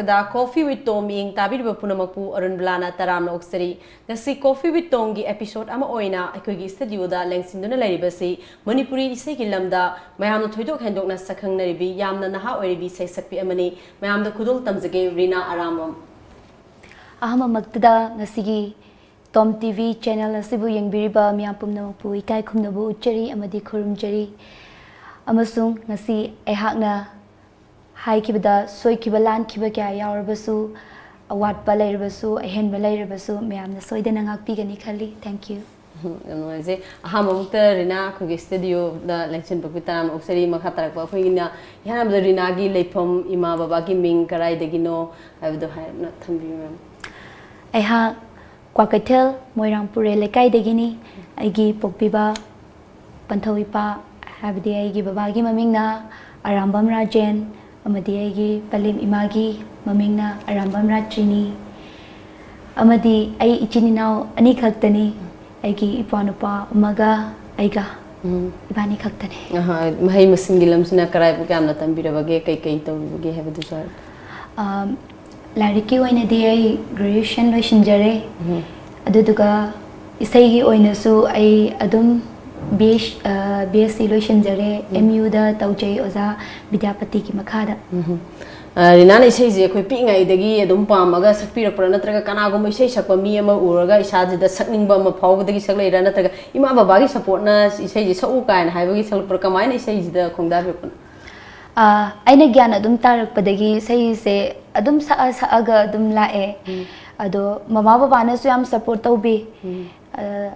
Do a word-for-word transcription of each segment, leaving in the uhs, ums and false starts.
The Coffee with Tom ꯃꯤꯠꯌꯦꯡ ꯇꯥꯕꯤꯔꯤꯕ ꯄꯨꯝꯅꯃꯛꯄꯨ ꯑꯔꯨꯟꯕꯂꯥꯅ ꯇꯔꯥꯝꯅ ꯑꯣꯛꯆꯔꯤ꯫ ꯉꯁꯤ Coffee with Tomꯒꯤ episode ꯑꯃ ꯑꯣꯏꯅ ꯑꯩꯈꯣꯏꯒꯤ studioꯗ ꯂꯦꯡꯁꯤꯟꯗꯨꯅ ꯂꯩꯔꯤꯕꯁꯤ ꯃꯅꯤꯄꯨꯔꯤ ꯏꯁꯩꯒꯤ ꯂꯝꯗ ꯃꯌꯥꯝꯅ ꯊꯣꯏꯗꯣꯛ ꯍꯦꯟꯗꯣꯛꯅ ꯁꯛꯈꯪꯅꯔꯤꯕꯤ, ꯌꯥꯝꯅ ꯅꯍꯥ ꯑꯣꯏꯔꯤꯕꯤ ꯏꯁꯩ ꯁꯛꯄꯤ ꯑꯃꯅꯤ꯫ ꯃꯌꯥꯝꯗ ꯈꯨꯗꯣꯜ ꯇꯝꯖꯒꯦ, ꯔꯤꯅꯥ ꯑꯔꯥꯝꯕꯝ꯫ ꯑꯍꯥꯟꯕꯃꯛꯇꯗ ꯉꯁꯤꯒꯤ Tom TV channel ꯑꯁꯤꯕꯨ ꯌꯦꯡꯕꯤꯔꯤꯕ ꯃꯤꯌꯥꯝ ꯄꯨꯝꯅꯃꯛꯄꯨ ꯏꯀꯥꯏ ꯈꯨꯝꯅꯕ ꯎꯠꯆꯔꯤ ꯑꯃꯗꯤ ꯈꯨꯔꯨꯝꯖꯔꯤ꯫ ꯑꯃꯁꯨꯡ ꯉꯁꯤ ꯑꯩꯍꯥꯛꯅ ꯍꯥꯏꯈꯤꯕꯗ ꯁꯣꯏꯈꯤꯕ ꯂꯥꯟꯈꯤꯕ ꯀꯌꯥ ꯌꯥꯎꯔꯕꯁꯨ, ꯑꯋꯥꯠꯄ ꯂꯩꯔꯕꯁꯨ, ꯑꯍꯦꯟꯕ ꯂꯩꯔꯕꯁꯨ ꯃꯌꯥꯝꯅ ꯁꯣꯏꯗꯅ ꯉꯥꯛꯄꯤꯒꯅꯤ ꯈꯜꯂꯤ꯫ Thank you꯫ ꯎꯝ, ꯌꯥꯝ ꯅꯨꯡꯉꯥꯏꯖꯩ꯫ ꯑꯍꯥꯟꯕꯃꯛꯇ ꯔꯤꯅꯥ ꯑꯩꯈꯣꯏꯒꯤ studioꯗ ꯂꯦꯡꯁꯤꯟꯕꯒꯤ ꯇꯔꯥꯝꯅ ꯑꯣꯛꯆꯔꯤ꯫ ꯃꯈꯥ ꯇꯥꯔꯛꯄ ꯑꯩꯈꯣꯏꯒꯤꯅ ꯏꯍꯥꯟ ꯍꯥꯟꯕꯗ ꯔꯤꯅꯥꯒꯤ ꯂꯩꯐꯝ, ꯏꯃꯥ ꯕꯕꯥꯒꯤ ꯃꯤꯡ ꯀꯗꯥꯏꯗꯒꯤꯅꯣ ꯍꯥꯏꯕꯗꯣ ꯍꯥꯏꯔꯞꯅ ꯊꯝꯕꯤꯌꯨ, ma'am꯫ ꯑꯩꯍꯥꯛ ꯀ꯭ꯋꯥꯀꯩꯊꯦꯜ ꯃꯣꯏꯔꯥꯡ ꯄꯨꯔꯦꯜ ꯂꯩꯀꯥꯏꯗꯒꯤꯅꯤ꯫ ꯑꯩꯒꯤ ꯄꯣꯛꯄꯤꯕ ꯄꯟꯊꯧ ꯏꯄꯥ, ꯍꯥꯏꯕꯗꯤ ꯑꯩꯒꯤ ꯕꯕꯥꯒꯤ ꯃꯃꯤꯡꯅ ꯑꯔꯥꯝꯕꯝ ꯔꯥꯖꯦꯟ ꯑꯃꯗꯤ ꯑꯩꯒꯤ ꯄꯂꯦꯝ ꯏꯃꯥꯒꯤ ꯃꯃꯤꯡꯅ ꯑꯔꯥꯝꯕꯝ ꯔꯥꯇ꯭ꯔꯤꯅꯤ꯫ ꯑꯃꯗꯤ ꯑꯩ ꯏꯆꯤꯟ ꯏꯅꯥꯎ ꯑꯅꯤ ꯈꯛꯇꯅꯤ꯫ ꯑꯩꯒꯤ ꯏꯄ꯭ꯋꯥꯅꯨꯄꯥ ꯑꯃꯒ ꯑꯩꯒ ꯎꯝ꯫ ꯏꯕꯥꯅꯤ ꯈꯛꯇꯅꯤ꯫ ꯑꯍꯥ, ꯃꯍꯩ ꯃꯁꯤꯡꯒꯤ ꯂꯝꯁꯤꯅ ꯀꯔꯥꯏꯕꯨ ꯀꯌꯥꯝꯅ ꯇꯝꯕꯤꯔꯕꯒꯦ, ꯀꯩ ꯀꯩ ꯇꯧꯔꯤꯕꯒꯦ ꯍꯥꯏꯕꯗꯨꯁꯨ ꯍꯥꯏꯔꯣ꯫ ꯑꯝ, ꯂꯥꯏꯔꯤꯛꯀꯤ ꯑꯣꯏꯅꯗꯤ ꯑꯩ graduation ꯂꯣꯏꯁꯤꯟꯖꯔꯦ꯫ ꯎꯝ꯫ ꯑꯗꯨꯗꯨꯒ ꯏꯁꯩꯒꯤ ꯑꯣꯏꯅꯁꯨ ꯑꯩ ꯑꯗꯨꯝ B S, ꯑ, B S C ꯂꯣꯏꯁꯤꯟꯖꯔꯦ꯫ ꯎꯝ꯫ M U ꯗ ꯇꯧꯖꯩ ꯑꯣꯖꯥ ꯕꯤꯗ꯭ꯌꯥꯄꯇꯤꯒꯤ ꯃꯈꯥꯗ꯫ ꯎꯝ꯫ ꯑ, ꯔꯤꯅꯥꯅ ꯏꯁꯩꯁꯦ ꯑꯩꯈꯣꯏ ꯄꯤꯛꯏꯉꯩꯗꯒꯤ ꯑꯗꯨꯝ ꯄꯥꯝꯃꯒ ꯁꯛꯄꯤꯔꯛꯄ꯭ꯔꯥ, ꯅꯠꯇ꯭ꯔꯒ ꯀꯅꯥꯒꯨꯝꯕ ꯏꯁꯩ ꯁꯛꯄ ꯃꯤ ꯑꯃ ꯎꯔꯒ ꯏꯁꯥꯁꯤꯗ ꯁꯛꯅꯤꯡꯕ ꯑꯃ ꯐꯥꯎꯕꯗꯒꯤ ꯁꯛꯂꯛꯏꯔꯥ, ꯅꯠꯇ꯭ꯔꯒ ꯏꯃꯥ ꯕꯕꯥꯒꯤ supportꯅ ꯏꯁꯩꯁꯦ ꯁꯛꯎ ꯀꯥꯏꯅ ꯍꯥꯏꯕꯒꯤ ꯁꯛꯂꯛꯄ꯭ꯔꯥ, ꯀꯃꯥꯏꯅ ꯏꯁꯩꯁꯤꯗ ꯈꯣꯡꯗꯥꯕꯤꯔꯛꯄꯅꯣ? ꯑ, ꯑꯩꯅ ꯒ꯭ꯌꯥꯟ ꯑꯗꯨꯝ ꯇꯥꯔꯛꯄꯗꯒꯤ ꯏꯁꯩꯁꯦ ꯑꯗꯨꯝ ꯁꯛꯑ ꯁꯛꯑꯒ ꯑꯗꯨꯝ ꯂꯥꯛꯑꯦ꯫ ꯎꯝ꯫ ꯑꯗꯣ ꯃꯃꯥ ꯕꯕꯥꯅꯁꯨ ꯌꯥꯝ support ꯇꯧꯕꯤ꯫ ꯎꯝ꯫ ꯑ,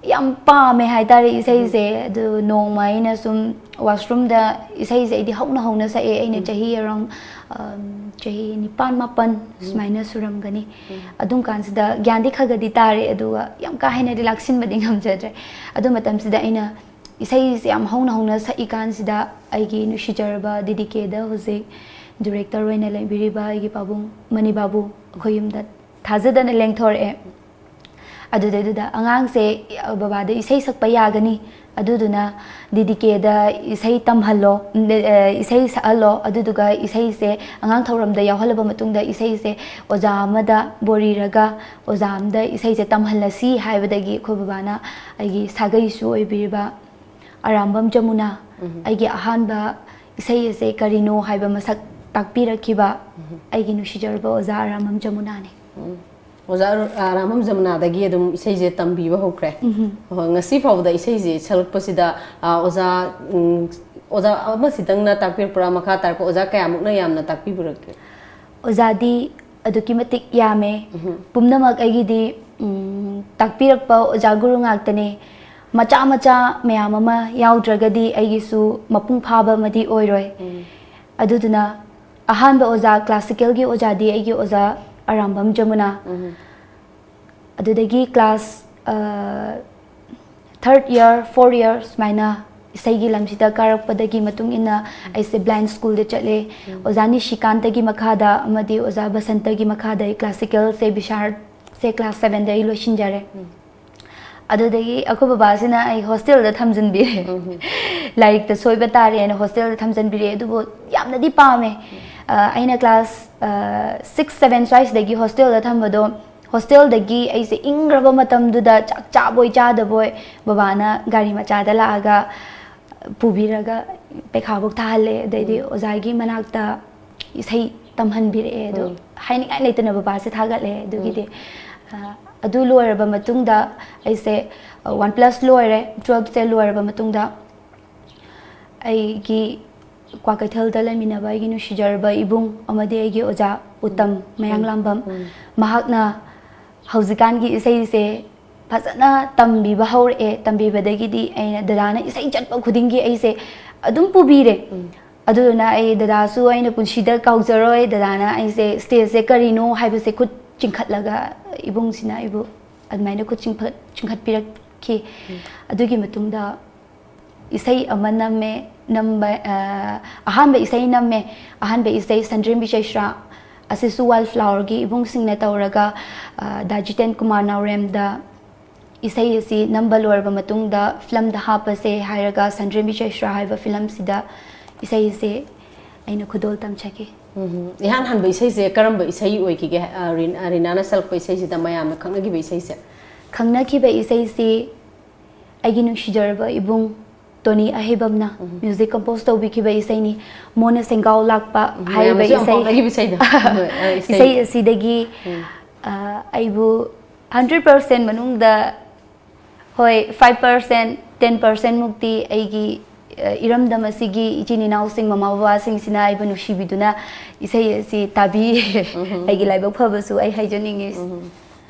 ꯌꯥꯝ ꯄꯥꯝꯃꯦ ꯍꯥꯏꯇꯥꯔꯦ ꯏꯁꯩꯁꯦ꯫ ꯎꯝ꯫ ꯑꯗꯨ ꯅꯣꯡꯃ ꯑꯩꯅ ꯁꯨꯝ washroomꯗ ꯏꯁꯩꯁꯦ ꯑꯩꯗꯤ ꯍꯧꯅ ꯍꯧꯅ ꯁꯛꯑꯦ꯫ ꯑꯩꯅ ꯎꯝ꯫ ꯆꯍꯤ around, ꯑꯝ, ꯆꯍꯤ ꯅꯤꯄꯥꯟ, ꯃꯥꯄꯟ ꯎꯝ꯫ ꯁꯨꯃꯥꯏꯅ ꯁꯨꯔꯝꯒꯅꯤ꯫ ꯎꯝ꯫ ꯑꯗꯨꯝ ꯀꯥꯟꯁꯤꯗ ꯒ꯭ꯌꯥꯟꯗꯤ ꯈꯔ ꯈꯔꯗꯤ ꯇꯥꯔꯦ, ꯑꯗꯨꯒ ꯌꯥꯝ ꯀꯥ ꯍꯦꯟꯅꯗꯤ ꯂꯥꯛꯁꯤꯟꯕꯗꯤ ꯉꯝꯖꯗ꯭ꯔꯦ꯫ ꯑꯗꯨ ꯃꯇꯝꯁꯤꯗ ꯑꯩꯅ ꯏꯁꯩꯁꯦ ꯌꯥꯝ ꯍꯧꯅ ꯍꯧꯅ ꯁꯛꯏꯀꯥꯟꯁꯤꯗ ꯑꯩꯒꯤ ꯅꯨꯡꯁꯤꯖꯔꯕ ꯗꯤꯗꯤ ꯀꯦꯗ ꯍꯧꯖꯤꯛ director ꯑꯣꯏꯅ ꯂꯩꯕꯤꯔꯤꯕ ꯑꯩꯒꯤ ꯄꯥꯕꯨꯡ ꯃꯅꯤ ꯕꯥꯕꯨ ꯑꯩꯈꯣꯏ ꯌꯨꯝꯗ ꯊꯥꯖꯗꯅ ꯂꯦꯡꯊꯣꯔꯛꯑꯦ꯫ ꯑꯗꯨꯗꯩꯗꯨꯗ ꯑꯉꯥꯡꯁꯦ, "ꯕꯕꯥꯗ ꯏꯁꯩ ꯁꯛꯄ ꯌꯥꯒꯅꯤ, ꯑꯗꯨꯗꯨꯅ ꯗꯤ ꯗꯤ ꯀꯦꯗ ꯏꯁꯩ ꯇꯝꯍꯜꯂꯣ, ꯎꯝ, ꯑꯦ, ꯏꯁꯩ ꯁꯛꯍꯜꯂꯣ, ꯑꯗꯨꯗꯨꯒ ꯏꯁꯩꯁꯦ ꯑꯉꯥꯡ ꯊꯧꯔꯝꯗ ꯌꯥꯎꯍꯜꯂꯕ ꯃꯇꯨꯡꯗ ꯏꯁꯩꯁꯦ ꯑꯣꯖꯥ ꯑꯃꯗ ꯕꯣꯔꯤꯔꯒ ꯑꯣꯖꯥ ꯑꯃꯗ ꯏꯁꯩꯁꯦ ꯇꯝꯍꯜꯂꯁꯤ" ꯍꯥꯏꯕꯗꯒꯤ ꯑꯩꯈꯣꯏ ꯕꯕꯥꯅ ꯑꯩꯒꯤ ꯁꯥꯒꯩꯁꯨ ꯑꯣꯏꯕꯤꯔꯤꯕ ꯑꯔꯥꯝꯕꯝ ꯖꯃꯨꯅꯥ, ꯎꯝ꯫ ꯑꯩꯒꯤ ꯑꯍꯥꯟꯕ ꯏꯁꯩ ꯑꯁꯦ ꯀꯔꯤꯅꯣ ꯍꯥꯏꯕ ꯃꯁꯛ ꯇꯥꯛꯄꯤꯔꯛꯈꯤꯕ ꯎꯝ꯫ ꯑꯩꯒꯤ ꯅꯨꯡꯁꯤꯖꯔꯕ ꯑꯣꯖꯥ ꯑꯔꯥꯝꯕꯝ ꯖꯃꯨꯅꯥꯅꯤ꯫ ꯎꯝ꯫ ꯑꯣꯖꯥ ꯑꯔꯥꯝꯕꯝ ꯖꯃꯨꯅꯥꯗꯒꯤ ꯑꯗꯨꯝ ꯏꯁꯩꯁꯦ ꯇꯝꯕꯤꯕ ꯍꯧꯈ꯭ꯔꯦ꯫ ꯎꯝ꯫ ꯑꯍꯣꯏ, ꯉꯁꯤ ꯐꯥꯎꯕꯗ ꯏꯁꯩꯁꯦ ꯁꯛꯂꯛꯄꯁꯤꯗ, ꯑ, ꯑꯣꯖꯥ, ꯎꯝ, ꯑꯣꯖꯥ ꯑꯃꯁꯤꯇꯪꯅ ꯇꯥꯛꯄꯤꯔꯛꯄ꯭ꯔꯥ, ꯃꯈꯥ ꯇꯥꯔꯛꯄ ꯑꯣꯖꯥ ꯀꯌꯥꯃꯨꯛꯅ ꯌꯥꯝꯅ ꯇꯥꯛꯄꯤꯕꯤꯔꯛꯀꯦ? ꯑꯣꯖꯥꯗꯤ ꯑꯗꯨꯛꯀꯤ ꯃꯇꯤꯛ ꯌꯥꯝꯃꯦ꯫ ꯎꯝ꯫ ꯄꯨꯝꯅꯃꯛ ꯑꯩꯒꯤꯗꯤ, ꯎꯝ, ꯇꯥꯛꯄꯤꯔꯛꯄ ꯑꯣꯖꯥ ꯒꯨꯔꯨ ꯉꯥꯛꯇꯅꯦ꯫ ꯃꯆꯥ ꯃꯆꯥ ꯃꯌꯥꯝ ꯑꯃ ꯌꯥꯎꯗ꯭ꯔꯒꯗꯤ ꯑꯩꯒꯤꯁꯨ ꯃꯄꯨꯡ ꯐꯥꯕ ꯑꯃꯗꯤ ꯑꯣꯏꯔꯣꯏ꯫ ꯎꯝ꯫ ꯑꯗꯨꯗꯨꯅ ꯑꯍꯥꯟꯕ ꯑꯣꯖꯥ, classicalꯒꯤ ꯑꯣꯖꯥꯗꯤ ꯑꯩꯒꯤ ꯑꯣꯖꯥ ꯑꯔꯥꯝꯕꯝ ꯖꯃꯨꯅꯥ꯫ ꯎꯝ꯫ ꯑꯗꯨꯗꯒꯤ class, ꯑ, third year, fourth year ꯁꯨꯃꯥꯏꯅ ꯏꯁꯩꯒꯤ ꯂꯝꯁꯤꯗ ꯀꯥꯔꯛꯄꯗꯒꯤ ꯃꯇꯨꯡ ꯏꯟꯅ ꯑꯩꯁꯦ blind schoolꯗ ꯆꯠꯂꯦ꯫ ꯎꯝ꯫ ꯑꯣꯖꯥ ꯅꯤꯁꯤꯀꯥꯟꯇꯒꯤ ꯃꯈꯥꯗ ꯑꯃꯗꯤ ꯑꯣꯖꯥ ꯕꯁꯟꯇꯒꯤ ꯃꯈꯥꯗ ꯑꯩ classicalꯁꯦ ꯕꯤꯁꯥꯔꯗꯁꯦ class sevenꯗ ꯑꯩ ꯂꯣꯏꯁꯤꯟꯖꯔꯦ꯫ ꯎꯝ꯫ ꯑꯗꯨꯗꯒꯤ ꯑꯩꯈꯣꯏ ꯕꯕꯥꯁꯤꯅ ꯑꯩ hostelꯗ ꯊꯝꯖꯤꯟꯕꯤꯔꯦ꯫ ꯎꯝ꯫ ꯂꯥꯏꯔꯤꯛꯇ ꯁꯣꯏꯕ ꯇꯥꯔꯦꯅ hostelꯗ ꯊꯝꯖꯤꯟꯕꯤꯔꯦ꯫ ꯑꯗꯨꯕꯨ ꯌꯥꯝꯅꯗꯤ ꯄꯥꯝꯃꯦ꯫ ꯑ, ꯑꯩꯅ class, ꯑ, six, seven ꯁ꯭ꯋꯥꯏꯁꯤꯗꯒꯤ hostelꯗ ꯊꯝꯕꯗꯣ, hostelꯗꯒꯤ ꯑꯩꯁꯦ ꯏꯪꯈ꯭ꯔꯕ ꯃꯇꯝꯗꯨꯗ ꯆꯥꯛ ꯆꯥꯕꯣꯏ ꯆꯥꯗꯕꯣꯏ ꯕꯕꯥꯅ ꯒꯥꯔꯤ ꯃꯆꯥꯗ ꯂꯥꯛꯑꯒ ꯄꯨꯕꯤꯔꯒ ꯄꯩꯈꯥꯐꯧ ꯊꯥꯍꯜꯂꯦ꯫ ꯑꯗꯩꯗꯤ ꯎꯝ꯫ ꯑꯣꯖꯥꯒꯤ ꯃꯅꯥꯛꯇ ꯏꯁꯩ ꯇꯝꯍꯟꯕꯤꯔꯛꯑꯦ꯫ ꯑꯗꯣ ꯎꯝ꯫ ꯍꯥꯏꯅꯤꯡꯉꯥꯏ ꯂꯩꯇꯅ ꯕꯕꯥꯁꯦ ꯊꯥꯒꯠꯂꯦ꯫ ꯑꯗꯨꯒꯤꯗꯤ, ꯎꯝ꯫ ꯑ, ꯑꯗꯨ ꯂꯣꯏꯔꯕ ꯃꯇꯨꯡꯗ ꯑꯩꯁꯦ, ꯑ, one plus ꯂꯣꯏꯔꯦ꯫ Twelveꯁꯦ ꯂꯣꯏꯔꯕ ꯃꯇꯨꯡꯗ ꯑꯩꯒꯤ ꯀ꯭ꯋꯥꯀꯩꯊꯦꯜꯗ ꯂꯩꯃꯤꯟꯅꯕ ꯑꯩꯒꯤ ꯅꯨꯡꯁꯤꯖꯔꯕ ꯏꯕꯨꯡ ꯑꯃꯗꯤ ꯑꯩꯒꯤ ꯑꯣꯖꯥ ꯎꯇꯝ ꯎꯝ꯫ ꯃꯌꯥꯡꯂꯥꯝꯕꯝ, ꯎꯝ꯫ ꯃꯍꯥꯛꯅ ꯍꯧꯖꯤꯛꯀꯥꯟꯒꯤ ꯏꯁꯩꯁꯦ ꯐꯖꯅ ꯇꯝꯕꯤꯕ ꯍꯧꯔꯛꯑꯦ꯫ ꯇꯝꯕꯤꯕꯗꯒꯤꯗꯤ ꯑꯩꯅ, ꯗꯗꯥꯅ ꯏꯁꯩ ꯆꯠꯄ ꯈꯨꯗꯤꯡꯒꯤ ꯑꯩꯁꯦ ꯑꯗꯨꯝ ꯄꯨꯕꯤꯔꯦ꯫ ꯎꯝ꯫ ꯑꯗꯨꯗꯨꯅ ꯑꯩ ꯗꯗꯥꯁꯨ ꯑꯩꯅ ꯄꯨꯟꯁꯤꯗ ꯀꯥꯎꯖꯔꯣꯏ꯫ ꯗꯗꯥꯅ ꯑꯩꯁꯦ stageꯁꯦ ꯀꯔꯤꯅꯣ ꯍꯥꯏꯕꯁꯦ ꯈꯨꯠ ꯆꯤꯡꯈꯠꯂꯒ ꯏꯕꯨꯡꯁꯤꯅ ꯑꯩꯕꯨ ꯑꯗꯨꯃꯥꯏꯅ ꯈꯨꯠ ꯆꯤꯡꯈꯠ-, ꯆꯤꯡꯈꯠꯄꯤꯔꯛꯈꯤ꯫ ꯎꯝ꯫ ꯑꯗꯨꯒꯤ ꯃꯇꯨꯡꯗ ꯏꯁꯩ ꯑꯃ ꯅꯝꯃꯦ꯫ ꯅꯝꯕ, ꯑ, ꯑꯍꯥꯟꯕ ꯏꯁꯩ ꯅꯝꯃꯦ꯫ ꯑꯍꯥꯟꯕ ꯏꯁꯩ ꯁꯟꯗ꯭ꯔꯦꯝꯕꯤ ꯆꯩꯁ꯭ꯔꯥ, ꯑꯁꯤꯁꯨ ꯋꯥꯏꯜ ꯐ꯭ꯂꯥꯋꯔꯒꯤ ꯏꯕꯨꯡꯁꯤꯡꯅ ꯇꯧꯔꯒ, ꯑ, ꯗꯥ ꯖꯤꯇꯦꯟ ꯀꯨꯃꯥꯔ ꯅꯥꯎꯔꯦꯝꯗ ꯏꯁꯩ ꯑꯁꯤ ꯅꯝꯕ ꯂꯣꯏꯔꯕ ꯃꯇꯨꯡꯗ ꯐꯤꯂꯝꯗ ꯍꯥꯞꯄꯁꯦ ꯍꯥꯏꯔꯒ ꯁꯟꯗ꯭ꯔꯦꯝꯕꯤ ꯆꯩꯁ꯭ꯔꯥ ꯍꯥꯏꯕ ꯐꯤꯂꯝꯁꯤꯗ ꯏꯁꯩ ꯑꯁꯤ ꯑꯩꯅ ꯈꯨꯗꯣꯜ ꯇꯝꯖꯈꯤ꯫ ꯎꯝ, ꯏꯍꯥꯟ ꯍꯥꯟꯕ ꯏꯁꯩꯁꯦ ꯀꯔꯝꯕ ꯏꯁꯩ ꯑꯣꯏꯈꯤꯒꯦ? ꯑ, ꯔꯤꯟ-, ꯑ, ꯔꯤꯅꯥꯅ ꯁꯛꯂꯛꯄ ꯏꯁꯩꯁꯤꯗ ꯃꯌꯥꯝꯅ ꯈꯪꯅꯈꯤꯕ ꯏꯁꯩꯁꯦ? ꯈꯪꯅꯈꯤꯕ ꯏꯁꯩꯁꯤ ꯑꯩꯒꯤ ꯅꯨꯡꯁꯤꯖꯔꯕ ꯏꯕꯨꯡ ꯇꯣꯅꯤ ꯑꯍꯩꯕꯝꯅ ꯎꯝ꯫ ꯃ꯭ꯌꯨꯖꯤꯛ ꯀꯝꯄꯣꯖ ꯇꯧꯕꯤꯈꯤꯕ ꯏꯁꯩꯅꯤ꯫ ꯃꯣꯟꯅ ꯁꯦꯡꯒꯥꯎ ꯂꯥꯛꯄ ꯎꯝ, ꯍꯥꯏꯔꯤꯕ ꯃꯌꯥꯝꯅꯁꯨ ꯌꯥꯝ ꯏꯁꯩ꯫ ꯄꯥꯝꯅꯈꯤꯕ ꯏꯁꯩꯗꯣ꯫ ꯍꯣꯏ, ꯑ, ꯏꯁꯩ꯫ ꯏꯁꯩ ꯑꯁꯤꯗꯒꯤ, ꯎꯝ꯫ ꯑ, ꯑꯩꯕꯨ hundred percent ꯃꯅꯨꯡꯗ, ꯍꯣꯏ, five percent, ten percent ꯃꯨꯛꯇꯤ ꯑꯩꯒꯤ, ꯑ, ꯏꯔꯝꯗꯝ ꯑꯁꯤꯒꯤ ꯏꯆꯤꯟ ꯏꯅꯥꯎꯁꯤꯡ, ꯃꯃꯥ ꯕꯕꯥꯁꯤꯡꯁꯤꯅ ꯑꯩꯕꯨ ꯅꯨꯡꯁꯤꯕꯤꯗꯨꯅ ꯏꯁꯩ ꯑꯁꯤ ꯇꯥꯕꯤ꯫ ꯎꯝ꯫ ꯑꯩꯒꯤ ꯂꯥꯏꯕꯛ ꯐꯕꯁꯨ ꯑꯩ ꯍꯥꯏꯖꯅꯤꯡꯉꯤ꯫ ꯎꯝ꯫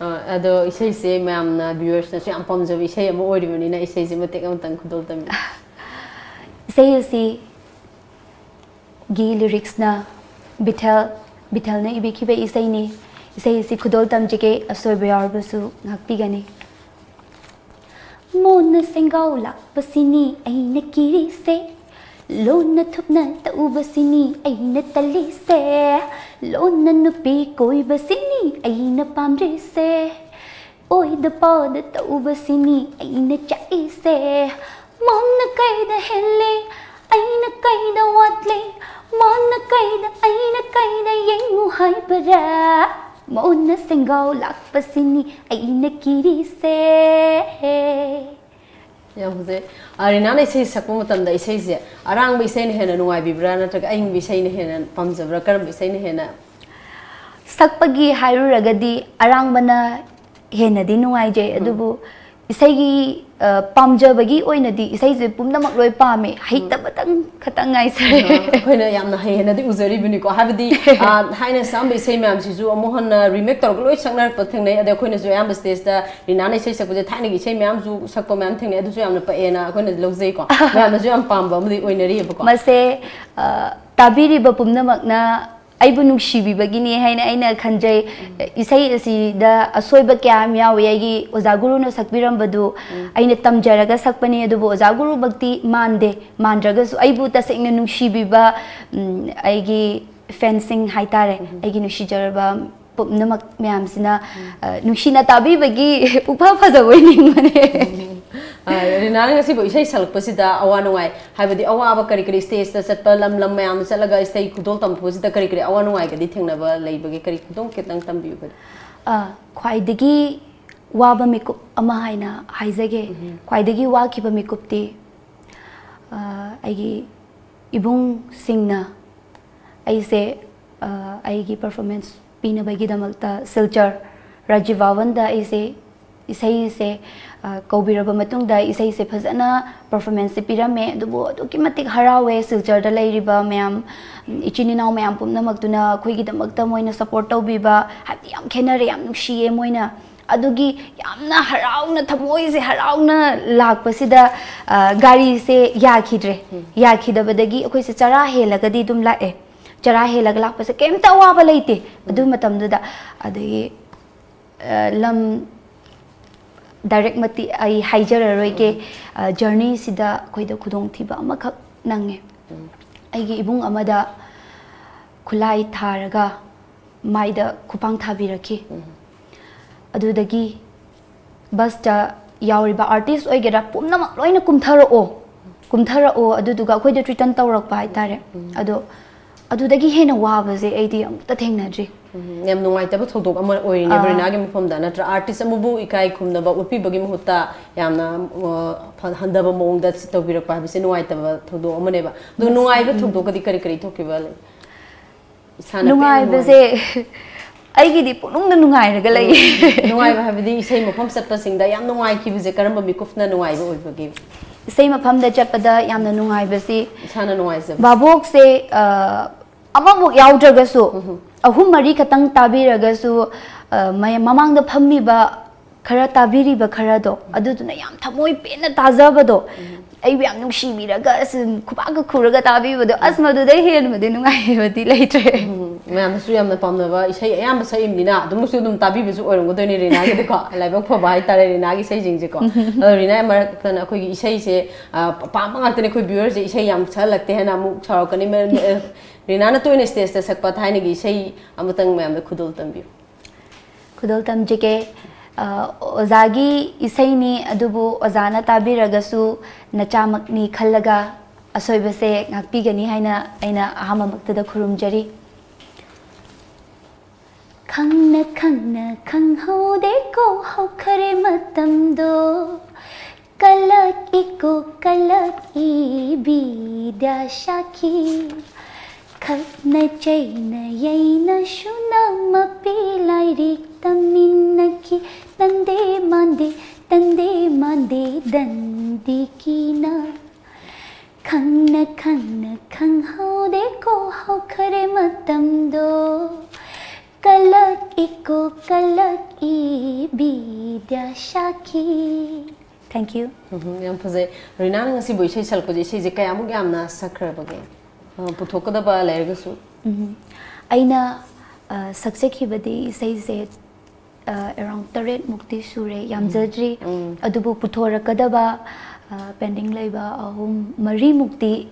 ꯑ, ꯑꯗꯣ ꯏꯁꯩꯁꯦ ꯃꯌꯥꯝꯅ, ꯚ꯭ꯌꯨꯋꯔꯁꯅꯁꯨ ꯌꯥꯝ ꯄꯥꯝꯖꯕ ꯏꯁꯩ ꯑꯃ ꯑꯣꯏꯔꯤꯕꯅꯤꯅ ꯏꯁꯩꯁꯦ ꯃꯇꯦꯛ ꯑꯃꯇꯪ ꯈꯨꯗꯣꯜ ꯇꯝꯕꯤꯌꯨ꯫ ꯏꯁꯩ ꯑꯁꯤꯒꯤ ꯂꯤꯔꯤꯛꯁꯅ ꯕꯤꯊꯦꯜ, ꯕꯤꯊꯦꯜꯅ ꯏꯕꯤꯈꯤꯕ ꯏꯁꯩꯅꯤ꯫ ꯏꯁꯩ ꯑꯁꯤ ꯈꯨꯗꯣꯜ ꯇꯝꯖꯒꯦ, ꯑꯁꯣꯏꯕ ꯌꯥꯎꯔꯕꯁꯨ ꯉꯥꯛꯄꯤꯒꯅꯤ꯫ ꯃꯣꯟꯅ ꯁꯦꯡꯒꯥꯎ ꯂꯥꯛꯄꯁꯤꯅꯤ ꯑꯩꯅ ꯀꯤꯔꯤꯁꯦ, ꯂꯣꯟꯅ ꯊꯨꯞꯅ ꯇꯧꯕꯁꯤꯅꯤ ꯑꯩꯅ ꯇꯜꯂꯤꯁꯦ, ꯂꯣꯟꯅ ꯅꯨꯄꯤ ꯀꯣꯏꯕꯁꯤꯅꯤ ꯑꯩꯅ ꯄꯥꯝꯗ꯭ꯔꯤꯁꯦ, ꯑꯣꯏꯗ ꯄꯥꯗ ꯇꯧꯕꯁꯤꯅꯤ ꯑꯩꯅ ꯆꯥꯛꯏꯁꯦ꯫ ꯃꯣꯟꯅ ꯀꯩꯗ ꯍꯦꯜꯂꯤ, ꯑꯩꯅ ꯀꯩꯗ ꯋꯥꯠꯂꯤ, ꯃꯣꯟꯅ ꯀꯩꯗ, ꯑꯩꯅ ꯀꯩꯗ ꯌꯦꯡꯉꯨ ꯍꯥꯏꯕꯔꯥ? ꯃꯣꯟꯅ ꯁꯦꯡꯒꯥꯎ ꯂꯥꯛꯄꯁꯤꯅꯤ ꯑꯩꯅ ꯀꯤꯔꯤꯁꯦ꯫ ꯌꯥꯝ ꯐꯖꯩ꯫ ꯑ, ꯔꯤꯅꯥꯅ ꯏꯁꯩ ꯁꯛꯄ ꯃꯇꯝꯗ ꯏꯁꯩꯁꯦ ꯑꯔꯥꯡꯕ ꯏꯁꯩꯅ ꯍꯦꯟꯅ ꯅꯨꯡꯉꯥꯏꯕꯤꯕ꯭ꯔꯥ, ꯅꯠꯇ꯭ꯔꯒ ꯑꯏꯪꯕ ꯏꯁꯩꯅ ꯍꯦꯟꯅ ꯄꯥꯝꯖꯕ꯭ꯔꯥ? ꯀꯔꯝꯕ ꯏꯁꯩꯅ ꯍꯦꯟꯅ? ꯁꯛꯄꯒꯤ ꯍꯥꯏꯔꯨꯔꯒꯗꯤ ꯑꯔꯥꯡꯕꯅ ꯍꯦꯟꯅꯗꯤ ꯅꯨꯡꯉꯥꯏꯖꯩ, ꯎꯝ꯫ ꯑꯗꯨꯕꯨ ꯏꯁꯩꯒꯤ, ꯑ, ꯄꯥꯝꯖꯕꯒꯤ ꯑꯣꯏꯅꯗꯤ ꯏꯁꯩꯁꯦ ꯄꯨꯝꯅꯃꯛ ꯂꯣꯏ ꯄꯥꯝꯃꯦ, ꯎꯝ꯫ ꯍꯩꯇꯕꯇꯪ ꯈꯇꯪ ꯉꯥꯏꯖꯔꯦ꯫ ꯑ, ꯑꯩꯈꯣꯏꯅ ꯌꯥꯝꯅ ꯍꯩ ꯍꯥꯏꯅꯗꯤ ꯎꯖꯔꯤꯕꯅꯤꯀꯣ, ꯍꯥꯏꯕꯗꯤ, ꯑ, ꯊꯥꯏꯅ ꯁꯛꯑꯝꯕ ꯏꯁꯩ ꯃꯌꯥꯝꯁꯤꯁꯨ ꯑꯃꯨꯛ ꯍꯟꯅ ꯔꯤꯃꯦꯛ ꯇꯧꯔꯒ ꯂꯣꯏ ꯁꯛꯅꯔꯛꯄ ꯊꯦꯡꯅꯩ꯫ ꯑꯗꯩ ꯑꯩꯈꯣꯏꯅꯁꯨ ꯑꯌꯥꯝꯕ ꯁ꯭ꯇꯦꯖꯇ ꯔꯤꯅꯥꯅ ꯏꯁꯩ ꯁꯛꯄꯁꯦ ꯊꯥꯏꯅꯒꯤ ꯏꯁꯩ ꯃꯌꯥꯝꯁꯨ ꯁꯛꯄ ꯃꯌꯥꯝ ꯊꯦꯡꯅꯩ, ꯑꯗꯨꯁꯨ ꯌꯥꯝꯅ ꯄꯛꯑꯦꯅ ꯑꯩꯈꯣꯏꯅꯗꯤ ꯂꯧꯖꯩꯀꯣ꯫ ꯃꯌꯥꯝꯅꯁꯨ ꯌꯥꯝ ꯄꯥꯝꯕ ꯑꯃꯗꯤ ꯑꯣꯏꯅꯔꯤꯑꯕꯀꯣ꯫ ꯃꯁꯦ, ꯑ, ꯇꯥꯕꯤꯔꯤꯕ ꯄꯨꯝꯅꯃꯛꯅ ꯑꯩꯕꯨ ꯅꯨꯡꯁꯤꯕꯤꯕꯒꯤꯅꯤ ꯍꯥꯏꯅ ꯑꯩꯅ ꯈꯟꯖꯩ꯫ ꯎꯝ꯫ ꯏꯁꯩ ꯑꯁꯤꯗ ꯑꯁꯣꯏꯕ ꯀꯌꯥ ꯑꯃ ꯌꯥꯎꯏ꯫ ꯑꯩꯒꯤ ꯑꯣꯖꯥ ꯒꯨꯔꯨꯅ ꯁꯛꯄꯤꯔꯝꯕꯗꯨ ꯎꯝ꯫ ꯑꯩꯅ ꯇꯝꯖꯔꯒ ꯁꯛꯄꯅꯤ, ꯑꯗꯨꯕꯨ ꯑꯣꯖꯥ ꯒꯨꯔꯨꯃꯛꯇꯤ ꯃꯥꯟꯗꯦ꯫ ꯃꯥꯟꯗ꯭ꯔꯒꯁꯨ ꯑꯩꯕꯨ ꯇꯁꯦꯡꯅ ꯅꯨꯡꯁꯤꯕꯤꯕ, ꯎꯝ, ꯑꯩꯒꯤ ꯐꯦꯟꯁꯤꯡ ꯍꯥꯏꯇꯥꯔꯦ, ꯑꯩꯒꯤ ꯅꯨꯡꯁꯤꯖꯔꯕ ꯄꯨꯝꯅꯃꯛ ꯃꯌꯥꯝꯁꯤꯅ, ꯑ, ꯅꯨꯡꯁꯤꯅ ꯇꯥꯕꯤꯕꯒꯤ ꯄꯨꯛꯐ ꯐꯖꯕ ꯑꯣꯏꯅꯤꯡꯕꯅꯦ꯫ ꯑ, ꯔꯤꯅꯥꯅ ꯉꯁꯤꯕꯨ ꯏꯁꯩ ꯁꯛꯂꯛꯄꯁꯤꯗ ꯑꯋꯥ ꯅꯨꯡꯉꯥꯏ, ꯍꯥꯏꯕꯗꯤ ꯑꯋꯥꯕ ꯀꯔꯤ ꯀꯔꯤ, ꯁ꯭ꯇꯦꯖꯇ ꯆꯠꯄ, ꯂꯝ ꯂꯝ ꯃꯌꯥꯝꯗ ꯆꯠꯂꯒ ꯏꯁꯩ ꯈꯨꯗꯣꯜ ꯇꯝꯕꯁꯤꯗ ꯀꯔꯤ ꯀꯔꯤ ꯑꯋꯥ ꯅꯨꯡꯉꯥꯏꯒꯗꯤ ꯊꯦꯡꯅꯕ ꯂꯩꯕꯒꯦ? ꯀꯔꯤ ꯈꯨꯗꯣꯜ ꯈꯤꯇꯪ ꯇꯝꯕꯤꯌꯨ꯫ ꯑ, ꯈ꯭ꯋꯥꯏꯗꯒꯤ ꯋꯥꯕ ꯃꯤꯀꯨꯞ ꯑꯃ ꯍꯥꯏꯅ ꯍꯥꯏꯖꯒꯦ꯫ ꯈ꯭ꯋꯥꯏꯗꯒꯤ ꯋꯥꯈꯤꯕ ꯃꯤꯀꯨꯞꯇꯤ, ꯑ, ꯑꯩꯒꯤ ꯏꯕꯨꯡꯁꯤꯡꯅ ꯑꯩꯁꯦ, ꯑ, ꯑꯩꯒꯤ ꯄꯔꯐꯣꯔꯃꯦꯟꯁ ꯄꯤꯅꯕꯒꯤꯗꯃꯛꯇ ꯁꯤꯜꯆꯔ ꯔꯥꯖꯤꯕ ꯚꯕꯟꯗ ꯑꯩꯁꯦ ꯏꯁꯩꯁꯦ, ꯑ, ꯀꯧꯕꯤꯔꯕ ꯃꯇꯨꯡꯗ ꯏꯁꯩꯁꯦ ꯐꯖꯅ ꯄꯔꯐꯣꯔꯃꯦꯟꯁꯁꯦ ꯄꯤꯔꯝꯃꯦ꯫ ꯑꯗꯨꯕꯨ ꯑꯗꯨꯛꯀꯤ ꯃꯇꯤꯛ ꯍꯔꯥꯎꯋꯦ, ꯁꯤꯜꯆꯔꯗ ꯂꯩꯔꯤꯕ ꯃꯌꯥꯝ, ꯏꯆꯤꯟ ꯏꯅꯥꯎ ꯃꯌꯥꯝ ꯄꯨꯝꯅꯃꯛꯇꯨꯅ ꯑꯩꯈꯣꯏꯒꯤꯗꯃꯛꯇ ꯃꯣꯏꯅ ꯁꯄꯣꯔꯠ ꯇꯧꯕꯤꯕ, ꯍꯥꯏꯕꯗꯤ ꯌꯥꯝ ꯈꯦꯠꯅꯔꯦ, ꯌꯥꯝ ꯅꯨꯡꯁꯤꯌꯦ ꯃꯣꯏꯅ꯫ ꯑꯗꯨꯒꯤ ꯌꯥꯝꯅ ꯍꯔꯥꯎꯅ, ꯊꯃꯣꯏꯁꯦ ꯍꯔꯥꯎꯅ ꯂꯥꯛꯄꯁꯤꯗ, ꯑ, ꯒꯥꯔꯤꯁꯦ ꯌꯥꯈꯤꯗ꯭ꯔꯦ꯫ ꯌꯥꯈꯤꯗꯕꯗꯒꯤ ꯑꯩꯈꯣꯏꯁꯦ ꯆꯔꯥ ꯍꯦꯜꯂꯒꯗꯤ ꯑꯗꯨꯝ ꯂꯥꯛꯑꯦ꯫ ꯆꯔꯥ ꯍꯦꯜꯂꯒ ꯂꯥꯛꯄꯁꯦ ꯀꯩꯝꯇ ꯑꯋꯥꯕ ꯂꯩꯇꯦ ꯑꯗꯨ ꯃꯇꯝꯗꯨꯗ꯫ ꯑꯗꯒꯤ, ꯑ, ꯂꯝ ꯗꯥꯏꯔꯦꯛꯃꯛꯇꯤ ꯑꯩ ꯍꯥꯏꯖꯔꯔꯣꯏꯒꯦ꯫ ꯑ, ꯖꯔꯅꯤꯁꯤꯗ ꯑꯩꯈꯣꯏꯗ ꯈꯨꯗꯣꯡꯊꯤꯕ ꯑꯃꯈꯛ ꯅꯪꯉꯦ꯫ ꯑꯩꯒꯤ ꯏꯕꯨꯡ ꯑꯃꯗ ꯈꯨꯠꯂꯥꯏ ꯊꯥꯔꯒ ꯃꯥꯏꯗ ꯈꯨꯄꯥꯡ ꯊꯥꯕꯤꯔꯛꯈꯤ꯫ ꯑꯗꯨꯗꯒꯤ ꯕꯁꯇ ꯌꯥꯎꯔꯤꯕ ꯑꯥꯔꯇꯤꯁ ꯑꯣꯏꯒꯦꯔꯥ, ꯄꯨꯝꯅꯃꯛ ꯂꯣꯏꯅ ꯀꯨꯝꯊꯔꯛꯑꯣ, ꯀꯨꯝꯊꯔꯛꯑꯣ, ꯑꯗꯨꯗꯨꯒ ꯑꯩꯈꯣꯏꯗ ꯊ꯭ꯔꯤꯇꯟ ꯇꯧꯔꯛꯄ ꯍꯥꯏꯇꯥꯔꯦ꯫ ꯑꯗꯣ ꯑꯗꯨꯗꯒꯤ ꯍꯦꯟꯅ ꯋꯥꯕꯁꯦ ꯑꯩꯗꯤ ꯑꯃꯨꯛꯇ ꯊꯦꯡꯅꯗ꯭ꯔꯤ꯫ ꯎꯝ, ꯌꯥꯝ ꯅꯨꯡꯉꯥꯏꯇꯕ ꯊꯧꯗꯣꯛ ꯑꯃ ꯑꯣꯏꯔꯤꯅꯦ꯫ ꯑꯥ꯫ ꯔꯤꯅꯥꯒꯤ ꯃꯐꯝꯗ ꯅꯠꯇ꯭ꯔꯥ, ꯑꯥꯔꯇꯤꯁ ꯑꯃꯕꯨ ꯏꯀꯥꯏ ꯈꯨꯝꯅꯕ ꯎꯠꯄꯤꯕꯒꯤ ꯃꯍꯨꯠꯇ ꯌꯥꯝꯅ, ꯑ, ꯐ-, ꯍꯟꯊꯕ ꯃꯑꯣꯡꯗ ꯇꯧꯕꯤꯔꯛꯄ ꯍꯥꯏꯕꯁꯦ ꯅꯨꯡꯉꯥꯏꯇꯕ ꯊꯧꯗꯣꯛ ꯑꯃꯅꯦꯕ꯫ ꯑꯗꯣ ꯃꯁꯤ-, ꯅꯨꯡꯉꯥꯏꯕ ꯎꯝ꯫ ꯊꯧꯗꯣꯛꯀꯗꯤ ꯀꯔꯤ ꯀꯔꯤ ꯊꯣꯛꯈꯤꯕ ꯂꯩ? ꯏꯁꯥꯅ ꯄꯦꯟꯕ ꯅꯨꯡꯉꯥꯏꯕꯁꯦ ꯑꯩꯒꯤꯗꯤ ꯄꯨꯛꯅꯨꯡꯗ ꯅꯨꯡꯉꯥꯏꯔꯒ ꯂꯩꯌꯦ꯫ ꯎꯝ, ꯅꯨꯡꯉꯥꯏꯕ ꯍꯥꯏꯕꯗꯤ ꯏꯁꯩ ꯃꯐꯝ ꯆꯠꯄꯁꯤꯡꯗ ꯌꯥꯝ ꯅꯨꯡꯉꯥꯏꯈꯤꯕꯁꯦ ꯀꯔꯝꯕ ꯃꯤꯀꯨꯞꯅ ꯅꯨꯡꯉꯥꯏꯕ ꯑꯣꯏꯕꯒꯦ? ꯏꯁꯩ ꯃꯐꯝꯗ ꯆꯠꯄꯗ ꯌꯥꯝꯅ ꯅꯨꯡꯉꯥꯏꯕꯁꯤ ꯏꯁꯥꯅ ꯅꯨꯡꯉꯥꯏꯖꯕ꯫ ꯚꯥꯕꯣꯛꯁꯦ, ꯑ, ꯑꯃꯐꯥꯎ ꯌꯥꯎꯗ꯭ꯔꯒꯁꯨ, ꯑꯍꯨꯝ ꯃꯔꯤ ꯈꯛꯇꯪ ꯇꯥꯕꯤꯔꯒꯁꯨ, ꯑ, ꯃꯌꯥꯝ ꯃꯃꯥꯡꯗ ꯐꯝꯃꯤꯕ ꯈꯔ ꯇꯥꯕꯤꯔꯤꯕ ꯈꯔꯗꯣ, ꯑꯗꯨꯗꯨꯅ ꯌꯥꯝ ꯊꯃꯣꯏ ꯄꯦꯟꯅ ꯇꯥꯖꯕꯗꯣ, ꯑꯩꯕꯨ ꯌꯥꯝ ꯅꯨꯡꯁꯤꯕꯤꯔꯒ ꯑꯁ ꯈꯨꯕꯥꯛꯀ ꯈꯨꯔꯒ ꯇꯥꯕꯤꯕꯗꯣ, ꯑꯁ ꯃꯗꯨꯗꯩ ꯍꯦꯟꯕꯗꯤ ꯅꯨꯡꯉꯥꯏꯕꯗꯤ ꯂꯩꯇ꯭ꯔꯦ꯫ ꯎꯝ, ꯃꯌꯥꯝꯅꯁꯨ ꯌꯥꯝꯅ ꯄꯥꯝꯅꯕ ꯏꯁꯩ ꯑꯌꯥꯝꯕ ꯁꯛꯏꯕꯅꯤꯅ ꯑꯗꯨꯃꯛꯁꯨ ꯑꯗꯨꯝ ꯇꯥꯕꯤꯕꯁꯨ ꯑꯣꯏꯔꯝꯒꯗꯣꯏꯅꯦ ꯔꯤꯅꯥꯒꯤꯗꯤꯀꯣ꯫ ꯂꯥꯏꯕꯛ ꯐꯕ ꯍꯥꯏꯇꯥꯔꯦ ꯔꯤꯅꯥꯒꯤ ꯏꯁꯩꯁꯤꯡꯁꯦꯀꯣ꯫ ꯑꯗꯣ ꯔꯤꯅꯥ ꯃꯔꯛꯇꯅ ꯑꯩꯈꯣꯏꯒꯤ ꯏꯁꯩꯁꯦ, ꯑ, ꯄꯥꯝꯕ ꯉꯥꯛꯇꯅꯦ ꯑꯩꯈꯣꯏ ꯚ꯭ꯌꯨꯋꯔꯁꯦ, ꯏꯁꯩ ꯌꯥꯝ ꯁꯛꯍꯜꯂꯛꯇꯦ ꯍꯥꯏꯅ ꯑꯃꯨꯛ ꯁꯥꯎꯔꯛꯀꯅꯤ꯫ ꯃ-, ꯃ-, ꯔꯤꯅꯥꯅ ꯇꯣꯏꯅ ꯁ꯭ꯇꯦꯖꯇ ꯁꯛꯄ ꯊꯥꯏꯅꯒꯤ ꯏꯁꯩ ꯑꯃꯇꯪ ꯃꯌꯥꯝꯗ ꯈꯨꯗꯣꯜ ꯇꯝꯕꯤꯌꯨ꯫ ꯈꯨꯗꯣꯜ ꯇꯝꯖꯒꯦ꯫ ꯑ, ꯑꯣꯖꯥꯒꯤ ꯏꯁꯩꯅꯤ, ꯑꯗꯨꯕꯨ ꯑꯣꯖꯥꯅ ꯇꯥꯕꯤꯔꯒꯁꯨ ꯅꯆꯥꯃꯛꯅꯤ ꯈꯜꯂꯒ ꯑꯁꯣꯏꯕꯁꯦ ꯉꯥꯛꯄꯤꯒꯅꯤ ꯍꯥꯏꯅ ꯑꯩꯅ ꯑꯍꯥꯟꯕꯃꯛꯇꯗ ꯈꯨꯔꯨꯝꯖꯔꯤ꯫ ꯈꯪꯅ ꯈꯪꯅ ꯈꯪꯍꯧꯗꯦꯀꯣ ꯍꯧꯈꯔꯦ ꯃꯇꯝꯗꯣ, ꯀꯂꯛꯏꯀꯣ ꯀꯂꯛꯏ ꯕꯤꯗ꯭ꯌꯥ ꯁꯥꯈꯤ꯫ ꯈꯠꯅ ꯆꯩꯅ ꯌꯩꯅꯁꯨ ꯅꯃꯄꯤ ꯂꯥꯏꯔꯤꯛ ꯇꯝꯃꯤꯟꯅꯈꯤ꯫ ꯇꯟꯗꯦ ꯃꯥꯟꯗꯦ ꯇꯟꯗꯦ ꯃꯥꯟꯗꯦ ꯗꯟꯗꯤꯀꯤꯅ꯫ ꯈꯪꯅ ꯈꯪꯅ ꯈꯪꯍꯧꯗꯦꯀꯣ ꯍꯧꯈꯔꯦ ꯃꯇꯝꯗꯣ, ꯀꯂꯛꯏꯀꯣ ꯀꯂꯛꯏ ꯕꯤꯗ꯭ꯌꯥ ꯁꯥꯈꯤ꯫ Thank you. ꯎꯝ, ꯌꯥꯝ ꯐꯖꯩ꯫ ꯔꯤꯅꯥꯅ ꯉꯁꯤꯕꯨ ꯏꯁꯩ ꯁꯛꯂꯛꯄꯁꯦ, ꯏꯁꯩꯁꯦ ꯀꯌꯥꯃꯨꯛ ꯌꯥꯝꯅ ꯁꯛꯈ꯭ꯔꯕꯒꯦ? ꯑ, ꯄꯨꯊꯣꯛꯀꯗꯕ ꯂꯩꯔꯒꯁꯨ꯫ ꯎꯝ, ꯑꯩꯅ, ꯑ, ꯁꯛꯆꯈꯤꯕꯗꯤ ꯏꯁꯩꯁꯦ, ꯑ, around ꯇꯔꯦꯠ ꯃꯨꯛꯇꯤ ꯁꯨꯔꯦ, ꯌꯥꯝꯖꯗ꯭ꯔꯤ꯫ ꯎꯝ꯫ ꯑꯗꯨꯕꯨ ꯄꯨꯊꯣꯔꯛꯀꯗꯕ, ꯑ, pending ꯂꯩꯕ ꯑꯍꯨꯝ ꯃꯔꯤꯃꯨꯛꯇꯤ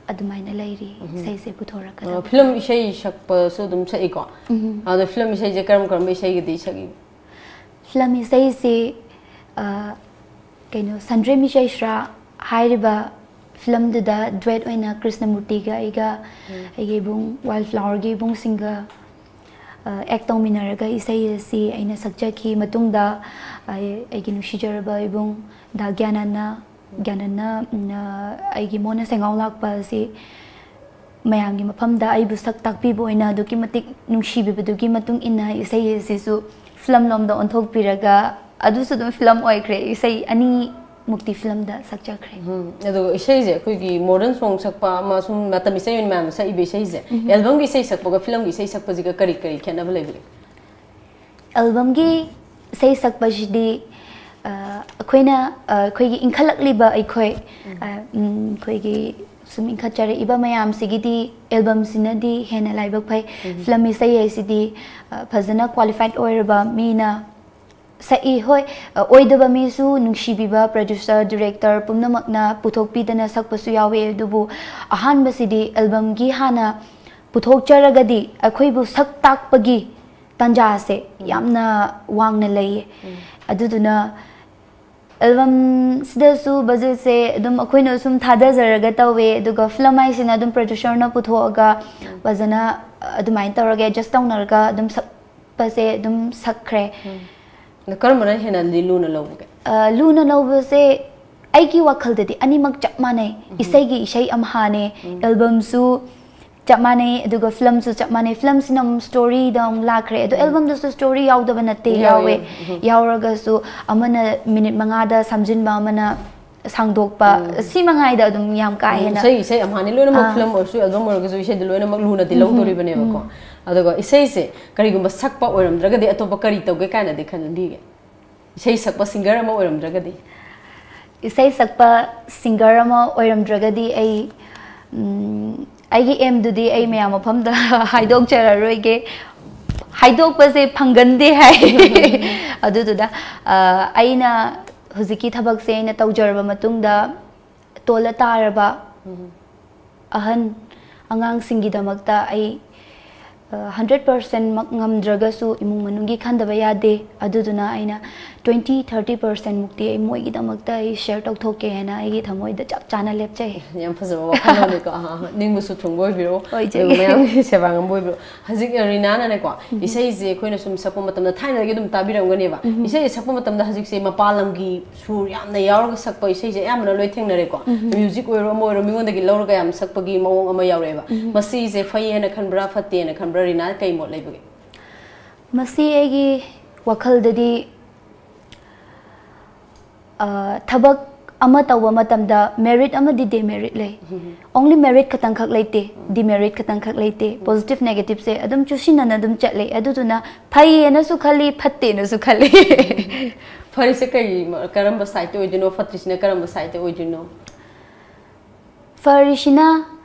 ꯑꯗꯨꯃꯥꯏꯅ ꯂꯩꯔꯤ, ꯎꯝ꯫ ꯏꯁꯩꯁꯦ ꯄꯨꯊꯣꯔꯛꯀꯗꯕ꯫ ꯑ, ꯐꯤꯂꯝ ꯏꯁꯩ ꯁꯛꯄꯁꯨ ꯑꯗꯨꯝ ꯁꯛꯏꯀꯣ? ꯎꯝ꯫ ꯑꯗꯣ ꯐꯤꯂꯝ ꯏꯁꯩꯁꯦ ꯀꯔꯝ ꯀꯔꯝꯕ ꯏꯁꯩꯒꯗꯤ ꯁꯛꯏ? ꯐꯤꯂꯝ ꯏꯁꯩꯁꯤ, ꯑ, ꯀꯩꯅꯣ, ꯁꯟꯗ꯭ꯔꯦꯝꯕꯤ ꯆꯩꯁ꯭ꯔꯥ ꯍꯥꯏꯔꯤꯕ ꯐꯤꯂꯝꯗꯨꯗ duet ꯑꯣꯏꯅ ꯀ꯭ꯔꯤꯁꯅꯃꯨꯔꯇꯤꯒ ꯑꯩꯒ, ꯎꯝ꯫ ꯑꯩꯒꯤ ꯏꯕꯨꯡ ꯋꯥꯏꯜ ꯐ꯭ꯂꯥꯋꯔꯒꯤ ꯏꯕꯨꯡꯁꯤꯡꯒ, ꯑ, act ꯇꯧꯃꯤꯟꯅꯔꯒ ꯏꯁꯩ ꯑꯁꯤ ꯑꯩꯅ ꯁꯛꯆꯈꯤ꯫ ꯃꯇꯨꯡꯗ ꯑꯩ, ꯑꯩꯒꯤ ꯅꯨꯡꯁꯤꯖꯔꯕ ꯏꯕꯨꯡ ꯗꯥ ꯒ꯭ꯌꯥꯅꯟꯅ, ꯒ꯭ꯌꯥꯅꯟꯅ, ꯎꯝ, ꯑ, ꯑꯩꯒꯤ ꯃꯣꯟꯅ ꯁꯦꯡꯒꯥꯎ ꯂꯥꯛꯄ ꯑꯁꯤ ꯃꯌꯥꯝꯒꯤ ꯃꯐꯝꯗ ꯑꯩꯕꯨ ꯁꯛ ꯇꯥꯛꯄꯤꯕ ꯑꯣꯏꯅ ꯑꯗꯨꯛꯀꯤ ꯃꯇꯤꯛ ꯅꯨꯡꯁꯤꯕꯤꯕꯗꯨꯒꯤ ꯃꯇꯨꯡ ꯏꯟꯅ ꯏꯁꯩ ꯑꯁꯤꯁꯨ ꯐꯤꯂꯝ ꯂꯣꯝꯗ ꯑꯣꯟꯊꯣꯛꯄꯤꯔꯒ ꯑꯗꯨꯁꯨ ꯑꯗꯨꯝ ꯐꯤꯂꯝ ꯑꯣꯏꯈ꯭ꯔꯦ꯫ ꯏꯁꯩ ꯑꯅꯤꯃꯨꯛꯇꯤ ꯐꯤꯂꯝꯗ ꯁꯛꯆꯈ꯭ꯔꯦ꯫ ꯎꯝ, ꯑꯗꯨꯒ ꯏꯁꯩꯁꯦ ꯑꯩꯈꯣꯏꯒꯤ modern song ꯁꯛꯄ ꯑꯃꯁꯨꯡ ꯃꯇꯝ ꯏꯁꯩ ꯑꯣꯏꯅ ꯃꯌꯥꯝꯅ ꯁꯛꯏꯕ ꯏꯁꯩꯁꯦ, ꯎꯝ꯫ Albumꯒꯤ ꯏꯁꯩ ꯁꯛꯄꯒ ꯐꯤꯂꯝꯒꯤ ꯏꯁꯩ ꯁꯛꯄꯁꯤꯒ ꯀꯔꯤ ꯀꯔꯤ ꯈꯦꯠꯅꯕ ꯂꯩꯕꯒꯦ? Albumꯒꯤ ꯏꯁꯩ ꯁꯛꯄꯁꯤꯗꯤ, ꯑ, ꯑꯩꯈꯣꯏꯅ, ꯑ, ꯑꯩꯈꯣꯏꯒꯤ ꯏꯟꯈꯠꯂꯛꯂꯤꯕ ꯑꯩꯈꯣꯏ, ꯎꯝ꯫ ꯑ, ꯎꯝ, ꯑꯩꯈꯣꯏꯒꯤ ꯁꯨꯝ ꯏꯟꯈꯠꯆꯔꯛꯏꯕ ꯃꯌꯥꯝꯁꯤꯒꯤꯗꯤ ꯑꯦꯜꯕꯝꯁꯤꯅꯗꯤ ꯍꯦꯟꯅ ꯂꯥꯏꯕꯛ ꯐꯩ꯫ ꯐꯤꯂꯝ ꯏꯁꯩ ꯍꯥꯏꯁꯤꯗꯤ, ꯑ, ꯐꯖꯅ ꯀ꯭ꯋꯥꯂꯤꯐꯥꯏꯠ ꯑꯣꯏꯔꯕ ꯃꯤꯅ ꯁꯛꯏ꯫ ꯍꯣꯏ, ꯑ, ꯑꯣꯏꯗꯕ ꯃꯤꯁꯨ ꯅꯨꯡꯁꯤꯕꯤꯕ ꯄ꯭ꯔꯣꯗ꯭ꯌꯨꯁꯔ, ꯗꯤꯔꯦꯛꯇꯔ ꯄꯨꯝꯅꯃꯛꯅ ꯄꯨꯊꯣꯛꯄꯤꯗꯅ ꯁꯛꯄꯁꯨ ꯌꯥꯎꯋꯦ, ꯑꯗꯨꯕꯨ ꯑꯍꯥꯟꯕꯁꯤꯗꯤ ꯑꯦꯜꯕꯝꯒꯤ ꯍꯥꯟꯅ ꯄꯨꯊꯣꯛꯆꯔꯒꯗꯤ ꯑꯩꯈꯣꯏꯕꯨ ꯁꯛ ꯇꯥꯛꯄꯒꯤ ꯇꯥꯟꯖꯥꯁꯦ ꯌꯥꯝꯅ ꯋꯥꯡꯅ ꯂꯩꯌꯦ꯫ ꯑꯗꯨꯗꯨꯅ ꯑꯦꯜꯕꯝꯁꯤꯗꯁꯨ ꯕꯖꯦꯠꯁꯦ ꯑꯗꯨꯝ ꯑꯩꯈꯣꯏꯅ ꯁꯨꯝ ꯊꯥꯗꯖꯔꯒ ꯇꯧꯋꯦ, ꯑꯗꯨꯒ ꯐꯤꯂꯝ ꯍꯥꯏꯁꯤꯅ ꯑꯗꯨꯝ ꯄ꯭ꯔꯣꯗ꯭ꯌꯨꯁꯔꯅ ꯄꯨꯊꯣꯛꯑꯒ ꯐꯖꯅ ꯑꯗꯨꯃꯥꯏꯅ ꯇꯧꯔꯒ ꯑꯦꯗꯖꯁ ꯇꯧꯅꯔꯒ ꯑꯗꯨꯝ ꯁꯛꯄꯁꯦ ꯑꯗꯨꯝ ꯁꯛꯈ꯭ꯔꯦ꯫ ꯑꯗꯣ ꯀꯔꯝꯕꯅ ꯍꯦꯟꯅꯗꯤ ꯂꯨꯅ ꯂꯧꯕꯒꯦ? ꯑ, ꯂꯨꯅ ꯂꯧꯕꯁꯦ ꯑꯩꯒꯤ ꯋꯥꯈꯜꯗꯗꯤ ꯑꯅꯤꯃꯛ ꯆꯞ ꯃꯥꯟꯅꯩ꯫ ꯏꯁꯩꯒꯤ ꯏꯁꯩ ꯑꯝꯍꯥꯅꯦ, ꯑꯦꯜꯕꯝꯁꯨ ꯆꯞ ꯃꯥꯟꯅꯩ, ꯑꯗꯨꯒ ꯐꯤꯂꯝꯁꯨ ꯆꯞ ꯃꯥꯟꯅꯩ꯫ ꯐꯤꯂꯝꯁꯤꯅ ꯑꯃꯨꯛ ꯁ꯭ꯇꯣꯔꯤꯗ ꯑꯃꯨꯛ ꯂꯥꯛꯈ꯭ꯔꯦ, ꯑꯗꯣ ꯑꯦꯜꯕꯝꯗꯁꯨ ꯁ꯭ꯇꯣꯔꯤ ꯌꯥꯎꯗꯕ ꯅꯠꯇꯦ, ꯌꯥꯎꯋꯦ, ꯌꯥꯎꯋꯦ꯫ ꯌꯥꯎꯔꯒꯁꯨ ꯑꯃꯅ ꯃꯤꯅꯤꯠ ꯃꯉꯥꯗ ꯁꯝꯖꯤꯟꯕ, ꯑꯃꯅ ꯁꯥꯡꯗꯣꯛꯄ, ꯁꯤ ꯃꯉꯥꯏꯗ ꯑꯗꯨꯝ ꯌꯥꯝ ꯀꯥ ꯍꯦꯟꯅ꯫ ꯏꯁꯩ ꯏꯁꯩ ꯑꯝꯍꯥꯅꯤ ꯂꯣꯏꯅꯃꯛ, ꯑꯥ꯫ ꯐꯤꯂꯝ ꯑꯣꯏꯔꯁꯨ ꯑꯦꯜꯕꯝ ꯑꯣꯏꯔꯒꯁꯨ ꯏꯁꯩꯗꯤ ꯂꯣꯏꯅꯃꯛ ꯂꯨꯅꯗꯤ ꯂꯧꯗꯣꯔꯤꯕꯅꯦꯕꯀꯣ꯫ ꯑꯗꯨꯒ ꯏꯁꯩꯁꯦ ꯀꯔꯤꯒꯨꯝꯕ ꯁꯛꯄ ꯑꯣꯏꯔꯝꯗ꯭ꯔꯒꯗꯤ ꯑꯇꯣꯞꯄ ꯀꯔꯤ ꯇꯧꯒꯦ ꯀꯥꯏꯅꯗꯤ ꯈꯟꯕꯤꯒꯦ? ꯏꯁꯩ ꯁꯛꯄ ꯁꯤꯡꯒꯔ ꯑꯃ ꯑꯣꯏꯔꯝꯗ꯭ꯔꯒꯗꯤ? ꯏꯁꯩ ꯁꯛꯄ ꯁꯤꯡꯒꯔ ꯑꯃ ꯑꯣꯏꯔꯝꯗ꯭ꯔꯒꯗꯤ ꯑꯩ, ꯎꯝ, ꯑꯩꯒꯤ ꯑꯦꯝꯗꯨꯗꯤ ꯑꯩ ꯃꯌꯥꯝ ꯃꯐꯝꯗ ꯍꯥꯏꯗꯣꯛꯆꯔꯔꯣꯏꯒꯦ꯫ ꯍꯥꯏꯗꯣꯛꯄꯁꯦ ꯐꯪꯒꯟꯗꯦ ꯍꯥꯏ꯫ ꯑꯗꯨꯗꯨꯅ, ꯑ, ꯑꯩꯅ ꯍꯧꯖꯤꯛꯀꯤ ꯊꯕꯛꯁꯦ ꯑꯩꯅ ꯇꯧꯖꯔꯕ ꯃꯇꯨꯡꯗ ꯇꯣꯜꯂ ꯇꯥꯔꯕ ꯑꯍꯟ ꯑꯉꯥꯡꯁꯤꯡꯒꯤꯗꯃꯛꯇ ꯑꯩ, ꯑ, ꯍꯟꯗ꯭ꯔꯦꯠ ꯄꯥꯔꯁꯦꯟꯃꯛ ꯉꯝꯗ꯭ꯔꯒꯁꯨ ꯏꯃꯨꯡ ꯃꯅꯨꯡꯒꯤ ꯈꯟꯗꯕ ꯌꯥꯗꯦ꯫ ꯑꯗꯨꯗꯨꯅ ꯑꯩꯅ ꯇ꯭ꯋꯦꯟꯇꯤ ꯊꯥꯔꯇꯤ ꯄꯥꯔꯁꯦꯟꯃꯨꯛꯇꯤ ꯑꯩ ꯃꯣꯏꯒꯤꯗꯃꯛꯇ ꯑꯩ ꯁꯤꯌꯔ ꯇꯧꯊꯣꯛꯀꯦ ꯍꯥꯏꯅ ꯑꯩꯒꯤ ꯊꯃꯣꯏꯗ ꯆꯞ ꯆꯥꯅ ꯂꯦꯞꯆꯩ꯫ ꯌꯥꯝ ꯐꯖꯕ ꯋꯥꯈꯜꯂꯣꯟꯅꯤꯀꯣ꯫ ꯑꯍꯥ, ꯑꯍꯥ꯫ ꯅꯤꯡꯕꯁꯨ ꯊꯨꯡꯕ ꯑꯣꯏꯕꯤꯔꯣ, ꯑꯣꯏꯖꯒꯦ꯫ ꯑꯗꯨꯒ ꯃꯌꯥꯝꯒꯤ ꯁꯦꯕꯥ ꯉꯝꯕ ꯑꯣꯏꯕꯤꯔꯣ꯫ ꯍꯧꯖꯤꯛ ꯔꯤꯅꯥꯅꯅꯦꯀꯣ, ꯏꯁꯩꯁꯦ ꯑꯩꯈꯣꯏꯅ ꯁꯨꯝ ꯁꯛꯄ ꯃꯇꯝꯗ ꯊꯥꯏꯅꯗꯒꯤ ꯑꯗꯨꯝ ꯇꯥꯕꯤꯔꯝꯒꯅꯦꯕ꯫ ꯏꯁꯩꯁꯦ ꯁꯛꯄ ꯃꯇꯝꯗ ꯍꯧꯖꯤꯛꯁꯦ ꯃꯄꯥꯟ ꯂꯝꯒꯤ ꯁꯨꯔ ꯌꯥꯝꯅ ꯌꯥꯎꯔꯒ ꯁꯛꯄ ꯏꯁꯩꯁꯦ ꯑꯌꯥꯝꯕꯅ ꯂꯣꯏ ꯊꯦꯡꯅꯔꯦꯀꯣ꯫ ꯃ꯭ꯌꯨꯖꯤꯛ ꯑꯣꯏꯔꯣ ꯑꯃ ꯑꯣꯏꯔꯣ ꯃꯤꯉꯣꯟꯗꯒꯤ ꯂꯧꯔꯒ ꯌꯥꯝ ꯁꯛꯄꯒꯤ ꯃꯑꯣꯡ ꯑꯃ ꯌꯥꯎꯔꯛꯑꯦꯕ꯫ ꯃꯁꯤꯁꯦ ꯐꯩ ꯍꯥꯏꯅ ꯈꯟꯕ꯭ꯔꯥ ꯐꯠꯇꯦ ꯍꯥꯏꯅ ꯈꯟꯕ꯭ꯔꯥ, ꯔꯤꯅꯥ ꯀꯩ ꯃꯣꯠ ꯂꯩꯕꯒꯦ? ꯃꯁꯤ ꯑꯩꯒꯤ ꯋꯥꯈꯜꯗꯗꯤ, ꯑ, ꯊꯕꯛ ꯑꯃ ꯇꯧꯕ ꯃꯇꯝꯗ ꯃꯦꯔꯤꯠ ꯑꯃꯗꯤ ꯗꯤꯃꯦꯔꯤꯠ ꯂꯩ꯫ ꯑꯣꯡꯂꯤ ꯃꯦꯔꯤꯠ ꯈꯛꯇꯪꯈꯛ ꯂꯩꯇꯦ, ꯗꯤꯃꯦꯔꯤꯠ ꯈꯛꯇꯪꯈꯛ ꯂꯩꯇꯦ꯫ ꯄꯣꯖꯤꯇꯤꯚ ꯅꯦꯒꯦꯇꯤꯚꯁꯦ ꯑꯗꯨꯝ ꯆꯨꯁꯤꯟꯅꯅ ꯑꯗꯨꯝ ꯆꯠꯂꯦ꯫ ꯑꯗꯨꯗꯨꯅ ꯐꯩꯌꯦꯅꯁꯨ ꯈꯜꯂꯤ, ꯐꯠꯇꯦꯅꯁꯨ ꯈꯜꯂꯤ꯫ ꯐꯔꯤꯁꯦ ꯀꯔꯤ, ꯀꯔꯝꯕ ꯁꯥꯏꯠꯇ ꯑꯣꯏꯗꯣꯏꯅꯣ, ꯐꯠꯇ꯭ꯔꯤꯁꯤꯅ ꯀꯔꯝꯕ ꯁꯥꯏꯠꯇ ꯑꯣꯏꯗꯣꯏꯅꯣ? ꯐꯔꯤꯁꯤꯅ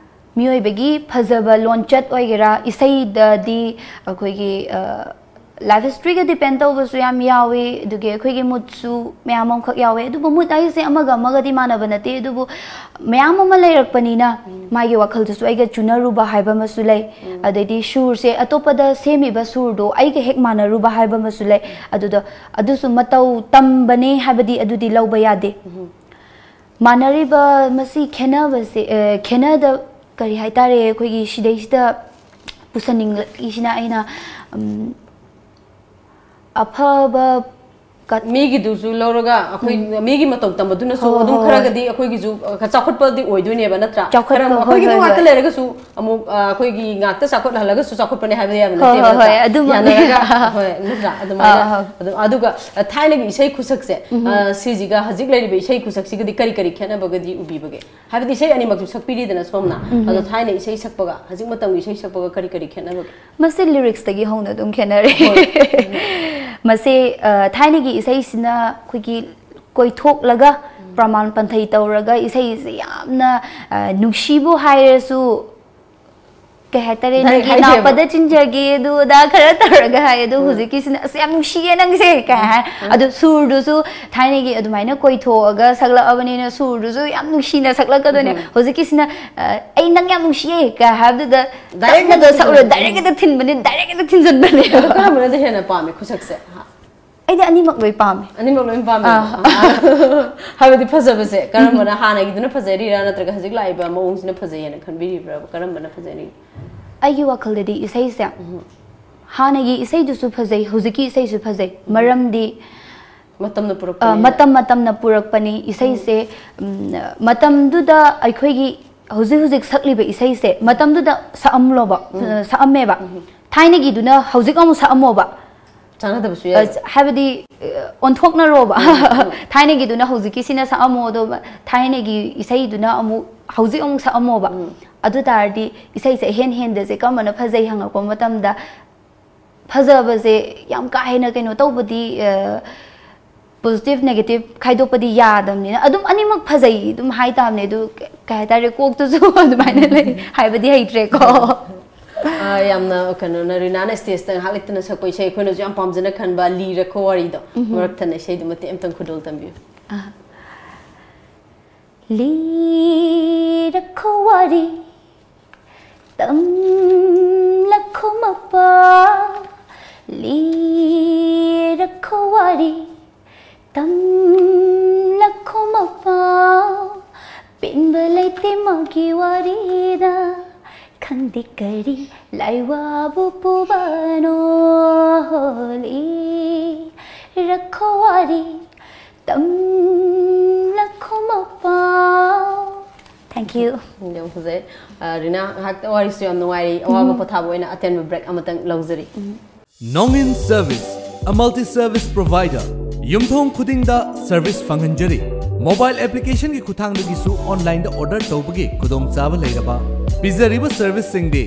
ꯃꯤꯑꯣꯏꯕꯒꯤ ꯐꯖꯕ ꯂꯣꯟꯆꯠ ꯑꯣꯏꯒꯦꯔꯥ, ꯏꯁꯩꯗꯗꯤ ꯑꯩꯈꯣꯏꯒꯤ ꯂꯥꯏꯐ ꯍꯤꯁꯇ꯭ꯔꯤꯒ ꯗꯤꯄꯦꯟ ꯇꯧꯕꯁꯨ ꯌꯥꯝ ꯌꯥꯎꯏ, ꯑꯗꯨꯒꯤ ꯑꯩꯈꯣꯏꯒꯤ ꯃꯨꯠꯁꯨ ꯃꯌꯥꯝ ꯑꯃꯈꯛ ꯌꯥꯎꯋꯦ꯫ ꯑꯗꯨꯕꯨ ꯃꯨꯠ ꯍꯥꯏꯁꯦ ꯑꯃꯒ ꯑꯃꯒꯗꯤ ꯃꯥꯟꯅꯕ ꯅꯠꯇꯦ, ꯑꯗꯨꯕꯨ ꯃꯌꯥꯝ ꯑꯃ ꯂꯩꯔꯛꯄꯅꯤꯅ ꯃꯥꯒꯤ ꯋꯥꯈꯜꯗꯨꯁꯨ ꯑꯩꯒ ꯆꯨꯅꯔꯨꯕ ꯍꯥꯏꯕ ꯑꯃꯁꯨ ꯂꯩ꯫ ꯑꯗꯩꯗꯤ ꯁꯨꯔꯁꯦ ꯑꯇꯣꯞꯄꯗ ꯁꯦꯝꯃꯤꯕ ꯁꯨꯔꯗꯣ ꯑꯩꯒ ꯍꯦꯛ ꯃꯥꯟꯅꯔꯨꯕ ꯍꯥꯏꯕ ꯑꯃꯁꯨ ꯂꯩ꯫ ꯑꯗꯨꯗ ꯑꯗꯨꯁꯨ ꯃꯇꯧ ꯇꯝꯕꯅꯦ ꯍꯥꯏꯕꯗꯤ ꯑꯗꯨꯗꯤ ꯂꯧꯕ ꯌꯥꯗꯦ꯫ ꯃꯥꯟꯅꯔꯤꯕ ꯃꯁꯤ ꯈꯦꯠꯅꯕꯁꯦ, ꯑ, ꯈꯦꯠꯅꯗ ꯀꯔꯤ ꯍꯥꯏꯇꯥꯔꯦ, ꯑꯩꯈꯣꯏꯒꯤ ꯁꯤꯗꯩꯁꯤꯗ ꯄꯨꯁꯟꯅꯤꯡꯂꯛꯏꯁꯤꯅ ꯑꯩꯅ, ꯎꯝ, ꯑꯐꯕ ꯀꯠ- ꯃꯤꯒꯤꯗꯨꯁꯨ ꯂꯧꯔꯒ ꯑꯩꯈꯣꯏ ꯎꯝ꯫ ꯃꯤꯒꯤ ꯃꯇꯧ ꯇꯝꯕꯗꯨꯅꯁꯨ ꯍꯣꯏ, ꯍꯣꯏ, ꯑꯗꯨꯝ ꯍꯣꯏ, ꯈꯔꯒꯗꯤ ꯑꯩꯈꯣꯏꯒꯤꯁꯨ, ꯑ, ꯆꯥꯎꯈꯠꯄꯗꯤ ꯑꯣꯏꯗꯣꯏꯅꯦꯕ, ꯅꯠꯇ꯭ꯔꯥ? ꯆꯥꯎꯈꯠꯄ, ꯈꯔ ꯑꯃꯨꯛ ꯍꯣꯏ, ꯑꯩꯈꯣꯏꯒꯤ ꯍꯣꯏ, ꯉꯥꯛꯇ ꯍꯣꯏ꯫ ꯂꯩꯔꯒꯁꯨ ꯑꯃꯨꯛ, ꯑ, ꯑꯩꯈꯣꯏꯒꯤ ꯉꯥꯛꯇ ꯆꯥꯎꯈꯠꯍꯜꯂꯒꯁꯨ ꯆꯥꯎꯈꯠꯄꯅꯦ ꯍꯥꯏꯕ ꯌꯥꯕ ꯍꯣꯏ, ꯅꯠꯇꯦꯕ, ꯍꯣꯏ, ꯅꯠꯇ꯭ꯔꯥ? ꯍꯣꯏ, ꯑꯗꯨꯃꯛꯅꯤ꯫ ꯌꯥꯅꯔꯒ, ꯍꯣꯏ, ꯅꯠꯇ꯭ꯔꯥ? ꯑꯗꯨꯃꯥꯏꯅ ꯑꯥ, ꯑꯥ꯫ ꯑꯗꯨꯝ, ꯑꯗꯨꯒ, ꯑ, ꯊꯥꯏꯅꯒꯤ ꯏꯁꯩ ꯈꯨꯁꯛꯁꯦ, ꯎꯝ꯫ ꯑ, ꯁꯤꯁꯤꯒ ꯍꯧꯖꯤꯛ ꯂꯩꯔꯤꯕ ꯏꯁꯩ ꯈꯨꯁꯛꯁꯤꯒꯗꯤ ꯀꯔꯤ ꯀꯔꯤ ꯈꯦꯠꯅꯕꯒꯗꯤ ꯎꯕꯤꯕꯒꯦ? ꯍꯥꯏꯕꯗꯤ ꯏꯁꯩ ꯑꯅꯤꯃꯛꯁꯨ ꯁꯛꯄꯤꯔꯤꯗꯅ ꯁꯣꯝꯅ, ꯎꯝ꯫ ꯑꯗꯣ ꯊꯥꯏꯅ ꯏꯁꯩ ꯁꯛꯄꯒ ꯍꯧꯖꯤꯛ ꯃꯇꯝꯒꯤ ꯏꯁꯩ ꯁꯛꯄꯒ ꯀꯔꯤ ꯀꯔꯤ ꯈꯦꯠꯅꯕꯒꯦ? ꯃꯁꯤ ꯂꯤꯔꯤꯛꯁꯇꯒꯤ ꯍꯧꯅ ꯑꯗꯨꯝ ꯈꯦꯠꯅꯔꯦ꯫ ꯍꯣꯏ꯫ ꯃꯁꯤ, ꯑ, ꯊꯥꯏꯅꯒꯤ ꯏꯁꯩꯁꯤꯅ ꯑꯩꯈꯣꯏꯒꯤ ꯀꯣꯏꯊꯣꯛꯂꯒ, ꯎꯝ꯫ ꯄ꯭ꯔꯃꯥꯟ ꯄꯟꯊꯩ ꯇꯧꯔꯒ ꯏꯁꯩꯁꯤ ꯌꯥꯝꯅ, ꯑ, ꯅꯨꯡꯁꯤꯕꯨ ꯍꯥꯏꯔꯁꯨ, ꯀꯩ ꯍꯥꯏꯇꯥꯔꯦ, direct ꯅꯪꯒꯤ ꯍꯥꯏꯗꯦꯕ꯫ ꯅꯥꯄꯗ ꯆꯤꯟꯖꯒꯦ, ꯑꯗꯨ ꯑꯗꯥ ꯈꯔ ꯇꯧꯔꯒ ꯍꯥꯏ꯫ ꯑꯗꯣ ꯎꯝ꯫ ꯍꯧꯖꯤꯛꯀꯤꯁꯤꯅ, "ꯑꯁ, ꯌꯥꯝ ꯅꯨꯡꯁꯤꯌꯦ ꯅꯪꯁꯦ" ꯀꯥꯏ ꯍꯥꯏ꯫ ꯎꯝ꯫ ꯑꯗꯣ ꯁꯨꯔꯗꯨꯁꯨ ꯊꯥꯏꯅꯒꯤ ꯑꯗꯨꯃꯥꯏꯅ ꯀꯣꯏꯊꯣꯛꯑꯒ ꯁꯛꯂꯛꯑꯕꯅꯤꯅ ꯁꯨꯔꯗꯨꯁꯨ ꯌꯥꯝ ꯅꯨꯡꯁꯤꯅ ꯁꯛꯂꯛꯀꯗꯣꯏꯅꯦ꯫ ꯎꯝ꯫ ꯍꯧꯖꯤꯛꯀꯤꯁꯤꯅ, ꯑ, "ꯑꯩ ꯅꯪ ꯌꯥꯝ ꯅꯨꯡꯁꯤꯌꯦ" ꯀꯥꯏ ꯍꯥꯏꯕꯗꯨꯗ direct ꯇꯞꯅꯒ ꯍꯦꯛꯇ ꯁꯛꯎꯔ ꯊꯤꯟꯖꯤꯟꯕ꯫ Direct ꯍꯦꯛꯇ ꯊꯤꯟꯕꯅꯤ, direct ꯍꯦꯛꯇ ꯊꯤꯟꯖꯤꯟꯕꯅꯦ꯫ ꯑꯗꯣ ꯀꯔꯝꯕꯅꯗꯤ ꯍꯦꯟꯅ ꯄꯥꯝꯃꯤ ꯈꯨꯁꯛꯁꯦ? ꯑꯩꯗꯤ ꯑꯅꯤꯃꯛ ꯂꯣꯏ ꯄꯥꯝꯃꯦ꯫ ꯑꯅꯤꯃꯛ ꯂꯣꯏ ꯄꯥꯝꯃꯦ꯫ ꯑꯥ꯫ ꯍꯥꯏꯕꯗꯤ ꯐꯖꯕꯁꯦ ꯀꯔꯝꯕꯅ, ꯍꯥꯟꯅꯒꯤꯗꯨꯅ ꯐꯖꯔꯤꯔꯥ ꯅꯠꯇ꯭ꯔꯒ ꯍꯧꯖꯤꯛ ꯂꯥꯛꯏꯕ ꯃꯑꯣꯡꯁꯤꯅ ꯐꯖꯩꯌꯦꯅ ꯈꯟꯕꯤꯔꯤꯕ꯭ꯔꯥ? ꯀꯔꯝꯕꯅ ꯐꯖꯔꯤ? ꯑꯩꯒꯤ ꯋꯥꯈꯜꯗꯗꯤ ꯏꯁꯩꯁꯦ ꯎꯝ꯫ ꯍꯥꯟꯅꯒꯤ ꯏꯁꯩꯗꯨꯁꯨ ꯐꯖꯩ, ꯍꯧꯖꯤꯛꯀꯤ ꯏꯁꯩꯁꯨ ꯐꯖꯩ꯫ ꯎꯝ꯫ ꯃꯔꯝꯗꯤ, ꯃꯇꯝꯅ ꯑ, ꯄꯨꯔꯛꯄꯅꯤꯅ꯫ ꯃꯇꯝ ꯃꯇꯝꯅ ꯄꯨꯔꯛꯄꯅꯤ꯫ ꯏꯁꯩꯁꯦ, ꯎꯝ꯫ ꯎꯝ, ꯃꯇꯝꯗꯨꯗ ꯑꯩꯈꯣꯏꯒꯤ ꯍꯧꯖꯤꯛ ꯍꯧꯖꯤꯛ ꯁꯛꯂꯤꯕ ꯏꯁꯩꯁꯦ ꯃꯇꯝꯗꯨꯗ ꯁꯛꯑꯝꯂꯣꯕ, ꯎꯝ꯫ ꯑ, ꯁꯛꯑꯝꯃꯦꯕ꯫ ꯎꯝ꯫ ꯊꯥꯏꯅꯒꯤꯗꯨꯅ ꯍꯧꯖꯤꯛ ꯑꯃꯨꯛ ꯁꯛꯑꯝꯃꯣꯕ꯫ ꯆꯥꯟꯅꯗꯕꯁꯨ ꯌꯥꯏ꯫ ꯑ, ꯍꯥꯏꯕꯗꯤ, ꯑ, ꯑꯣꯟꯊꯣꯛꯅꯔꯣꯕ꯫ ꯎꯝ, ꯎꯝ꯫ ꯊꯥꯏꯅꯒꯤꯗꯨꯅ ꯍꯧꯖꯤꯛꯀꯤꯁꯤꯅ ꯁꯛꯑꯝꯃꯣ, ꯑꯗꯣ ꯊꯥꯏꯅꯒꯤ ꯏꯁꯩꯗꯨꯅ ꯑꯃꯨꯛ ꯍꯧꯖꯤꯛ ꯑꯃꯨꯛ ꯁꯛꯑꯝꯃꯣꯕ꯫ ꯎꯝ꯫ ꯑꯗꯨ ꯇꯥꯔꯗꯤ ꯏꯁꯩꯁꯦ ꯏꯍꯦꯟ ꯍꯦꯟꯗꯁꯦ ꯀꯔꯝꯕꯅ ꯐꯖꯩ ꯍꯪꯉꯛꯄ ꯃꯇꯝꯗ, ꯐꯖꯕꯁꯦ ꯌꯥꯝ ꯀꯥ ꯍꯦꯟꯅ ꯀꯩꯅꯣ ꯇꯧꯕꯗꯤ, ꯑ, positive negative ꯈꯥꯏꯗꯣꯛꯄꯗꯤ ꯌꯥꯗꯕꯅꯤꯅ ꯑꯗꯨꯝ ꯑꯅꯤꯃꯛ ꯐꯖꯩ ꯑꯗꯨꯝ ꯍꯥꯏ ꯇꯥꯕꯅꯦ꯫ ꯑꯗꯨ ꯀꯩ ꯍꯥꯏꯇꯥꯔꯦ, ꯀꯣꯛꯇꯁꯨ ꯑꯗꯨꯃꯥꯏꯅ ꯂꯩ, ꯍꯥꯏꯕꯗꯤ ꯍꯩꯇ꯭ꯔꯦꯀꯣ꯫ ꯑ, ꯌꯥꯝꯅ ꯀꯩꯅꯣꯅ ꯔꯤꯅꯥꯅ ꯁ꯭ꯇꯦꯖꯇ ꯉꯥꯏꯍꯥꯛ ꯂꯩꯇꯅ ꯁꯛꯄ ꯏꯁꯩ ꯑꯩꯈꯣꯏꯅꯁꯨ ꯌꯥꯝ ꯄꯥꯝꯖꯅ ꯈꯟꯕ ꯂꯤꯔꯈꯣ ꯋꯥꯔꯤꯗꯣ ꯃꯔꯛ ꯊꯠꯅ ꯏꯁꯩꯗꯨ ꯃꯇꯦꯛ ꯑꯃꯇꯪ ꯈꯨꯗꯣꯜ ꯇꯝꯕꯤꯌꯨ꯫ ꯂꯤꯔꯈꯣ ꯋꯥꯔꯤ, ꯇꯝꯂꯈꯣ ꯃꯄꯥ, ꯂꯤꯔꯈꯣ ꯋꯥꯔꯤ, ꯇꯝꯂꯈꯣ ꯃꯄꯥ, ꯄꯦꯟꯕ ꯂꯩꯇꯦ ꯃꯥꯒꯤ ꯋꯥꯔꯤꯗ, ꯈꯪꯗꯦ ꯀꯔꯤ ꯂꯥꯏꯋꯥꯕꯨ ꯄꯨꯕꯅꯣ, ꯂꯤꯔꯈꯣ ꯋꯥꯔꯤ, ꯇꯝꯂꯈꯣ ꯃꯄꯥ꯫ Thank you. ꯌꯥꯝ ꯐꯖꯩ꯫ ꯑ, ꯔꯤꯅꯥ, ꯉꯥꯏꯍꯥꯛꯇ ꯋꯥꯔꯤꯁꯨ ꯌꯥꯝ ꯅꯨꯡꯉꯥꯏꯔꯤ꯫ ꯑꯋꯥꯕ ꯄꯣꯊꯥꯕ ꯑꯣꯏꯅ ꯑꯇꯦꯟꯕ ꯕ꯭ꯔꯦꯛ ꯑꯃꯇꯪ ꯂꯧꯖꯔꯤ꯫ ꯅꯣꯡꯏꯟ service, a multi service provider. ꯌꯨꯝꯊꯣꯡ ꯈꯨꯗꯤꯡꯗ ꯁꯔꯚꯤꯁ ꯐꯪꯍꯟꯖꯔꯤ꯫ ꯃꯣꯕꯥꯏꯜ ꯑꯦꯄ꯭ꯂꯤꯀꯦꯁꯟꯒꯤ ꯈꯨꯠꯊꯥꯡꯗꯒꯤꯁꯨ ꯑꯣꯟꯂꯥꯏꯟꯗ ꯑꯣꯔꯗꯔ ꯇꯧꯕꯒꯤ ꯈꯨꯗꯣꯡꯆꯥꯕ ꯂꯩꯔꯕ꯫ ꯄꯤꯖꯔꯤꯕ ꯁꯔꯚꯤꯁꯁꯤꯡꯗꯤ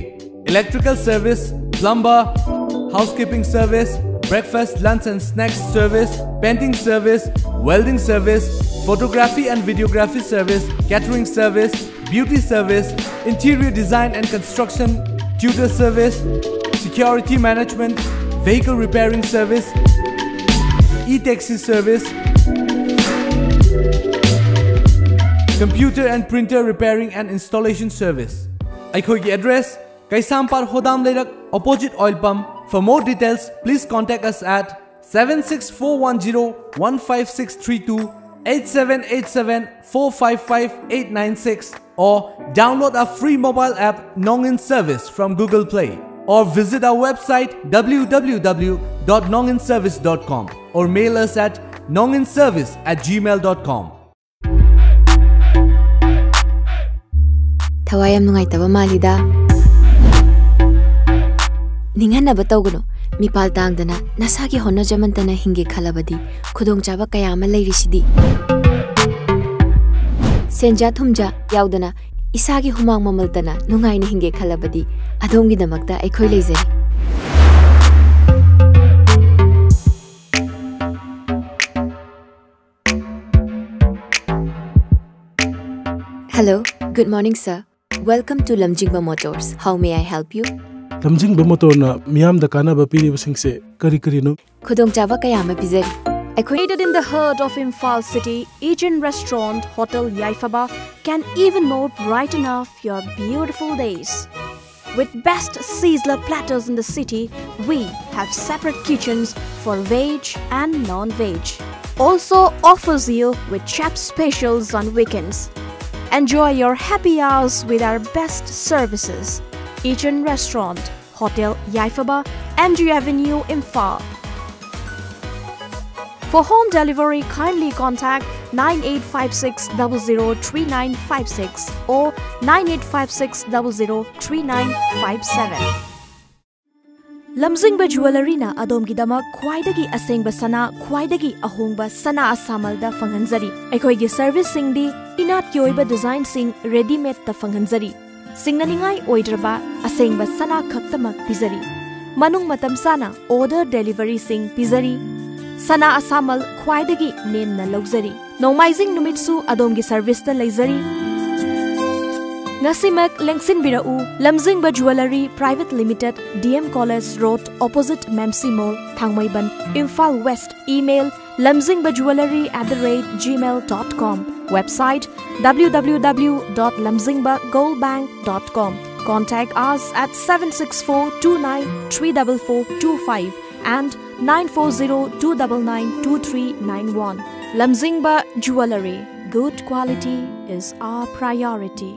electrical service, plumber, housekeeping service, breakfast, lunch and snacks service, painting service, welding service, photography and videography service, catering service, beauty service, interior design and construction, tutor service, security management, vehicle repairing service, e-taxi service, computer and printer repairing and installation service. ꯑꯩꯈꯣꯏꯒꯤ address, ꯀꯩꯁꯥꯝꯄꯥꯠ ꯍꯣꯗꯥꯝ ꯂꯩꯔꯛ, opposite oil pump. For more details, please contact us at seven six four one zero one five six three two, eight seven eight seven four five five eight nine six, or download our free mobile app Nongin Service from Google Play, or visit our website w w w dot nonginservice dot com, or mail us at nonginservice at gmail dot com. ꯊꯋꯥꯏ ꯌꯥꯝ ꯅꯨꯡꯉꯥꯏꯇꯕ ꯃꯥꯜꯂꯤꯗ꯫ ꯅꯤꯡꯍꯟꯅꯕ ꯇꯧꯒꯅꯨ꯫ ꯃꯤꯄꯥꯜ ꯇꯥꯡꯗꯅ ꯅꯁꯥꯒꯤ ꯍꯣꯠꯅꯖꯃꯟꯇꯅ ꯍꯤꯡꯒꯦ ꯈꯜꯂꯕꯗꯤ ꯈꯨꯗꯣꯡꯆꯥꯕ ꯀꯌꯥ ꯑꯃ ꯂꯩꯔꯤꯁꯤꯗꯤ꯫ ꯁꯦꯟꯖꯥ ꯊꯨꯝꯖꯥ ꯌꯥꯎꯗꯅ ꯏꯁꯥꯒꯤ ꯍꯨꯃꯥꯡ ꯃꯃꯜꯇꯅ ꯅꯨꯡꯉꯥꯏꯅ ꯍꯤꯡꯒꯦ ꯈꯜꯂꯕꯗꯤ ꯑꯗꯣꯝꯒꯤꯗꯃꯛꯇ ꯑꯩꯈꯣꯏ ꯂꯩꯖꯔꯤ꯫ Hello, good morning, sir. Welcome to Lamjingba Motors. How may I help you? ꯂꯝꯖꯤꯡꯕ ꯃꯣꯇꯣꯔꯅ ꯃꯤꯌꯥꯝꯗ ꯀꯥꯟꯅꯕ ꯄꯤꯔꯤꯕꯁꯤꯡꯁꯦ ꯀꯔꯤ ꯀꯔꯤꯅꯣ? ꯈꯨꯗꯣꯡꯆꯥꯕ ꯀꯌꯥ ꯑꯃ ꯄꯤꯖꯔꯤ꯫ ꯑꯩꯈꯣꯏ Located in the heart of Imphal city, Ijin Restaurant Hotel Yaifaba can even more brighten up your beautiful days. With best sizzler platters in the city, we have separate kitchens for veg and non-veg. Also offers you with chef specials on weekends. Enjoy your happy hours with our best services. Ijin Restaurant, Hotel Yaifaba, M G Avenue, Imphal. For home delivery, kindly contact nine eight five six double zero three nine five six or nine eight five six double zero three nine five seven. ꯂꯝꯖꯤꯡꯕ ꯖꯨꯋꯦꯂꯔꯤꯅ ꯑꯗꯣꯝꯒꯤꯗꯃꯛ ꯈ꯭ꯋꯥꯏꯗꯒꯤ ꯑꯁꯦꯡꯕ ꯁꯅꯥ, ꯈ꯭ꯋꯥꯏꯗꯒꯤ ꯑꯍꯣꯡꯕ ꯁꯅꯥ ꯑꯁꯥꯃꯜꯗ ꯐꯪꯍꯟꯖꯔꯤ꯫ ꯑꯩꯈꯣꯏꯒꯤ ꯁꯔꯚꯤꯁꯁꯤꯡꯗꯤ ꯏꯅꯥꯠꯀꯤ ꯑꯣꯏꯕ ꯗꯤꯖꯥꯏꯟꯁꯤꯡ ꯔꯦꯗꯤꯃꯦꯗꯇ ꯐꯪꯍꯟꯖꯔꯤ꯫ ꯁꯤꯡꯅꯅꯤꯡꯉꯥꯏ ꯑꯣꯏꯗ꯭ꯔꯕ ꯑꯁꯦꯡꯕ ꯁꯅꯥ ꯈꯛꯇꯃꯛ ꯄꯤꯖꯔꯤ꯫ ꯃꯅꯨꯡ ꯃꯇꯝ ꯆꯥꯅ ꯑꯣꯔꯗꯔ ꯗꯦꯂꯤꯚꯔꯤꯁꯤꯡ ꯄꯤꯖꯔꯤ꯫ ꯁꯅꯥ ꯑꯁꯥꯃꯜ ꯈ꯭ꯋꯥꯏꯗꯒꯤ ꯅꯦꯝꯅ ꯂꯧꯖꯔꯤ꯫ ꯅꯣꯡꯃꯥꯏꯖꯤꯡ ꯅꯨꯃꯤꯠꯁꯨ ꯑꯗꯣꯝꯒꯤ ꯁꯔꯚꯤꯁꯇ ꯂꯩꯖꯔꯤ꯫ ꯉꯁꯤꯃꯛ ꯂꯦꯡꯁꯤꯟꯕꯤꯔꯛꯎ, Lamjingba jewellery private limited, D M College Road, opposite Memsi Mall, Thangmeiband, Imphal west. Email, lamjingba jewellery at the rate gmail dot com. Website, W W W dot lamjingba gold bank dot com. Contact us at seven six four two nine three double four two five and nine four zero two double nine two three nine one. Lamjingba Jewellery. Good quality is our priority.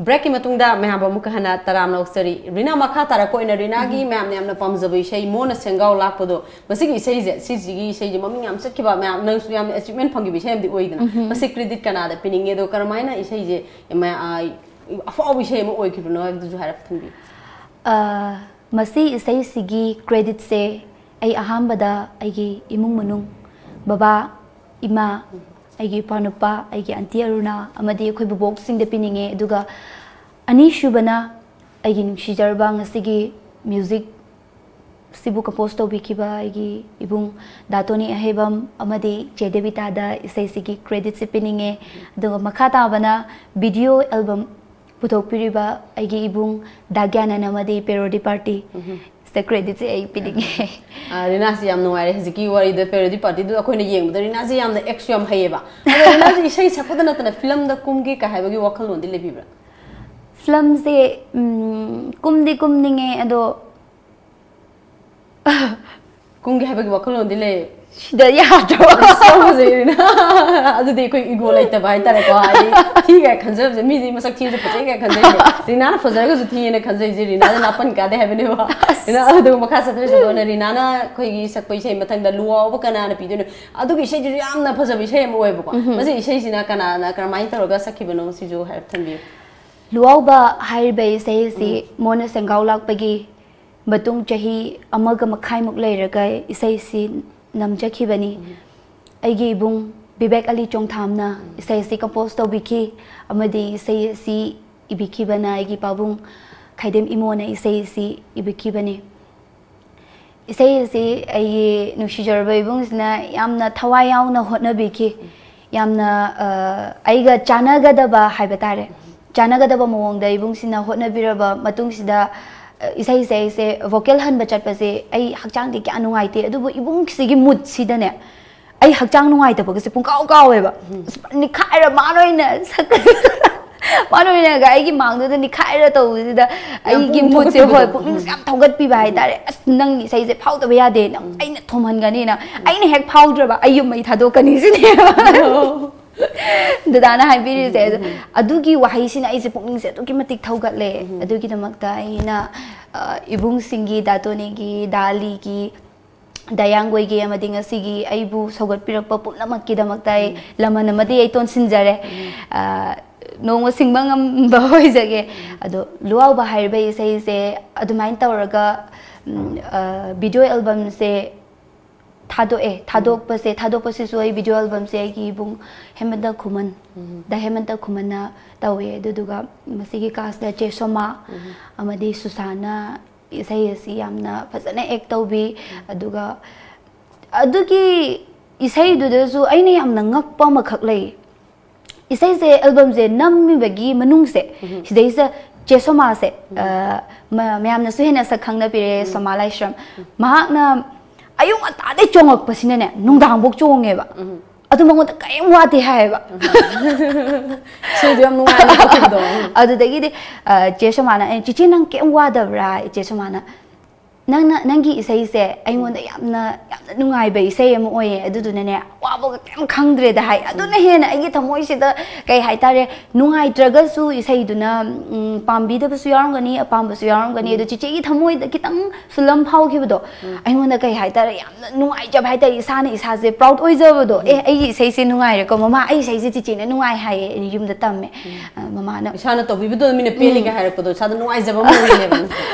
ꯕ꯭ꯔꯦꯛꯀꯤ ꯃꯇꯨꯡꯗ ꯃꯌꯥꯝꯕꯨ ꯑꯃꯨꯛꯀ ꯍꯟꯅ ꯇꯔꯥꯝꯅ ꯑꯣꯛꯆꯔꯤ꯫ ꯔꯤꯅꯥ, ꯃꯈꯥ ꯇꯥꯔꯛꯄ ꯑꯣꯏꯅ ꯔꯤꯅꯥꯒꯤ ꯃꯌꯥꯝꯅ ꯌꯥꯝꯅ ꯄꯥꯝꯖꯕ ꯏꯁꯩ ꯃꯣꯅ ꯁꯦꯡꯒꯥꯎ ꯂꯥꯛꯄꯗꯣ, ꯃꯁꯤꯒꯤ ꯏꯁꯩꯁꯦ, ꯁꯤꯁꯤꯒꯤ ꯏꯁꯩꯁꯦ ꯃꯃꯤꯡ ꯌꯥꯝ ꯆꯠꯈꯤꯕ, ꯃꯌꯥꯝ, ꯅꯪꯁꯨ ꯌꯥꯝꯅ ꯑꯦꯆꯤꯞꯃꯦꯟ ꯐꯪꯈꯤꯕ ꯏꯁꯩ ꯑꯃꯗꯤ ꯑꯣꯏꯗꯅ꯫ ꯃꯁꯤ ꯀ꯭ꯔꯦꯗꯤꯠ ꯀꯅꯥꯗ ꯄꯤꯅꯤꯡꯉꯦ, ꯑꯗꯣ ꯀꯔꯝꯍꯥꯏꯅ ꯏꯁꯩꯁꯦ ꯃ-, ꯑ, ꯑꯐꯥꯎꯕ ꯏꯁꯩ ꯑꯃ ꯑꯣꯏꯈꯤꯕꯅꯣ ꯍꯥꯏꯕꯗꯨꯁꯨ ꯍꯥꯏꯔꯞ ꯊꯝꯕꯤꯌꯨ꯫ ꯑ, ꯃꯁꯤ ꯏꯁꯩꯁꯤꯒꯤ ꯀ꯭ꯔꯦꯗꯤꯠꯁꯦ ꯑꯩ ꯑꯍꯥꯟꯕꯗ ꯑꯩꯒꯤ ꯏꯃꯨꯡ ꯃꯅꯨꯡ, ꯕꯕꯥ, ꯏꯃꯥ, ꯑꯩꯒꯤ ꯏꯄ꯭ꯋꯥꯅꯨꯄꯥ, ꯑꯩꯒꯤ ꯑꯟꯇꯤ ꯑꯔꯨꯅꯥ ꯑꯃꯗꯤ ꯑꯩꯈꯣꯏ ꯕꯣꯕꯣꯛꯁꯤꯡꯗ ꯄꯤꯅꯤꯡꯉꯦ꯫ ꯑꯗꯨꯒ ꯑꯅꯤꯁꯨꯕꯅ ꯑꯩꯒꯤ ꯅꯨꯡꯁꯤꯖꯔꯕ ꯉꯁꯤꯒꯤ ꯃ꯭ꯌꯨꯖꯤꯛ ꯁꯤꯕꯨ ꯀꯝꯄꯣꯁ ꯇꯧꯕꯤꯈꯤꯕ ꯑꯩꯒꯤ ꯏꯕꯨꯡ ꯗꯥ ꯇꯣꯅꯤ ꯑꯍꯩꯕꯝ ꯑꯃꯗꯤ ꯆꯦ ꯗꯦꯕꯤꯇꯥꯗ ꯏꯁꯩꯁꯤꯒꯤ ꯀ꯭ꯔꯦꯗꯤꯠꯁꯤ ꯄꯤꯅꯤꯡꯉꯦ꯫ ꯑꯗꯨꯒ ꯃꯈꯥ ꯇꯥꯕꯅ ꯚꯤꯗꯤꯑꯣ ꯑꯦꯜꯕꯝ ꯄꯨꯊꯣꯛꯄꯤꯔꯤꯕ ꯑꯩꯒꯤ ꯏꯕꯨꯡ ꯗꯥ ꯒ꯭ꯌꯥꯅꯟ ꯑꯃꯗꯤ ꯄꯦꯔꯣꯗꯤ ꯄꯥꯔꯇꯤ, ꯁꯤꯗ ꯀ꯭ꯔꯦꯗꯤꯠꯁꯦ ꯑꯩ ꯄꯤꯅꯤꯡꯉꯦ꯫ ꯑꯥ, ꯔꯤꯅꯥꯁꯤ ꯌꯥꯝ ꯅꯨꯡꯉꯥꯏꯔꯦ꯫ ꯍꯧꯖꯤꯛꯀꯤ ꯋꯥꯔꯤꯗ ꯄꯦꯔꯣꯗꯤ ꯄꯥꯔꯇꯤꯗꯨꯗ ꯑꯩꯈꯣꯏꯅ ꯌꯦꯡꯕꯗ ꯔꯤꯅꯥꯁꯤ ꯌꯥꯝꯅ ꯑꯦꯛꯁꯨ ꯌꯥꯝ ꯍꯩꯌꯦꯕ꯫ ꯑꯗꯣ ꯔꯤꯅꯥꯁꯤ ꯏꯁꯩ ꯁꯛꯄꯗ ꯅꯠꯇꯅ ꯐꯤꯂꯝꯗ ꯀꯨꯝꯒꯦ ꯀꯥꯏ ꯍꯥꯏꯕꯒꯤ ꯋꯥꯈꯜꯂꯣꯟꯗꯤ ꯂꯩꯕꯤꯕ꯭ꯔꯥ? ꯐꯤꯂꯝꯁꯦ ꯎꯝ, ꯀꯨꯝꯗꯤ ꯀꯨꯝꯅꯤꯡꯉꯦ, ꯑꯗꯣ ꯀꯨꯝꯒꯦ ꯍꯥꯏꯕꯒꯤ ꯋꯥꯈꯜꯂꯣꯟꯗꯤ ꯂꯩ꯫ ꯁꯤꯗ ꯌꯥꯗ꯭ꯔꯣ? ꯌꯥꯝ ꯐꯖꯩ ꯔꯤꯅꯥ꯫ ꯑꯗꯨꯗꯤ ꯑꯩꯈꯣꯏ ꯏꯒꯣ ꯂꯩꯇꯕ ꯍꯥꯏꯇꯥꯔꯦꯀꯣ꯫ ꯍꯥꯏꯗꯤ ꯊꯤ ꯀꯥꯏ ꯈꯟꯖꯕꯁꯦ, ꯃꯤꯗꯤ ꯃꯁꯛ ꯊꯤꯔꯁꯨ ꯐꯖꯩ ꯀꯥꯏ ꯈꯟꯖꯩꯁꯦ, ꯔꯤꯅꯥꯅ ꯐꯖꯔꯒꯁꯨ ꯊꯤꯌꯦꯅ ꯈꯟꯖꯩꯁꯦ, ꯔꯤꯅꯥꯗ ꯅꯥꯄꯟ ꯀꯥꯗꯦ ꯍꯥꯏꯕꯅꯦꯕ꯫ ꯔꯤꯅꯥ ꯑꯗꯨ ꯃꯈꯥ ꯆꯠꯊꯔꯁꯨ ꯑꯗꯨꯅ ꯔꯤꯅꯥꯅ ꯑꯩꯈꯣꯏꯒꯤ ꯁꯛꯄ ꯏꯁꯩ ꯃꯊꯪꯗ ꯂꯨꯋꯥꯎꯕ ꯀꯅꯥꯅ ꯄꯤꯗꯣꯏꯅꯣ? ꯑꯗꯨꯒꯤ ꯏꯁꯩꯗꯨꯁꯨ ꯌꯥꯝꯅ ꯐꯖꯕ ꯏꯁꯩ ꯑꯃ ꯑꯣꯏꯌꯦꯕꯀꯣ꯫ ꯃꯁꯤ ꯏꯁꯩꯁꯤꯅ ꯀꯅꯥꯅ ꯀꯔꯝꯍꯥꯏꯅ ꯇꯧꯔꯒ ꯁꯛꯈꯤꯕꯅꯣ, ꯁꯤꯁꯨ ꯍꯥꯏꯔꯞ ꯊꯝꯕꯤꯌꯨ꯫ ꯂꯨꯋꯥꯎꯕ ꯍꯥꯏꯔꯤꯕ ꯏꯁꯩꯁꯤ ꯃꯣꯟꯅ ꯁꯦꯡꯒꯥꯎ ꯂꯥꯛꯄꯒꯤ ꯃꯇꯨꯡ ꯆꯍꯤ ꯑꯃꯒ ꯃꯈꯥꯏꯃꯨꯛ ꯂꯩꯔꯒ ꯏꯁꯩꯁꯤ ꯅꯝꯖꯈꯤꯕꯅꯤ꯫ ꯑꯩꯒꯤ ꯏꯕꯨꯡ ꯕꯤꯕꯦꯛ ꯑꯂꯤ ꯆꯣꯡꯊꯥꯝꯅ ꯏꯁꯩ ꯑꯁꯤ ꯀꯝꯄꯣꯁ ꯇꯧꯕꯤꯈꯤ ꯑꯃꯗꯤ ꯏꯁꯩ ꯑꯁꯤ ꯏꯕꯤꯈꯤꯕꯅ ꯑꯩꯒꯤ ꯄꯥꯕꯨꯡ ꯈꯥꯏꯗꯦꯝ ꯏꯃꯣꯅ ꯏꯁꯩ ꯑꯁꯤ ꯏꯕꯤꯈꯤꯕꯅꯤ꯫ ꯏꯁꯩ ꯑꯁꯤ ꯑꯩꯒꯤ ꯅꯨꯡꯁꯤꯖꯔꯕ ꯏꯕꯨꯡꯁꯤꯅ ꯌꯥꯝꯅ ꯊꯋꯥꯏ ꯌꯥꯎꯅ ꯍꯣꯠꯅꯕꯤꯈꯤ꯫ ꯌꯥꯝꯅ, ꯑ, ꯑꯩꯒ ꯆꯥꯟꯅꯒꯗꯕ ꯍꯥꯏꯕ ꯇꯥꯔꯦ, ꯆꯥꯟꯅꯒꯗꯕ ꯃꯑꯣꯡꯗ ꯏꯕꯨꯡꯁꯤꯅ ꯍꯣꯠꯅꯕꯤꯔꯕ ꯃꯇꯨꯡꯁꯤꯗ, ꯑ, ꯏꯁꯩꯁꯦ ꯑꯩꯁꯦ ꯚꯣꯀꯦꯜ ꯍꯟꯕ ꯆꯠꯄꯁꯦ ꯑꯩ ꯍꯛꯆꯥꯡꯗꯤ ꯀꯌꯥ ꯅꯨꯡꯉꯥꯏꯇꯦ, ꯑꯗꯨꯕꯨ ꯏꯕꯨꯡꯁꯤꯒꯤ ꯃꯨꯠꯁꯤꯗꯅꯦ ꯑꯩ ꯍꯛꯆꯥꯡ ꯅꯨꯡꯉꯥꯏꯇꯕꯒꯁꯦ ꯄꯨꯡꯀꯥꯎ ꯀꯥꯎꯋꯦꯕ꯫ ꯑꯁ, ꯅꯤꯛꯈꯥꯏꯔ ꯃꯥꯅ ꯑꯣꯏꯅ ꯁꯛ-, ꯃꯥꯅ ꯑꯣꯏꯅꯒ ꯑꯩꯒꯤ ꯃꯥꯡꯗꯨꯗ ꯅꯤꯛꯈꯥꯏꯔ ꯇꯧꯕꯁꯤꯗ ꯌꯥꯝ ꯑꯩꯒꯤ ꯄꯨꯛꯅꯤꯡ ꯃꯨꯠꯁꯦ, ꯊꯧꯒꯠꯄꯤꯕꯗꯣ꯫ ꯍꯣꯏ, ꯄꯨꯛꯅꯤꯡꯁꯦ ꯌꯥꯝ ꯊꯧꯒꯠꯄꯤꯕ ꯍꯥꯏꯇꯥꯔꯦ꯫ "ꯑꯁ, ꯅꯪ ꯏꯁꯩꯁꯦ ꯐꯥꯎꯗꯕ ꯌꯥꯗꯦ, ꯅꯪ ꯑꯩꯅ ꯊꯣꯝꯍꯟꯒꯅꯤꯅ, ꯑꯩꯅ ꯍꯦꯛ ꯐꯥꯎꯗ꯭ꯔꯕ ꯑꯩ ꯌꯨꯝ ꯃꯩ ꯊꯥꯗꯣꯛꯀꯅꯤ" ꯁꯤꯅꯦꯕ꯫ ꯗꯗꯥꯅ ꯍꯥꯏꯕꯤꯔꯤꯁꯦ꯫ ꯑꯗꯨꯒꯤ ꯋꯥꯍꯩꯁꯤꯅ ꯑꯩꯁꯦ ꯄꯨꯛꯅꯤꯡꯁꯦ ꯑꯗꯨꯛꯀꯤ ꯃꯇꯤꯛ ꯊꯧꯒꯠꯂꯦ꯫ ꯑꯗꯨꯒꯤꯗꯃꯛꯇ ꯑꯩꯅ, ꯑ, ꯏꯕꯨꯡꯁꯤꯡꯒꯤ, ꯗꯥ ꯇꯣꯅꯤꯒꯤ, ꯗꯥ ꯑꯂꯤꯒꯤ, ꯗꯥ ꯌꯥꯡꯒꯣꯏꯒꯤ ꯑꯃꯗꯤ ꯉꯁꯤꯒꯤ ꯑꯩꯕꯨ ꯁꯧꯒꯠꯄꯤꯔꯛꯄ ꯄꯨꯝꯅꯃꯛꯀꯤꯗꯃꯛꯇ ꯑꯩ ꯂꯃꯟ ꯑꯃꯗꯤ ꯑꯩ ꯇꯣꯟꯁꯤꯟꯖꯔꯦ꯫ ꯑ, ꯅꯣꯡꯃ ꯁꯤꯡꯕ ꯉꯝꯕ ꯑꯣꯏꯖꯒꯦ꯫ ꯑꯗꯣ ꯂꯨꯋꯥꯎꯕ ꯍꯥꯏꯔꯤꯕ ꯏꯁꯩꯁꯦ ꯑꯗꯨꯃꯥꯏꯅ ꯇꯧꯔꯒ, ꯎꯝ, ꯑ, ꯚꯤꯗꯤꯑꯣ ꯑꯦꯜꯕꯝꯁꯦ ꯊꯥꯗꯣꯛꯑꯦ꯫ ꯊꯥꯗꯣꯛꯄꯁꯦ, ꯊꯥꯗꯣꯛꯄꯁꯤꯁꯨ ꯑꯩ ꯚꯤꯗꯤꯑꯣ ꯑꯦꯜꯕꯝꯁꯦ ꯑꯩꯒꯤ ꯏꯕꯨꯡ ꯍꯦꯃꯟꯇ ꯈꯨꯃꯟ, ꯗꯥ ꯍꯦꯃꯟꯇ ꯈꯨꯃꯟꯅ ꯇꯧꯋꯦ꯫ ꯑꯗꯨꯗꯨꯒ ꯃꯁꯤꯒꯤ ꯀꯥꯁꯇ ꯆꯦ ꯁꯣꯃꯥ ꯑꯃꯗꯤ ꯁꯨꯁꯥꯅ, ꯏꯁꯩ ꯑꯁꯤ ꯌꯥꯝꯅ ꯐꯖꯅ ꯑꯦꯛ ꯇꯧꯕꯤ꯫ ꯑꯗꯨꯒ ꯑꯗꯨꯒꯤ ꯏꯁꯩꯗꯨꯗꯁꯨ ꯑꯩꯅ ꯌꯥꯝꯅ ꯉꯛꯄ ꯑꯃꯈꯛ ꯂꯩ꯫ ꯏꯁꯩꯁꯦ, ꯑꯦꯜꯕꯝꯁꯦ ꯅꯝꯃꯤꯕꯒꯤ ꯃꯅꯨꯡꯁꯦ, ꯁꯤꯗꯩꯁꯤꯗ ꯆꯦ ꯁꯣꯃꯥꯁꯦ, ꯑ, ꯃ-, ꯃꯌꯥꯝꯅꯁꯨ ꯍꯦꯟꯅ ꯁꯛ ꯈꯪꯅꯕꯤꯔꯦ, ꯁꯣꯃꯥ ꯂꯥꯏꯁ꯭ꯔꯝ꯫ ꯃꯍꯥꯛꯅ ꯑꯌꯨꯛ ꯉꯟꯇꯥꯗꯩ ꯆꯣꯡꯉꯛꯄꯁꯤꯅꯅꯦ, ꯅꯨꯡꯗꯥꯡꯐꯧ ꯆꯣꯡꯉꯦꯕ꯫ ꯑꯗꯨ ꯃꯉꯣꯟꯗ ꯀꯔꯤꯝ ꯋꯥꯗꯦ ꯍꯥꯏꯌꯦꯕ꯫ ꯏꯁꯩꯗꯣ ꯌꯥꯝ ꯅꯨꯡꯉꯥꯏꯅ ꯇꯧꯈꯤꯕꯗꯣ꯫ ꯑꯗꯨꯗꯒꯤꯗꯤ, ꯑ, ꯆꯦ ꯁꯣꯃꯥꯅ, "ꯑꯦ, ꯆꯤꯆꯦ, ꯅꯪ ꯀꯩꯝ ꯋꯥꯗꯕ꯭ꯔꯥ?" ꯆꯦ ꯁꯣꯃꯥꯅ, "ꯅꯪꯅ, ꯅꯪꯒꯤ ꯏꯁꯩꯁꯦ ꯑꯩꯉꯣꯟꯗ ꯌꯥꯝꯅ, ꯌꯥꯝꯅ ꯅꯨꯡꯉꯥꯏꯕ ꯏꯁꯩ ꯑꯃ ꯑꯣꯏꯌꯦ, ꯑꯗꯨꯗꯨꯅꯅꯦ, ꯑꯋꯥꯕꯒ ꯀꯩꯝ ꯈꯪꯗ꯭ꯔꯦꯗ" ꯍꯥꯏ꯫ ꯑꯗꯨꯅ ꯍꯦꯟꯅ ꯑꯩꯒꯤ ꯊꯃꯣꯏꯁꯤꯗ, ꯀꯩ ꯍꯥꯏꯇꯥꯔꯦ, ꯅꯨꯡꯉꯥꯏꯇ꯭ꯔꯒꯁꯨ ꯏꯁꯩꯗꯨꯅ, ꯎꯝ, ꯄꯥꯝꯕꯤꯗꯕꯁꯨ ꯌꯥꯎꯔꯝꯒꯅꯤ, ꯑꯄꯥꯝꯕꯁꯨ ꯌꯥꯎꯔꯝꯒꯅꯤ, ꯑꯗꯣ ꯆꯤꯆꯦꯒꯤ ꯊꯃꯣꯏꯗ ꯈꯤꯇꯪ ꯐꯤꯜ ꯑꯃ ꯐꯥꯎꯈꯤꯕꯗꯣ, ꯑꯩꯉꯣꯟꯗ, ꯀꯩ ꯍꯥꯏꯇꯥꯔꯦ, ꯌꯥꯝꯅ ꯅꯨꯡꯉꯥꯏꯖꯕ ꯍꯥꯏꯇꯥꯔꯦ, ꯏꯁꯥꯅ ꯏꯁꯥꯁꯦ ꯄ꯭ꯔꯥꯎꯗ ꯑꯣꯏꯖꯕꯗꯣ꯫ "ꯑꯦ, ꯑꯩꯒꯤ ꯏꯁꯩꯁꯦ ꯅꯨꯡꯉꯥꯏꯔꯦꯀꯣ, ꯃꯃꯥ, ꯑꯩ ꯏꯁꯩꯁꯦ ꯆꯤꯆꯦꯅ ꯅꯨꯡꯉꯥꯏ ꯍꯥꯏꯌꯦ", ꯑꯩꯅ ꯌꯨꯝꯗ ꯇꯝꯃꯦ꯫ ꯑ, ꯃꯃꯥꯅ, ꯏꯁꯥꯅ ꯇꯧꯕꯤꯕꯗꯣ ꯃꯤꯅ ꯄꯦꯜꯂꯤꯒ ꯍꯥꯏꯔꯛꯄꯗꯣ ꯏꯁꯥꯗ ꯅꯨꯡꯉꯥꯏꯖꯕ ꯑꯃ ꯑꯣꯏꯔꯤꯅꯦꯕ꯫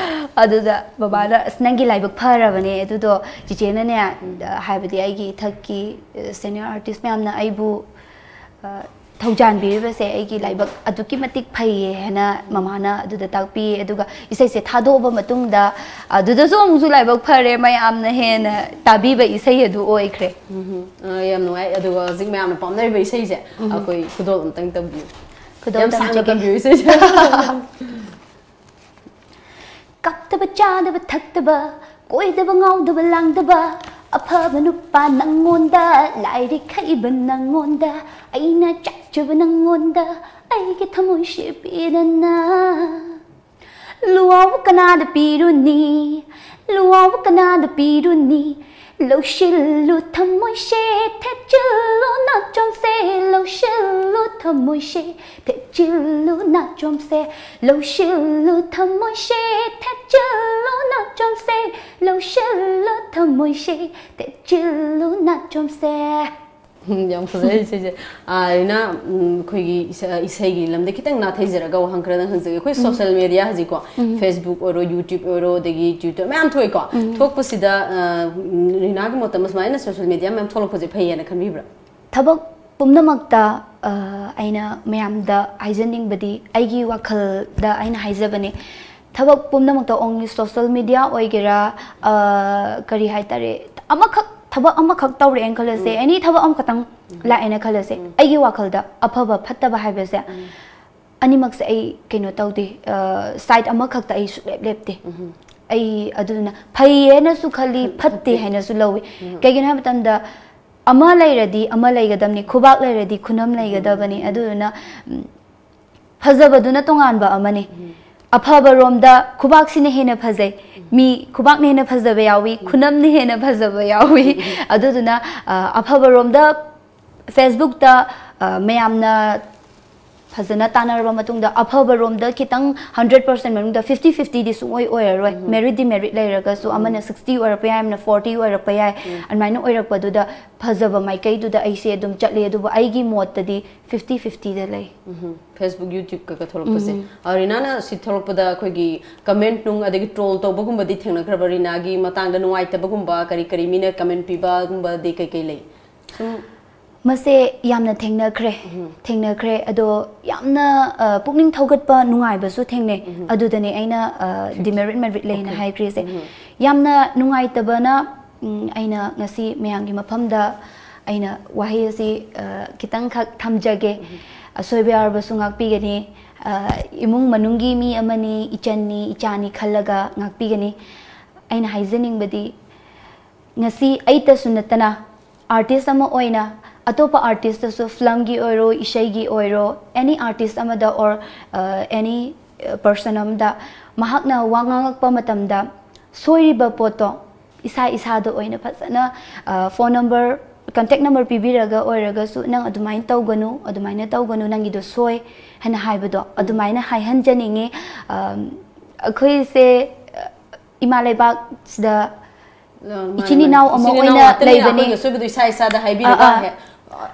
ꯑꯗꯨꯗ ꯕꯕꯥꯅ, "ꯑꯁ, ꯅꯪꯒꯤ ꯂꯥꯏꯕꯛ ꯐꯔꯕꯅꯦ ꯑꯗꯨꯗꯣ, ꯆꯤꯆꯦꯅꯅꯦ", ꯑ, ꯍꯥꯏꯕꯗꯤ ꯑꯩꯒꯤ ꯏꯊꯛꯀꯤ, ꯑ, ꯁꯦꯅꯤꯌꯔ ꯑꯥꯔꯇꯤꯁ ꯃꯌꯥꯝꯅ ꯑꯩꯕꯨ, ꯑ, ꯊꯧꯖꯥꯟꯕꯤꯔꯤꯕꯁꯦ ꯑꯩꯒꯤ ꯂꯥꯏꯕꯛ ꯑꯗꯨꯛꯀꯤ ꯃꯇꯤꯛ ꯐꯩꯌꯦ ꯍꯥꯏꯅ ꯃꯃꯥꯅ ꯑꯗꯨꯗ ꯇꯥꯛꯄꯤꯌꯦ꯫ ꯑꯗꯨꯒ ꯏꯁꯩꯁꯦ ꯊꯥꯗꯣꯛꯑꯕ ꯃꯇꯨꯡꯗ, ꯑ, ꯑꯗꯨꯗꯁꯨ ꯑꯃꯨꯛꯁꯨ ꯂꯥꯏꯕꯛ ꯐꯔꯦ, ꯃꯌꯥꯝꯅ ꯍꯦꯟꯅ ꯇꯥꯕꯤꯕ ꯏꯁꯩ ꯑꯗꯨ ꯑꯣꯏꯈ꯭ꯔꯦ꯫ ꯎꯝ, ꯑ, ꯌꯥꯝ ꯅꯨꯡꯉꯥꯏ꯫ ꯑꯗꯨꯒ ꯍꯧꯖꯤꯛ ꯃꯌꯥꯝꯅ ꯄꯥꯝꯅꯔꯤꯕ ꯏꯁꯩꯁꯦ ꯑꯩꯈꯣꯏ ꯈꯨꯗꯣꯜ ꯑꯝꯇꯪ ꯇꯝꯕꯤꯌꯨ꯫ ꯈꯨꯗꯣꯜ ꯌꯥꯝ ꯁꯥꯡꯅ ꯇꯝꯖꯒꯦ꯫ ꯇꯝꯕꯤꯌꯨ ꯏꯁꯩꯁꯦ꯫ ꯀꯞꯇꯕ ꯆꯥꯗꯕ ꯊꯛꯇꯕ, ꯀꯣꯏꯗꯕ ꯉꯥꯎꯗꯕ ꯂꯥꯡꯗꯕ, ꯑꯐꯕ ꯅꯨꯄꯥ ꯅꯪꯉꯣꯟꯗ, ꯂꯥꯏꯔꯤꯛ ꯍꯩꯕ ꯅꯪꯉꯣꯟꯗ, ꯑꯩꯅ ꯆꯥꯛꯆꯕ ꯅꯪꯉꯣꯟꯗ, ꯑꯩꯒꯤ ꯊꯃꯣꯏꯁꯦ ꯄꯤꯗꯅ꯫ ꯂꯨꯋꯥꯎ ꯀꯅꯥꯗ ꯄꯤꯔꯨꯅꯤ, ꯂꯨꯋꯥꯎ ꯀꯅꯥꯗ ꯄꯤꯔꯨꯅꯤ, ꯂꯧꯁꯤꯜꯂꯨ ꯊꯃꯣꯏꯁꯦ, ꯊꯦꯠꯆꯤꯜꯂꯨ ꯅꯥꯆꯣꯝꯁꯦ, ꯂꯧꯁꯤꯜꯂꯨ ꯊꯃꯣꯏꯁꯦ, ꯊꯦꯠꯆꯤꯜꯂꯨ ꯅꯥꯆꯣꯝꯁꯦ, ꯂꯧꯁꯤꯜꯂꯨ ꯊꯃꯣꯏꯁꯦ, ꯊꯦꯠꯆꯤꯜꯂꯨ ꯅꯥꯆꯣꯝꯁꯦ, ꯂꯧꯁꯤꯜꯂꯨ ꯊꯃꯣꯏꯁꯦ, ꯊꯦꯠꯆꯤꯜꯂꯨ ꯅꯥꯆꯣꯝꯁꯦ꯫ ꯎꯝ, ꯌꯥꯝ ꯐꯖꯩ ꯏꯁꯩꯁꯦ꯫ ꯑꯥ, ꯔꯤꯅꯥ, ꯎꯝ, ꯑꯩꯈꯣꯏꯒꯤ ꯏꯁ-, ꯏꯁꯩꯒꯤ ꯂꯝꯗ ꯈꯤꯇꯪ ꯅꯥꯊꯩꯖꯔꯒ ꯋꯥꯍꯪ ꯈꯔꯗꯪ ꯍꯪꯖꯒꯦ꯫ ꯑꯩꯈꯣꯏ ꯁꯣꯁꯤꯌꯦꯜ ꯃꯦꯗꯤꯌꯥ ꯍꯧꯖꯤꯛꯀꯣ, ꯐꯦꯁꯕꯨꯛ ꯑꯣꯏꯔꯣ, ꯌꯨꯇ꯭ꯌꯨꯕ ꯑꯣꯏꯔꯣ, ꯑꯗꯒꯤ ꯇ꯭ꯋꯤꯇꯔ ꯃꯌꯥꯝ ꯊꯣꯛꯏꯀꯣ꯫ ꯊꯣꯛꯄꯁꯤꯗ, ꯑꯥ, ꯎꯝ, ꯔꯤꯅꯥꯒꯤ ꯃꯣꯠꯇ ꯁꯨꯃꯥꯏꯅ ꯁꯣꯁꯤꯌꯦꯜ ꯃꯦꯗꯤꯌꯥ ꯃꯌꯥꯝ ꯊꯣꯛꯂꯛꯄꯁꯦ ꯐꯩ ꯍꯥꯏꯅ ꯈꯟꯕꯤꯕ꯭ꯔꯥ? ꯊꯕꯛ ꯄꯨꯝꯅꯃꯛꯇ, ꯑ, ꯑꯩꯅ ꯃꯌꯥꯝꯗ ꯍꯥꯏꯖꯅꯤꯡꯕꯗꯤ, ꯑꯩꯒꯤ ꯋꯥꯈꯜꯗ ꯑꯩꯅ ꯍꯥꯏꯖꯕꯅꯦ, ꯊꯕꯛ ꯄꯨꯝꯅꯃꯛꯇ only social media ꯑꯣꯏꯒꯦꯔꯥ, ꯑ, ꯀꯔꯤ ꯍꯥꯏꯇꯥꯔꯦ, ꯑꯃꯈꯛ, ꯊꯕꯛ ꯑꯃꯈꯛ ꯇꯧꯔꯛꯑꯦꯅ ꯈꯜꯂꯁꯦ, any ꯊꯕꯛ ꯑꯃꯈꯛꯇꯪ ꯂꯥꯛꯑꯦꯅ ꯈꯜꯂꯁꯦ, ꯑꯩꯒꯤ ꯋꯥꯈꯜꯗ ꯑꯐꯕ ꯐꯠꯇꯕ ꯍꯥꯏꯕꯁꯦ ꯑꯅꯤꯃꯛꯁꯦ ꯑꯩ ꯀꯩꯅꯣ ꯇꯧꯗꯦ, ꯁꯥꯏꯠ ꯑꯃꯈꯛꯇ ꯑꯩ ꯁꯨꯛꯂꯦꯞ ꯂꯦꯞꯇꯦ꯫ ꯑꯩ ꯑꯗꯨꯅ ꯐꯩ ꯍꯥꯏꯅꯁꯨ ꯈꯜꯂꯤ, ꯐꯠꯇꯦ ꯍꯥꯏꯅꯁꯨ ꯂꯧꯏ꯫ ꯀꯩꯒꯤꯅꯣ ꯍꯥꯏꯕ ꯃꯇꯝꯗ, ꯑꯃ ꯂꯩꯔꯗꯤ ꯑꯃ ꯂꯩꯒꯗꯕꯅꯤ, ꯈꯨꯕꯥꯛ ꯂꯩꯔꯗꯤ ꯈꯨꯅꯝ ꯂꯩꯒꯗꯕꯅꯤ꯫ ꯑꯗꯨꯗꯨꯅ, ꯎꯝ, ꯐꯖꯕꯗꯨꯅ ꯇꯣꯉꯥꯟꯕ ꯑꯃꯅꯤ꯫ ꯑꯐꯕ ꯔꯣꯝꯗ ꯈꯨꯕꯥꯛꯁꯤꯅ ꯍꯦꯟꯅ ꯐꯖꯩ꯫ ꯃꯤ ꯈꯨꯕꯥꯛꯅ ꯍꯦꯟꯅ ꯐꯖꯕ ꯌꯥꯎꯏ, ꯈꯨꯅꯝꯅ ꯍꯦꯟꯅ ꯐꯖꯕ ꯌꯥꯎꯏ꯫ ꯑꯗꯨꯗꯨꯅ, ꯑ, ꯑꯐꯕ ꯔꯣꯝꯗ Facebook-ꯇ, ꯑ, ꯃꯌꯥꯝꯅ ꯐꯖꯅ ꯇꯥꯟꯅꯔꯕ ꯃꯇꯨꯡꯗ ꯑꯐꯕ ꯔꯣꯝꯗ ꯈꯤꯇꯪ hundred percent ꯃꯅꯨꯡꯗ fifty fifty-ꯗꯤ ꯁꯨꯡꯑꯣꯏ ꯑꯣꯏꯔꯔꯣꯏ꯫ Merit demerit ꯂꯩꯔꯒꯁꯨ ꯑꯃꯅ sixty ꯑꯣꯏꯔꯛꯄ ꯌꯥꯏ, ꯑꯃꯅ forty ꯑꯣꯏꯔꯛꯄ ꯌꯥꯏ꯫ ꯑꯗꯨꯃꯥꯏꯅ ꯑꯣꯏꯔꯛꯄꯗꯨꯗ ꯐꯖꯕ ꯃꯥꯏꯀꯩꯗꯨꯗ ꯑꯩꯁꯦ ꯑꯗꯨꯝ ꯆꯠꯂꯦ, ꯑꯗꯨꯕꯨ ꯑꯩꯒꯤ ꯃꯣꯠꯇꯗꯤ fifty fifty-ꯗ ꯂꯩ꯫ Facebook, YouTube ꯀꯩꯀꯥ ꯊꯣꯛꯂꯛꯄꯁꯦ꯫ ꯑ, ꯔꯤꯅꯥꯅ ꯁꯤ ꯊꯣꯛꯂꯛꯄꯗ ꯑꯩꯈꯣꯏꯒꯤ comment ꯅꯨꯡ ꯑꯗꯒꯤ troll ꯇꯧꯕꯒꯨꯝꯕꯗꯤ ꯊꯦꯡꯅꯈ꯭ꯔꯕ? ꯔꯤꯅꯥꯒꯤ ꯃꯇꯥꯡꯗ ꯅꯨꯡꯉꯥꯏꯇꯕꯒꯨꯝꯕ ꯀꯔꯤ ꯀꯔꯤ ꯃꯤꯅ comment ꯄꯤꯕꯒꯨꯝꯕꯗꯤ ꯀꯩ ꯀꯩ ꯂꯩ? ꯁꯨꯝ ꯃꯁꯦ ꯌꯥꯝꯅ ꯊꯦꯡꯅꯈ꯭ꯔꯦ꯫ ꯊꯦꯡꯅꯈ꯭ꯔꯦ꯫ ꯑꯗꯣ ꯌꯥꯝꯅ, ꯑ, ꯄꯨꯛꯅꯤꯡ ꯊꯧꯒꯠꯄ ꯅꯨꯡꯉꯥꯏꯕꯁꯨ ꯊꯦꯡꯅꯩ꯫ ꯑꯗꯨꯗꯅꯦ ꯑꯩꯅ, ꯑ, demerit merit ꯂꯩꯅ ꯍꯥꯏꯈ꯭ꯔꯤꯁꯦ꯫ ꯌꯥꯝꯅ ꯅꯨꯡꯉꯥꯏꯇꯕꯅ, ꯎꯝ, ꯑꯩꯅ ꯉꯁꯤ ꯃꯌꯥꯝꯒꯤ ꯃꯐꯝꯗ ꯑꯩꯅ ꯋꯥꯍꯩ ꯑꯁꯤ, ꯑ, ꯈꯤꯇꯪꯈꯛ ꯊꯝꯖꯒꯦ꯫ ꯑꯁꯣꯏꯕ ꯌꯥꯎꯔꯕꯁꯨ ꯉꯥꯛꯄꯤꯒꯅꯤ꯫ ꯑ, ꯏꯃꯨꯡ ꯃꯅꯨꯡꯒꯤ ꯃꯤ ꯑꯃꯅꯤ, ꯏꯆꯟꯅꯤ, ꯏꯆꯥꯅꯤ ꯈꯜꯂꯒ ꯉꯥꯛꯄꯤꯒꯅꯤ꯫ ꯑꯩꯅ ꯍꯥꯏꯖꯅꯤꯡꯕꯗꯤ, ꯉꯁꯤ ꯑꯩꯇꯁꯨ ꯅꯠꯇꯅ artist ꯑꯃ ꯑꯣꯏꯅ ꯑꯇꯣꯞꯄ artist-ꯇꯁꯨ, film-ꯒꯤ ꯑꯣꯏꯔꯣ, ꯏꯁꯩꯒꯤ ꯑꯣꯏꯔꯣ, any artist ꯑꯃꯗ or, ꯑ, any, ꯑ, person ꯑꯃꯗ ꯃꯍꯥꯛꯅ ꯋꯥ ꯉꯥꯡꯉꯛꯄ ꯃꯇꯝꯗ ꯁꯣꯏꯔꯤꯕ ꯄꯣꯠꯇꯣ ꯏꯁꯥ ꯏꯁꯥꯗ ꯑꯣꯏꯅ ꯐꯖꯅ, ꯑ, phone number, contact number ꯄꯤꯕꯤꯔꯒ ꯑꯣꯏꯔꯒꯁꯨ, "ꯅꯪ ꯑꯗꯨꯃꯥꯏꯅ ꯇꯧꯒꯅꯨ, ꯑꯗꯨꯃꯥꯏꯅ ꯇꯧꯒꯅꯨ, ꯅꯪꯒꯤꯗꯣ ꯁꯣꯏ" ꯍꯥꯏꯅ ꯍꯥꯏꯕꯗꯣ ꯑꯗꯨꯃꯥꯏꯅ ꯍꯥꯏꯍꯟꯖꯅꯤꯡꯉꯤ꯫ ꯑꯝ, ꯑꯩꯈꯣꯏꯁꯦ, ꯑ, ꯏꯃꯥ ꯂꯩꯕꯥꯛꯁꯤꯗ ꯑ, ꯃꯥꯅꯦ, ꯏꯆꯤꯟ ꯏꯅꯥꯎ ꯃꯥꯅꯦ꯫ ꯑꯃ ꯏꯆꯤꯟ ꯏꯅꯥꯎ ꯑꯣꯏꯅ ꯉꯥꯛꯇꯅꯤ, ꯂꯩꯕꯅꯤ꯫ ꯑꯩꯈꯣꯏꯒꯤ ꯑꯁꯣꯏꯕꯗꯣ ꯏꯁꯥ ꯏꯁꯥꯗ ꯍꯥꯏꯕꯤꯔꯒ ꯑꯥ, ꯑꯥ꯫ ꯍꯦꯛ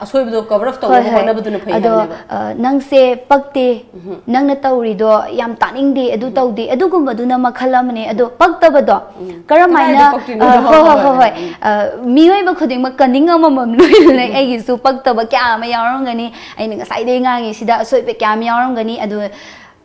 ꯑꯁꯣꯏꯕꯗꯣ cover up ꯍꯣꯏ, ꯇꯧꯅꯕ ꯍꯣꯏ꯫ ꯍꯣꯠꯅꯕꯗꯨꯅ ꯐꯩ ꯑꯗꯣ, ꯍꯥꯏꯕꯅꯦꯕ꯫ ꯑ, ꯅꯪꯁꯦ ꯄꯛꯇꯦ, ꯅꯪꯅ ꯇꯧꯔꯤꯗꯣ ꯌꯥꯝ ꯇꯥꯅꯤꯡꯗꯦ, ꯑꯗꯨ ꯇꯧꯗꯦ, ꯑꯗꯨꯒꯨꯝꯕꯗꯨꯅ ꯃꯈꯜ ꯑꯃꯅꯦ꯫ ꯑꯗꯣ ꯄꯛꯇꯕꯗꯣ ꯀꯔꯝꯍꯥꯏꯅ, ꯀꯗꯥꯏꯗ ꯄꯛꯇ꯭ꯔꯤꯅꯣ? ꯑ, ꯍꯣꯏ, ꯍꯣꯏ, ꯍꯣꯏ, ꯍꯣꯏ, ꯍꯣꯏ, ꯍꯣꯏ꯫ ꯎꯝ꯫ ꯑ, ꯃꯤꯑꯣꯏꯕ ꯈꯨꯗꯤꯡꯃꯛ ꯀꯅꯤꯡ ꯑꯃꯃꯝ ꯂꯣꯏꯅ ꯂꯩ꯫ ꯑꯩꯒꯤꯁꯨ ꯄꯛꯇꯕ ꯀꯌꯥ ꯑꯃ ꯌꯥꯎꯔꯝꯒꯅꯤ꯫ ꯑꯩꯅ ꯉꯁꯥꯏꯗꯩ ꯉꯥꯡꯉꯤꯁꯤꯗ ꯑꯁꯣꯏꯕ ꯀꯌꯥ ꯑꯃ ꯌꯥꯎꯔꯝꯒꯅꯤ꯫ ꯑꯗꯨ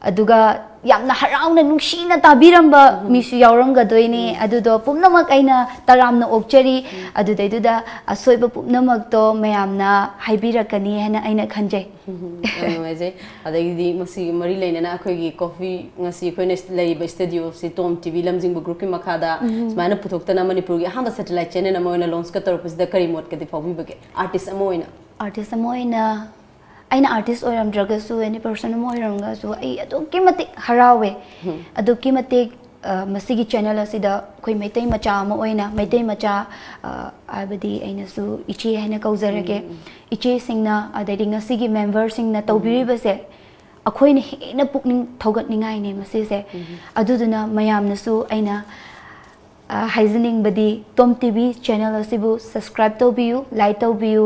ꯑꯗꯨꯒ ꯌꯥꯝꯅ ꯍꯔꯥꯎꯅ ꯅꯨꯡꯁꯤꯅ ꯇꯥꯕꯤꯔꯝꯕ ꯃꯤꯁꯨ ꯌꯥꯎꯔꯝꯒꯗꯣꯏꯅꯦ꯫ ꯑꯗꯨꯗꯣ ꯄꯨꯝꯅꯃꯛ ꯑꯩꯅ ꯇꯔꯥꯝꯅ ꯑꯣꯛꯆꯔꯤ꯫ ꯑꯗꯨꯗꯩꯗꯨꯗ ꯑꯁꯣꯏꯕ ꯄꯨꯝꯅꯃꯛꯇꯣ ꯃꯌꯥꯝꯅ ꯍꯥꯏꯕꯤꯔꯛꯀꯅꯤ ꯍꯥꯏꯅ ꯑꯩꯅ ꯈꯟꯖꯩ꯫ ꯎꯝ, ꯌꯥꯝ ꯅꯨꯡꯉꯥꯏꯖꯩ꯫ ꯑꯗꯒꯤꯗꯤ ꯃꯁꯤꯒꯤ ꯃꯔꯤ ꯂꯩꯅꯅ ꯑꯩꯈꯣꯏꯒꯤ ꯀꯣꯐꯤ, ꯉꯁꯤ ꯑꯩꯈꯣꯏꯅ ꯂꯩꯔꯤꯕ ꯁ꯭ꯇꯨꯗꯤꯑꯣꯁꯤ ꯇꯣꯝ ꯇꯤꯚꯤ ꯂꯝꯖꯤꯡꯕ ꯒ꯭ꯔꯨꯞꯀꯤ ꯃꯈꯥꯗ ꯁꯨꯃꯥꯏꯅ ꯄꯨꯊꯣꯛꯇꯅ ꯃꯅꯤꯄꯨꯔꯒꯤ ꯑꯍꯥꯟꯕ ꯁꯦꯇꯦꯂꯥꯏꯠ ꯆꯦꯅꯦꯜ ꯑꯃ ꯑꯣꯏꯅ ꯂꯣꯟꯁꯀ ꯇꯧꯔꯛꯄꯁꯤꯗ ꯀꯔꯤ ꯃꯣꯠꯀꯗꯤ ꯐꯥꯎꯕꯤꯕꯒꯦ, ꯑꯥꯔꯇꯤꯁ ꯑꯃ ꯑꯣꯏꯅ? ꯑꯥꯔꯇꯤꯁ ꯑꯃ ꯑꯣꯏꯅ ꯑꯩꯅ ꯑꯥꯔꯇꯤꯁ ꯑꯣꯏꯔꯝꯗ꯭ꯔꯒꯁꯨ, ꯑꯦꯅꯤ ꯄꯔꯁꯟ ꯑꯃ ꯑꯣꯏꯔꯝꯒꯁꯨ, ꯑꯩ ꯑꯗꯨꯛꯀꯤ ꯃꯇꯤꯛ ꯍꯔꯥꯎꯋꯦ꯫ ꯑꯗꯨꯛꯀꯤ ꯃꯇꯤꯛ, ꯑ, ꯃꯁꯤꯒꯤ ꯆꯦꯅꯦꯜ ꯑꯁꯤꯗ ꯑꯩꯈꯣꯏ ꯃꯩꯇꯩ ꯃꯆꯥ ꯑꯃ ꯑꯣꯏꯅ, ꯃꯩꯇꯩ ꯃꯆꯥ, ꯑ, ꯍꯥꯏꯕꯗꯤ ꯑꯩꯅꯁꯨ ꯏꯆꯦ ꯍꯥꯏꯅ ꯀꯧꯖꯔꯒꯦ꯫ ꯏꯆꯦꯁꯤꯡꯅ, ꯑꯗꯩꯗꯤ ꯉꯁꯤꯒꯤ ꯃꯦꯝꯕꯔꯁꯤꯡꯅ ꯇꯧꯕꯤꯔꯤꯕꯁꯦ ꯑꯩꯈꯣꯏꯅ ꯍꯦꯟꯅ ꯄꯨꯛꯅꯤꯡ ꯊꯧꯒꯠꯅꯤꯡꯉꯥꯏꯅꯦ ꯃꯁꯤꯁꯦ꯫ ꯑꯗꯨꯗꯨꯅ ꯃꯌꯥꯝꯅꯁꯨ ꯑꯩꯅ ꯑ, ꯍꯥꯏꯖꯅꯤꯡꯕꯗꯤ, ꯇꯣꯝ ꯇꯤꯚꯤ ꯆꯦꯅꯦꯜ ꯑꯁꯤꯕꯨ ꯁꯕꯁꯀ꯭ꯔꯥꯏꯕ ꯇꯧꯕꯤꯌꯨ, ꯂꯥꯏꯛ ꯇꯧꯕꯤꯌꯨ꯫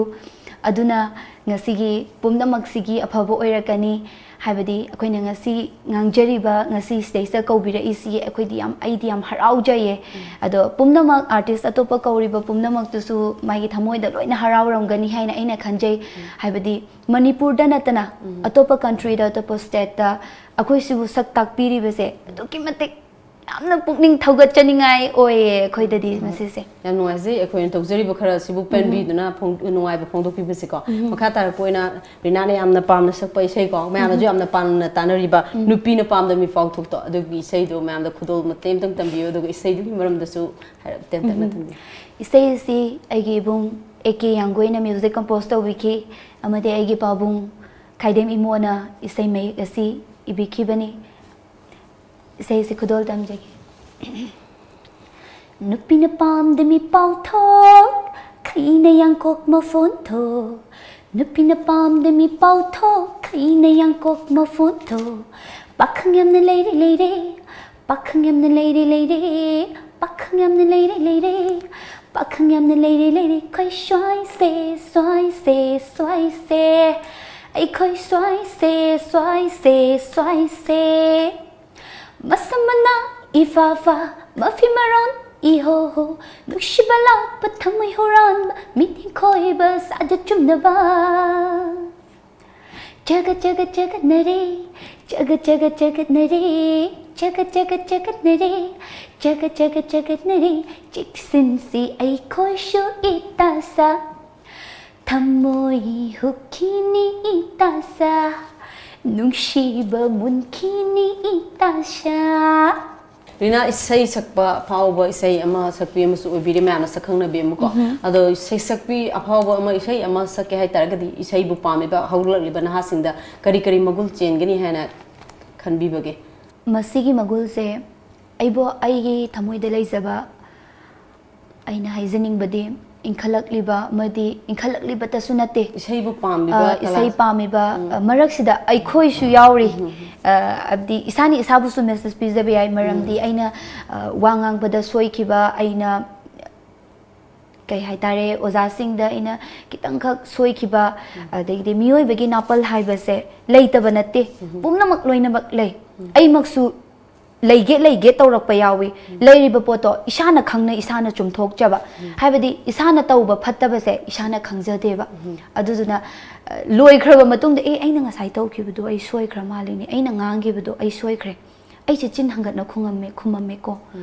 ꯑꯗꯨꯅ ꯉꯁꯤꯒꯤ ꯄꯨꯝꯅꯃꯛꯁꯤꯒꯤ ꯑꯐꯕ ꯑꯣꯏꯔꯛꯀꯅꯤ꯫ ꯍꯥꯏꯕꯗꯤ ꯑꯩꯈꯣꯏꯅ ꯉꯁꯤ ꯉꯥꯡꯖꯔꯤꯕ, ꯉꯁꯤ ꯁꯤꯗꯩꯁꯤꯗ ꯀꯧꯕꯤꯔꯛꯏꯁꯤ ꯑꯩꯈꯣꯏꯗꯤ ꯌꯥꯝ, ꯑꯩꯗꯤ ꯌꯥꯝ ꯍꯔꯥꯎꯖꯩꯌꯦ꯫ ꯑꯗꯣ ꯄꯨꯝꯅꯃꯛ, ꯑꯥꯔꯇꯤꯁ ꯑꯇꯣꯞꯄ ꯀꯧꯔꯤꯕ ꯄꯨꯝꯅꯃꯛꯇꯨꯁꯨ ꯃꯥꯒꯤ ꯊꯃꯣꯏꯗ ꯂꯣꯏꯅ ꯍꯔꯥꯎꯔꯝꯒꯅꯤ ꯍꯥꯏꯅ ꯑꯩꯅ ꯈꯟꯖꯩ꯫ ꯍꯥꯏꯕꯗꯤ ꯃꯅꯤꯄꯨꯔꯗ ꯅꯠꯇꯅ ꯑꯇꯣꯞꯄ ꯀꯟꯇ꯭ꯔꯤꯗ, ꯑꯇꯣꯞꯄ ꯁ꯭ꯇꯦꯠꯇ ꯑꯩꯈꯣꯏꯁꯤꯕꯨ ꯁꯛ ꯇꯥꯛꯄꯤꯔꯤꯕꯁꯦ ꯑꯗꯨꯛꯀꯤ ꯃꯇꯤꯛ ꯌꯥꯝꯅ ꯄꯨꯛꯅꯤꯡ ꯊꯧꯒꯠꯆꯅꯤꯡꯉꯥꯏ ꯑꯣꯏꯌꯦ ꯑꯩꯈꯣꯏꯗꯗꯤ ꯃꯁꯤꯁꯦ꯫ ꯌꯥꯝ ꯅꯨꯡꯉꯥꯏꯖꯩ, ꯑꯩꯈꯣꯏꯅ ꯇꯧꯖꯔꯤꯕ ꯈꯔ ꯑꯁꯤꯕꯨ ꯄꯦꯟꯕꯤꯗꯨꯅ ꯐꯣꯡ-, ꯅꯨꯡꯉꯥꯏꯕ ꯐꯣꯡꯗꯣꯛꯄꯤꯕꯁꯤꯀꯣ꯫ ꯃꯈꯥ ꯇꯥꯔꯛꯄ ꯑꯣꯏꯅ ꯔꯤꯅꯥꯅ ꯌꯥꯝꯅ ꯄꯥꯝꯅ ꯁꯛꯄ ꯏꯁꯩꯀꯣ, ꯃꯌꯥꯝꯅꯁꯨ ꯌꯥꯝꯅ ꯄꯥꯝꯅ ꯇꯥꯅꯔꯤꯕ ꯅꯨꯄꯤꯅ ꯄꯥꯝꯗꯕ ꯃꯤꯐꯥꯎ ꯊꯣꯛꯇꯣ, ꯑꯗꯨꯒꯤ ꯏꯁꯩꯗꯣ ꯃꯌꯥꯝꯗ ꯈꯨꯗꯣꯜ ꯃꯇꯦꯛ ꯑꯃꯇꯪ ꯇꯝꯕꯤꯌꯨ, ꯑꯗꯨꯒ ꯏꯁꯩꯗꯨꯒꯤ ꯃꯔꯝꯗꯁꯨ ꯍꯥꯏꯔꯞ ꯇꯦꯟꯇꯛꯅ ꯊꯝꯕꯤꯌꯨ꯫ ꯏꯁꯩ ꯑꯁꯤ ꯑꯩꯒꯤ ꯏꯕꯨꯡ ꯑꯦ ꯀꯦ ꯌꯥꯡꯒꯣꯏꯅ ꯃ꯭ꯌꯨꯖꯤꯛ ꯀꯝꯄꯣꯁ ꯇꯧꯕꯤꯈꯤ, ꯑꯃꯗꯤ ꯑꯩꯒꯤ ꯄꯥꯕꯨꯡ ꯈꯥꯏꯗꯦꯝ ꯏꯃꯣꯅ ꯏꯁꯩ ꯃꯌꯦꯛ ꯑꯁꯤ ꯏꯕꯤꯈꯤꯕꯅꯤ꯫ ꯏꯁꯩꯁꯤ ꯈꯨꯗꯣꯜ ꯇꯝꯖꯒꯦ꯫ ꯅꯨꯄꯤꯅ ꯄꯥꯝꯗ ꯃꯤ ꯄꯥꯎꯊꯣꯛ, ꯈꯩꯅ ꯌꯥꯡꯀꯣꯛ ꯃꯐꯣꯟ ꯊꯣꯛ꯫ ꯅꯨꯄꯤꯅ ꯄꯥꯝꯗ ꯃꯤ ꯄꯥꯎꯊꯣꯛ, ꯈꯩꯅ ꯌꯥꯡꯀꯣꯛ ꯃꯐꯣꯟ ꯊꯣꯛ꯫ ꯄꯥꯈꯪ ꯌꯥꯝꯅ ꯂꯩꯔꯦ ꯂꯩꯔꯦ, ꯄꯥꯈꯪ ꯌꯥꯝꯅ ꯂꯩꯔꯦ ꯂꯩꯔꯦ, ꯄꯥꯈꯪ ꯌꯥꯝꯅ ꯂꯩꯔꯦ ꯂꯩꯔꯦ, ꯄꯥꯈꯪ ꯌꯥꯝꯅ ꯂꯩꯔꯦ ꯂꯩꯔꯦ꯫ ꯑꯩꯈꯣꯏ ꯁ꯭ꯋꯥꯏꯁꯦ ꯁ꯭ꯋꯥꯏꯁꯦ ꯁ꯭ꯋꯥꯏꯁꯦ, ꯑꯩꯈꯣꯏ ꯁ꯭ꯋꯥꯏꯁꯦ ꯁ꯭ꯋꯥꯏꯁꯦ ꯁ꯭ꯋꯥꯏꯁꯦ꯫ ꯃꯁꯝ ꯃꯅꯥ ꯏꯐꯥ ꯐꯥ, ꯃꯐꯤ ꯃꯔꯣꯟ ꯏꯍꯣ ꯍꯣ, ꯅꯨꯡꯁꯤꯕ ꯂꯥꯛꯄ ꯊꯃꯣꯏ ꯍꯨꯔꯥꯟꯕ, ꯃꯤꯠꯌꯦꯡ ꯈꯣꯏꯕ ꯁꯥꯖ ꯆꯨꯝꯅꯕ꯫ ꯆꯒꯠ ꯆꯒꯠ ꯆꯒꯠꯅꯔꯦ, ꯆꯒꯠ ꯆꯒꯠ ꯆꯒꯠꯅꯔꯦ, ꯆꯒꯠ ꯆꯒꯠ ꯆꯒꯠꯅꯔꯦ, ꯆꯒꯠ ꯆꯒꯠ ꯆꯒꯠꯅꯔꯦ, ꯆꯦꯛꯁꯤꯟꯁꯤ ꯑꯩꯈꯣꯏꯁꯨ ꯏꯇꯥꯁꯥ꯫ ꯊꯃꯣꯏ ꯍꯨꯛꯈꯤꯅꯤ ꯏꯇꯥꯁꯥ, ꯅꯨꯡꯁꯤꯕ ꯃꯨꯟꯈꯤꯅꯤ ꯏꯇꯥꯁꯥ꯫ ꯔꯤꯅꯥ, ꯏꯁꯩ ꯁꯛꯄ ꯑꯐꯥꯎꯕ ꯏꯁꯩ ꯑꯃ ꯁꯛꯄꯤ ꯑꯃꯁꯨ ꯑꯣꯏꯕꯤꯔꯦ, ꯃꯌꯥꯝꯅ ꯁꯛ ꯈꯪꯅꯕꯤ ꯑꯃꯀꯣ꯫ ꯑꯗꯣ ꯏꯁꯩ ꯁꯛꯄꯤ ꯑꯐꯥꯎꯕ ꯑꯃ ꯏꯁꯩ ꯑꯃ ꯁꯛꯀꯦ ꯍꯥꯏꯇꯥꯔꯒꯗꯤ ꯏꯁꯩꯕꯨ ꯄꯥꯝꯃꯤꯕ ꯍꯧꯒꯠꯂꯛꯂꯤꯕ ꯅꯍꯥꯁꯤꯡꯗ ꯀꯔꯤ ꯀꯔꯤ ꯃꯒꯨꯟ ꯆꯦꯟꯒꯅꯤ ꯍꯥꯏꯅ ꯈꯟꯕꯤꯕꯒꯦ? ꯃꯁꯤꯒꯤ ꯃꯒꯨꯜꯁꯦ ꯑꯩꯕꯨ ꯑꯩꯒꯤ ꯊꯃꯣꯏꯗ ꯂꯩꯖꯕ, ꯑꯩꯅ ꯍꯥꯏꯖꯅꯤꯡꯕꯗꯤ ꯏꯟꯈꯠꯂꯛꯂꯤꯕ ꯑꯃꯗꯤ ꯏꯟꯈꯠꯂꯛꯂꯤꯕꯇꯁꯨ ꯅꯠꯇꯦ, ꯏꯁꯩꯕꯨ ꯄꯥꯝꯂꯤꯕ ꯑ, ꯏꯁꯩ ꯄꯥꯝꯃꯤꯕ, ꯑ, ꯃꯔꯛꯁꯤꯗ ꯑꯩꯈꯣꯏꯁꯨ ꯌꯥꯎꯔꯤ꯫ ꯑ, ꯍꯥꯏꯕꯗꯤ ꯏꯁꯥꯅ ꯏꯁꯥꯕꯨꯁꯨ ꯃꯦꯁꯦꯖ ꯄꯤꯖꯕ ꯌꯥꯏ, ꯃꯔꯝꯗꯤ ꯑꯩꯅ, ꯑ, ꯋꯥ ꯉꯥꯡꯕꯗ ꯁꯣꯏꯈꯤꯕ, ꯑꯩꯅ ꯀꯩ ꯍꯥꯏꯇꯥꯔꯦ, ꯑꯣꯖꯥꯁꯤꯡꯗ ꯑꯩꯅ ꯈꯤꯇꯪꯈꯛ ꯁꯣꯏꯈꯤꯕ, ꯑꯗꯒꯤꯗꯤ ꯃꯤꯑꯣꯏꯕꯒꯤ ꯅꯥꯄꯜ ꯍꯥꯏꯕꯁꯦ ꯂꯩꯇꯕ ꯅꯠꯇꯦ, ꯄꯨꯝꯅꯃꯛ ꯂꯣꯏꯅꯃꯛ ꯂꯩ꯫ ꯑꯩꯃꯛꯁꯨ ꯂꯩꯒꯦ ꯂꯩꯒꯦ ꯇꯧꯔꯛꯄ ꯌꯥꯎꯏ꯫ ꯂꯩꯔꯤꯕ ꯄꯣꯠꯇꯣ ꯏꯁꯥꯅ ꯈꯪꯅ ꯏꯁꯥꯅ ꯆꯨꯝꯊꯣꯛꯆꯕ, ꯍꯥꯏꯕꯗꯤ ꯏꯁꯥꯅ ꯇꯧꯕ ꯐꯠꯇꯕꯁꯦ ꯏꯁꯥꯅ ꯈꯪꯖꯗꯦꯕ꯫ ꯑꯗꯨꯗꯨꯅ, ꯑ, ꯂꯣꯏꯈ꯭ꯔꯕ ꯃꯇꯨꯡꯗ, "ꯑꯦ, ꯑꯩꯅ ꯉꯁꯥꯏ ꯇꯧꯈꯤꯕꯗꯣ ꯑꯩ ꯁꯣꯏꯈ꯭ꯔ ꯃꯥꯜꯂꯤꯅꯦ, ꯑꯩꯅ ꯉꯥꯡꯈꯤꯕꯗꯣ ꯑꯩ ꯁꯣꯏꯈ꯭ꯔꯦ, ꯑꯩꯁꯦ ꯆꯤꯟ ꯍꯪꯒꯠꯅ ꯈꯨꯝꯃꯝꯃꯦ ꯈꯨꯝꯃꯝꯃꯦꯀꯣ"꯫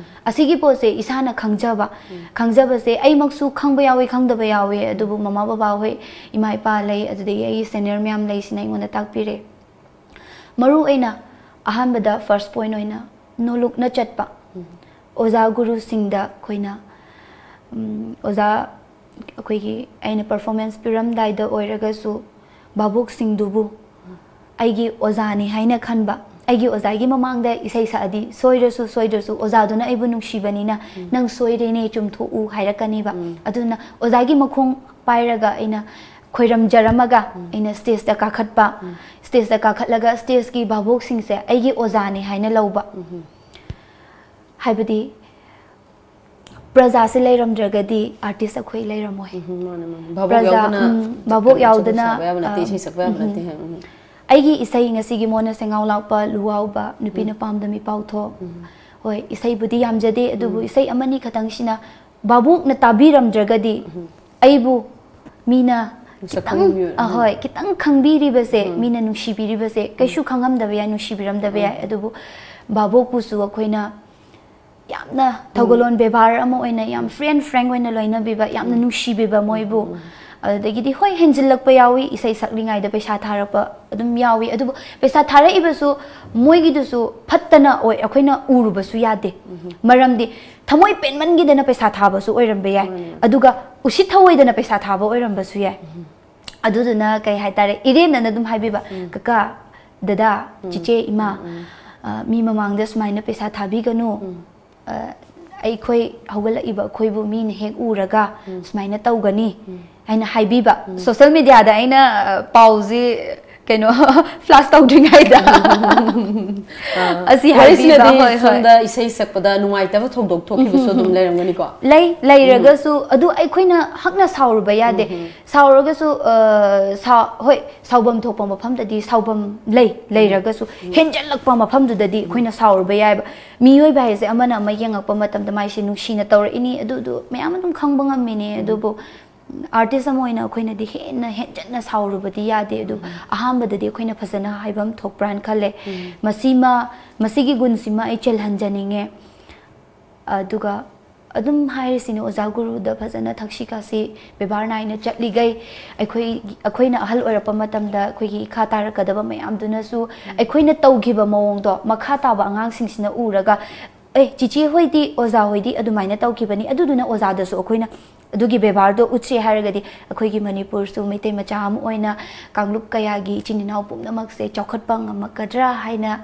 ꯑꯁꯤꯒꯤ ꯄꯣꯠꯁꯦ ꯏꯁꯥꯅ ꯈꯪꯖꯕ, ꯈꯪꯖꯕꯁꯦ ꯑꯩꯃꯛꯁꯨ ꯈꯪꯕ ꯌꯥꯎꯏ, ꯈꯪꯗꯕ ꯌꯥꯎꯏ, ꯑꯗꯨꯕꯨ ꯃꯃꯥ ꯕꯕꯥ ꯍꯣꯏ, ꯏꯃꯥ ꯏꯄꯥ ꯂꯩ, ꯑꯗꯨꯗꯒꯤ ꯑꯩꯒꯤ ꯁꯦꯅꯤꯌꯔ ꯃꯌꯥꯝ ꯂꯩꯁꯤꯅ ꯑꯩꯉꯣꯟꯗ ꯇꯥꯛꯄꯤꯔꯦ꯫ ꯃꯔꯨ ꯑꯣꯏꯅ ꯑꯍꯥꯟꯕꯗ ꯐꯥꯔꯁ ꯄꯣꯏꯟ ꯑꯣꯏꯅ ꯅꯣꯂꯨꯛꯅ ꯆꯠꯄ꯫ ꯑꯣꯖꯥ ꯒꯨꯔꯨꯁꯤꯡꯗ ꯑꯩꯈꯣꯏꯅ, ꯎꯝ, ꯑꯣꯖꯥ ꯑꯩꯈꯣꯏꯒꯤ ꯑꯩꯅ ꯄꯔꯐꯣꯔꯃꯦꯟꯁ ꯄꯤꯔꯝꯗꯥꯏꯗ ꯑꯣꯏꯔꯒꯁꯨ ꯚꯥꯕꯣꯛꯁꯤꯡꯗꯨꯕꯨ ꯑꯩꯒꯤ ꯑꯣꯖꯥꯅꯤ ꯍꯥꯏꯅ ꯈꯟꯕ, ꯑꯩꯒꯤ ꯑꯣꯖꯥꯒꯤ ꯃꯃꯥꯡꯗ ꯏꯁꯩ ꯁꯛꯑꯗꯤ ꯁꯣꯏꯔꯁꯨ ꯁꯣꯏꯗ꯭ꯔꯁꯨ ꯑꯣꯖꯥꯗꯨꯅ ꯑꯩꯕꯨ ꯅꯨꯡꯁꯤꯕꯅꯤꯅ, "ꯅꯪ ꯁꯣꯏꯔꯦꯅꯦ, ꯆꯨꯝꯊꯣꯛꯎ" ꯍꯥꯏꯔꯛꯀꯅꯤꯕ꯫ ꯑꯗꯨꯅ ꯑꯣꯖꯥꯒꯤ ꯃꯈꯣꯡ ꯄꯥꯏꯔꯒ ꯑꯩꯅ ꯈꯣꯏꯔꯝꯖꯔꯝꯃꯒ ꯑꯩꯅ ꯁ꯭ꯇꯦꯖꯇ ꯀꯥꯈꯠꯄ, ꯁ꯭ꯇꯦꯖꯇ ꯀꯥꯈꯠꯂꯒ ꯁ꯭ꯇꯦꯖꯀꯤ ꯚꯥꯕꯣꯛꯁꯤꯡꯁꯦ ꯑꯩꯒꯤ ꯑꯣꯖꯥꯅꯤ ꯍꯥꯏꯅ ꯂꯧꯕ꯫ ꯍꯥꯏꯕꯗꯤ ꯄ꯭ꯔꯖꯥꯁꯦ ꯂꯩꯔꯝꯗ꯭ꯔꯒꯗꯤ ꯑꯥꯔꯇꯤꯁ ꯑꯩꯈꯣꯏ ꯂꯩꯔꯝꯃꯣꯏ꯫ ꯎꯝ, ꯃꯥꯅꯦ, ꯃꯥꯅꯦ꯫ ꯚꯥꯕꯣꯛ ꯄ꯭ꯔꯖꯥ, ꯌꯥꯎꯗꯅ ꯎꯝ, ꯚꯥꯕꯣꯛ ꯖꯒꯣꯏ ꯌꯥꯎꯗꯅ, ꯁꯥꯕ ꯌꯥꯕ ꯅꯠꯇꯦ, ꯑ, ꯏꯁꯩ ꯁꯛꯄ ꯌꯥꯕ ꯎꯝ, ꯅꯠꯇꯦ꯫ ꯑꯩꯒꯤ ꯏꯁꯩ ꯉꯁꯤꯒꯤ ꯃꯣꯟꯅ ꯁꯦꯡꯉꯥꯎ ꯂꯥꯛꯄ, ꯂꯨꯋꯥꯎꯕ, ꯅꯨꯄꯤꯅ ꯄꯥꯝꯗ ꯃꯤꯄꯥꯎꯊꯣꯛ꯫ ꯍꯣꯏ, ꯏꯁꯩꯕꯨꯗꯤ ꯌꯥꯝꯖꯗꯦ, ꯑꯗꯨꯕꯨ ꯏꯁꯩ ꯑꯃꯅꯤ ꯈꯛꯇꯪꯁꯤꯅ ꯚꯥꯕꯣꯛꯅ ꯇꯥꯕꯤꯔꯝꯗ꯭ꯔꯒꯗꯤ ꯑꯩꯕꯨ ꯃꯤꯅ ꯈꯤꯇꯪ, ꯑꯍꯣꯏ, ꯈꯤꯇꯪ ꯈꯪꯕꯤꯔꯤꯕꯁꯦ, ꯃꯤꯅ ꯅꯨꯡꯁꯤꯕꯤꯔꯤꯕꯁꯦ, ꯀꯩꯁꯨ ꯈꯪꯉꯝꯗꯕ ꯌꯥꯏ, ꯅꯨꯡꯁꯤꯕꯤꯔꯝꯗꯕ ꯌꯥꯏ, ꯑꯗꯨꯕꯨ ꯚꯥꯕꯣꯛꯄꯨꯁꯨ ꯑꯩꯈꯣꯏꯅ ꯌꯥꯝꯅ ꯊꯧꯒꯜꯂꯣꯟ ꯕꯦꯕꯥꯔ ꯑꯃ ꯑꯣꯏꯅ ꯌꯥꯝ free and frank ꯑꯣꯏꯅ ꯂꯣꯏꯅꯕꯤꯕ, ꯌꯥꯝꯅ ꯅꯨꯡꯁꯤꯕꯤꯕ ꯃꯣꯏꯕꯨ꯫ ꯑꯗꯨꯗꯒꯤꯗꯤ ꯍꯣꯏ, ꯍꯦꯟꯖꯤꯜꯂꯛꯄ ꯌꯥꯎꯏ, ꯏꯁꯩ ꯁꯛꯂꯤꯉꯩꯗ ꯄꯩꯁꯥ ꯊꯥꯔꯛꯄ ꯑꯗꯨꯝ ꯌꯥꯎꯏ, ꯑꯗꯨꯕꯨ ꯄꯩꯁꯥ ꯊꯥꯔꯛꯏꯕꯁꯨ ꯃꯣꯏꯒꯤꯗꯨꯁꯨ ꯐꯠꯇꯅ ꯑꯣꯏ, ꯑꯩꯈꯣꯏꯅ ꯎꯔꯨꯕꯁꯨ ꯌꯥꯗꯦ꯫ ꯃꯔꯝꯗꯤ ꯊꯃꯣꯏ ꯄꯦꯟꯃꯟꯈꯤꯗꯅ ꯄꯩꯁꯥ ꯊꯥꯕꯁꯨ ꯑꯣꯏꯔꯝꯕ ꯌꯥꯏ, ꯑꯗꯨꯒ ꯎꯁꯤꯠ ꯊꯑꯣꯏꯗꯅ ꯄꯩꯁꯥ ꯊꯥꯕ ꯑꯣꯏꯔꯝꯕꯁꯨ ꯌꯥꯏ꯫ ꯑꯗꯨꯗꯨꯅ ꯀꯩ ꯍꯥꯏꯇꯥꯔꯦ, ꯏꯔꯦꯟꯅꯅ ꯑꯗꯨꯝ ꯍꯥꯏꯕꯤꯕ, "ꯀꯀꯥ, ꯗꯗꯥ, ꯆꯤꯆꯦ, ꯏꯃꯥ, ꯑ, ꯃꯤ ꯃꯃꯥꯡꯗ ꯁꯨꯃꯥꯏꯅ ꯄꯩꯁꯥ ꯊꯥꯕꯤꯒꯅꯨ꯫ ꯑ, ꯑꯩꯈꯣꯏ ꯍꯧꯒꯠꯂꯛꯏꯕ ꯑꯩꯈꯣꯏꯕꯨ ꯃꯤꯅ ꯍꯦꯛ ꯎꯔꯒ ꯁꯨꯃꯥꯏꯅ ꯇꯧꯒꯅꯤ" ꯍꯥꯏꯅ ꯍꯥꯏꯕꯤꯕ꯫ ꯁꯣꯁꯦꯜ ꯃꯦꯗꯤꯌꯥꯗ ꯑꯩꯅ, ꯑ, ꯄꯥꯎꯁꯤ ꯀꯩꯅꯣ, ꯐ꯭ꯂꯥꯁ ꯇꯧꯗ꯭ꯔꯤꯉꯩꯗ꯫ ꯑꯁꯤ ꯍꯥꯏꯕꯤꯕ, ꯍꯣꯏ, ꯍꯣꯏ꯫ ꯁꯣꯝꯗ ꯏꯁꯩ ꯁꯛꯄꯗ ꯅꯨꯡꯉꯥꯏꯇꯕ ꯊꯧꯗꯣꯛ ꯊꯣꯛꯈꯤꯕꯁꯨ ꯑꯗꯨꯝ ꯂꯩꯔꯝꯒꯅꯤꯀꯣ? ꯂꯩ, ꯂꯩꯔꯒꯁꯨ ꯑꯗꯨ ꯑꯩꯈꯣꯏꯅ ꯍꯛꯅ ꯁꯥꯎꯔꯨꯕ ꯌꯥꯗꯦ꯫ ꯁꯥꯎꯔꯒꯁꯨ, ꯑ, ꯁꯥ-, ꯍꯣꯏ, ꯁꯥꯎꯐꯝ ꯊꯣꯛꯄ ꯃꯐꯝꯗꯗꯤ ꯁꯥꯎꯐꯝ ꯂꯩ, ꯂꯩꯔꯒꯁꯨ ꯍꯦꯟꯖꯜꯂꯛꯄ ꯃꯐꯝꯗꯨꯗꯗꯤ ꯑꯩꯈꯣꯏꯅ ꯁꯥꯎꯔꯨꯕ ꯌꯥꯏꯕ꯫ ꯃꯤꯑꯣꯏꯕ ꯍꯥꯏꯁꯦ ꯑꯃꯅ ꯑꯃ ꯌꯦꯡꯉꯛꯄ ꯃꯇꯝꯗ ꯃꯥꯏꯁꯦ ꯅꯨꯡꯁꯤꯅ ꯇꯧꯔꯛꯏꯅꯤ, ꯑꯗꯨꯗꯨ ꯃꯌꯥꯝ ꯑꯗꯨꯝ ꯈꯪꯕ ꯉꯝꯃꯤꯅꯦ꯫ ꯑꯗꯨꯕꯨ ꯑꯥꯔꯇꯤꯁ ꯑꯃ ꯑꯣꯏꯅ ꯑꯩꯈꯣꯏꯅꯗꯤ ꯍꯦꯟꯅ ꯍꯦꯟꯖꯟꯅ ꯁꯥꯎꯔꯨꯕꯗꯤ ꯌꯥꯗꯦ꯫ ꯑꯗꯨ ꯑꯍꯥꯟꯕꯗꯗꯤ ꯑꯩꯈꯣꯏꯅ ꯐꯖꯅ ꯍꯥꯏꯐꯝ ꯊꯣꯛꯄ꯭ꯔꯥꯅ ꯈꯜꯂꯦ꯫ ꯃꯁꯤꯃ, ꯃꯁꯤꯒꯤ ꯒꯨꯟꯁꯤꯃ ꯑꯩ ꯆꯦꯜꯍꯟꯖꯅꯤꯡꯉꯦ꯫ ꯑꯗꯨꯒ ꯑꯗꯨꯝ ꯍꯥꯏꯔꯤꯁꯤꯅꯦ, ꯑꯣꯖꯥ ꯒꯨꯔꯨꯗ ꯐꯖꯅ ꯊꯛꯁꯤ ꯈꯥꯁꯤ ꯕꯦꯕꯥꯔ ꯅꯥꯏꯅ ꯆꯠꯂꯤꯈꯩ ꯑꯩꯈꯣꯏ, ꯑꯩꯈꯣꯏꯅ ꯑꯍꯜ ꯑꯣꯏꯔꯛꯄ ꯃꯇꯝꯗ ꯑꯩꯈꯣꯏꯒꯤ ꯏꯈꯥ ꯇꯥꯔꯛꯀꯗꯕ ꯃꯌꯥꯝꯗꯨꯅꯁꯨ ꯑꯩꯈꯣꯏꯅ ꯇꯧꯈꯤꯕ ꯃꯑꯣꯡꯗꯣ ꯃꯈꯥ ꯇꯥꯕ ꯑꯉꯥꯡꯁꯤꯡꯁꯤꯅ ꯎꯔꯒ, "ꯑꯦ, ꯆꯤꯆꯦ ꯍꯣꯏꯗꯤ, ꯑꯣꯖꯥ ꯍꯣꯏꯗꯤ ꯑꯗꯨꯃꯥꯏꯅ ꯇꯧꯈꯤꯕꯅꯤ, ꯑꯗꯨꯗꯨꯅ ꯑꯣꯖꯥꯗꯁꯨ ꯑꯩꯈꯣꯏꯅ ꯑꯗꯨꯒꯤ ꯕꯦꯕꯥꯔꯗꯣ ꯎꯠꯁꯦ" ꯍꯥꯏꯔꯒꯗꯤ ꯑꯩꯈꯣꯏꯒꯤ ꯃꯅꯤꯄꯨꯔꯁꯨ ꯃꯩꯇꯩ ꯃꯆꯥ ꯑꯃ ꯑꯣꯏꯅ ꯀꯥꯡꯂꯨꯞ ꯀꯌꯥꯒꯤ ꯏꯆꯤꯟ ꯏꯅꯥꯎ ꯄꯨꯝꯅꯃꯛꯁꯦ ꯆꯥꯎꯈꯠꯄ ꯉꯝꯃꯛꯀꯗ꯭ꯔꯥ ꯍꯥꯏꯅ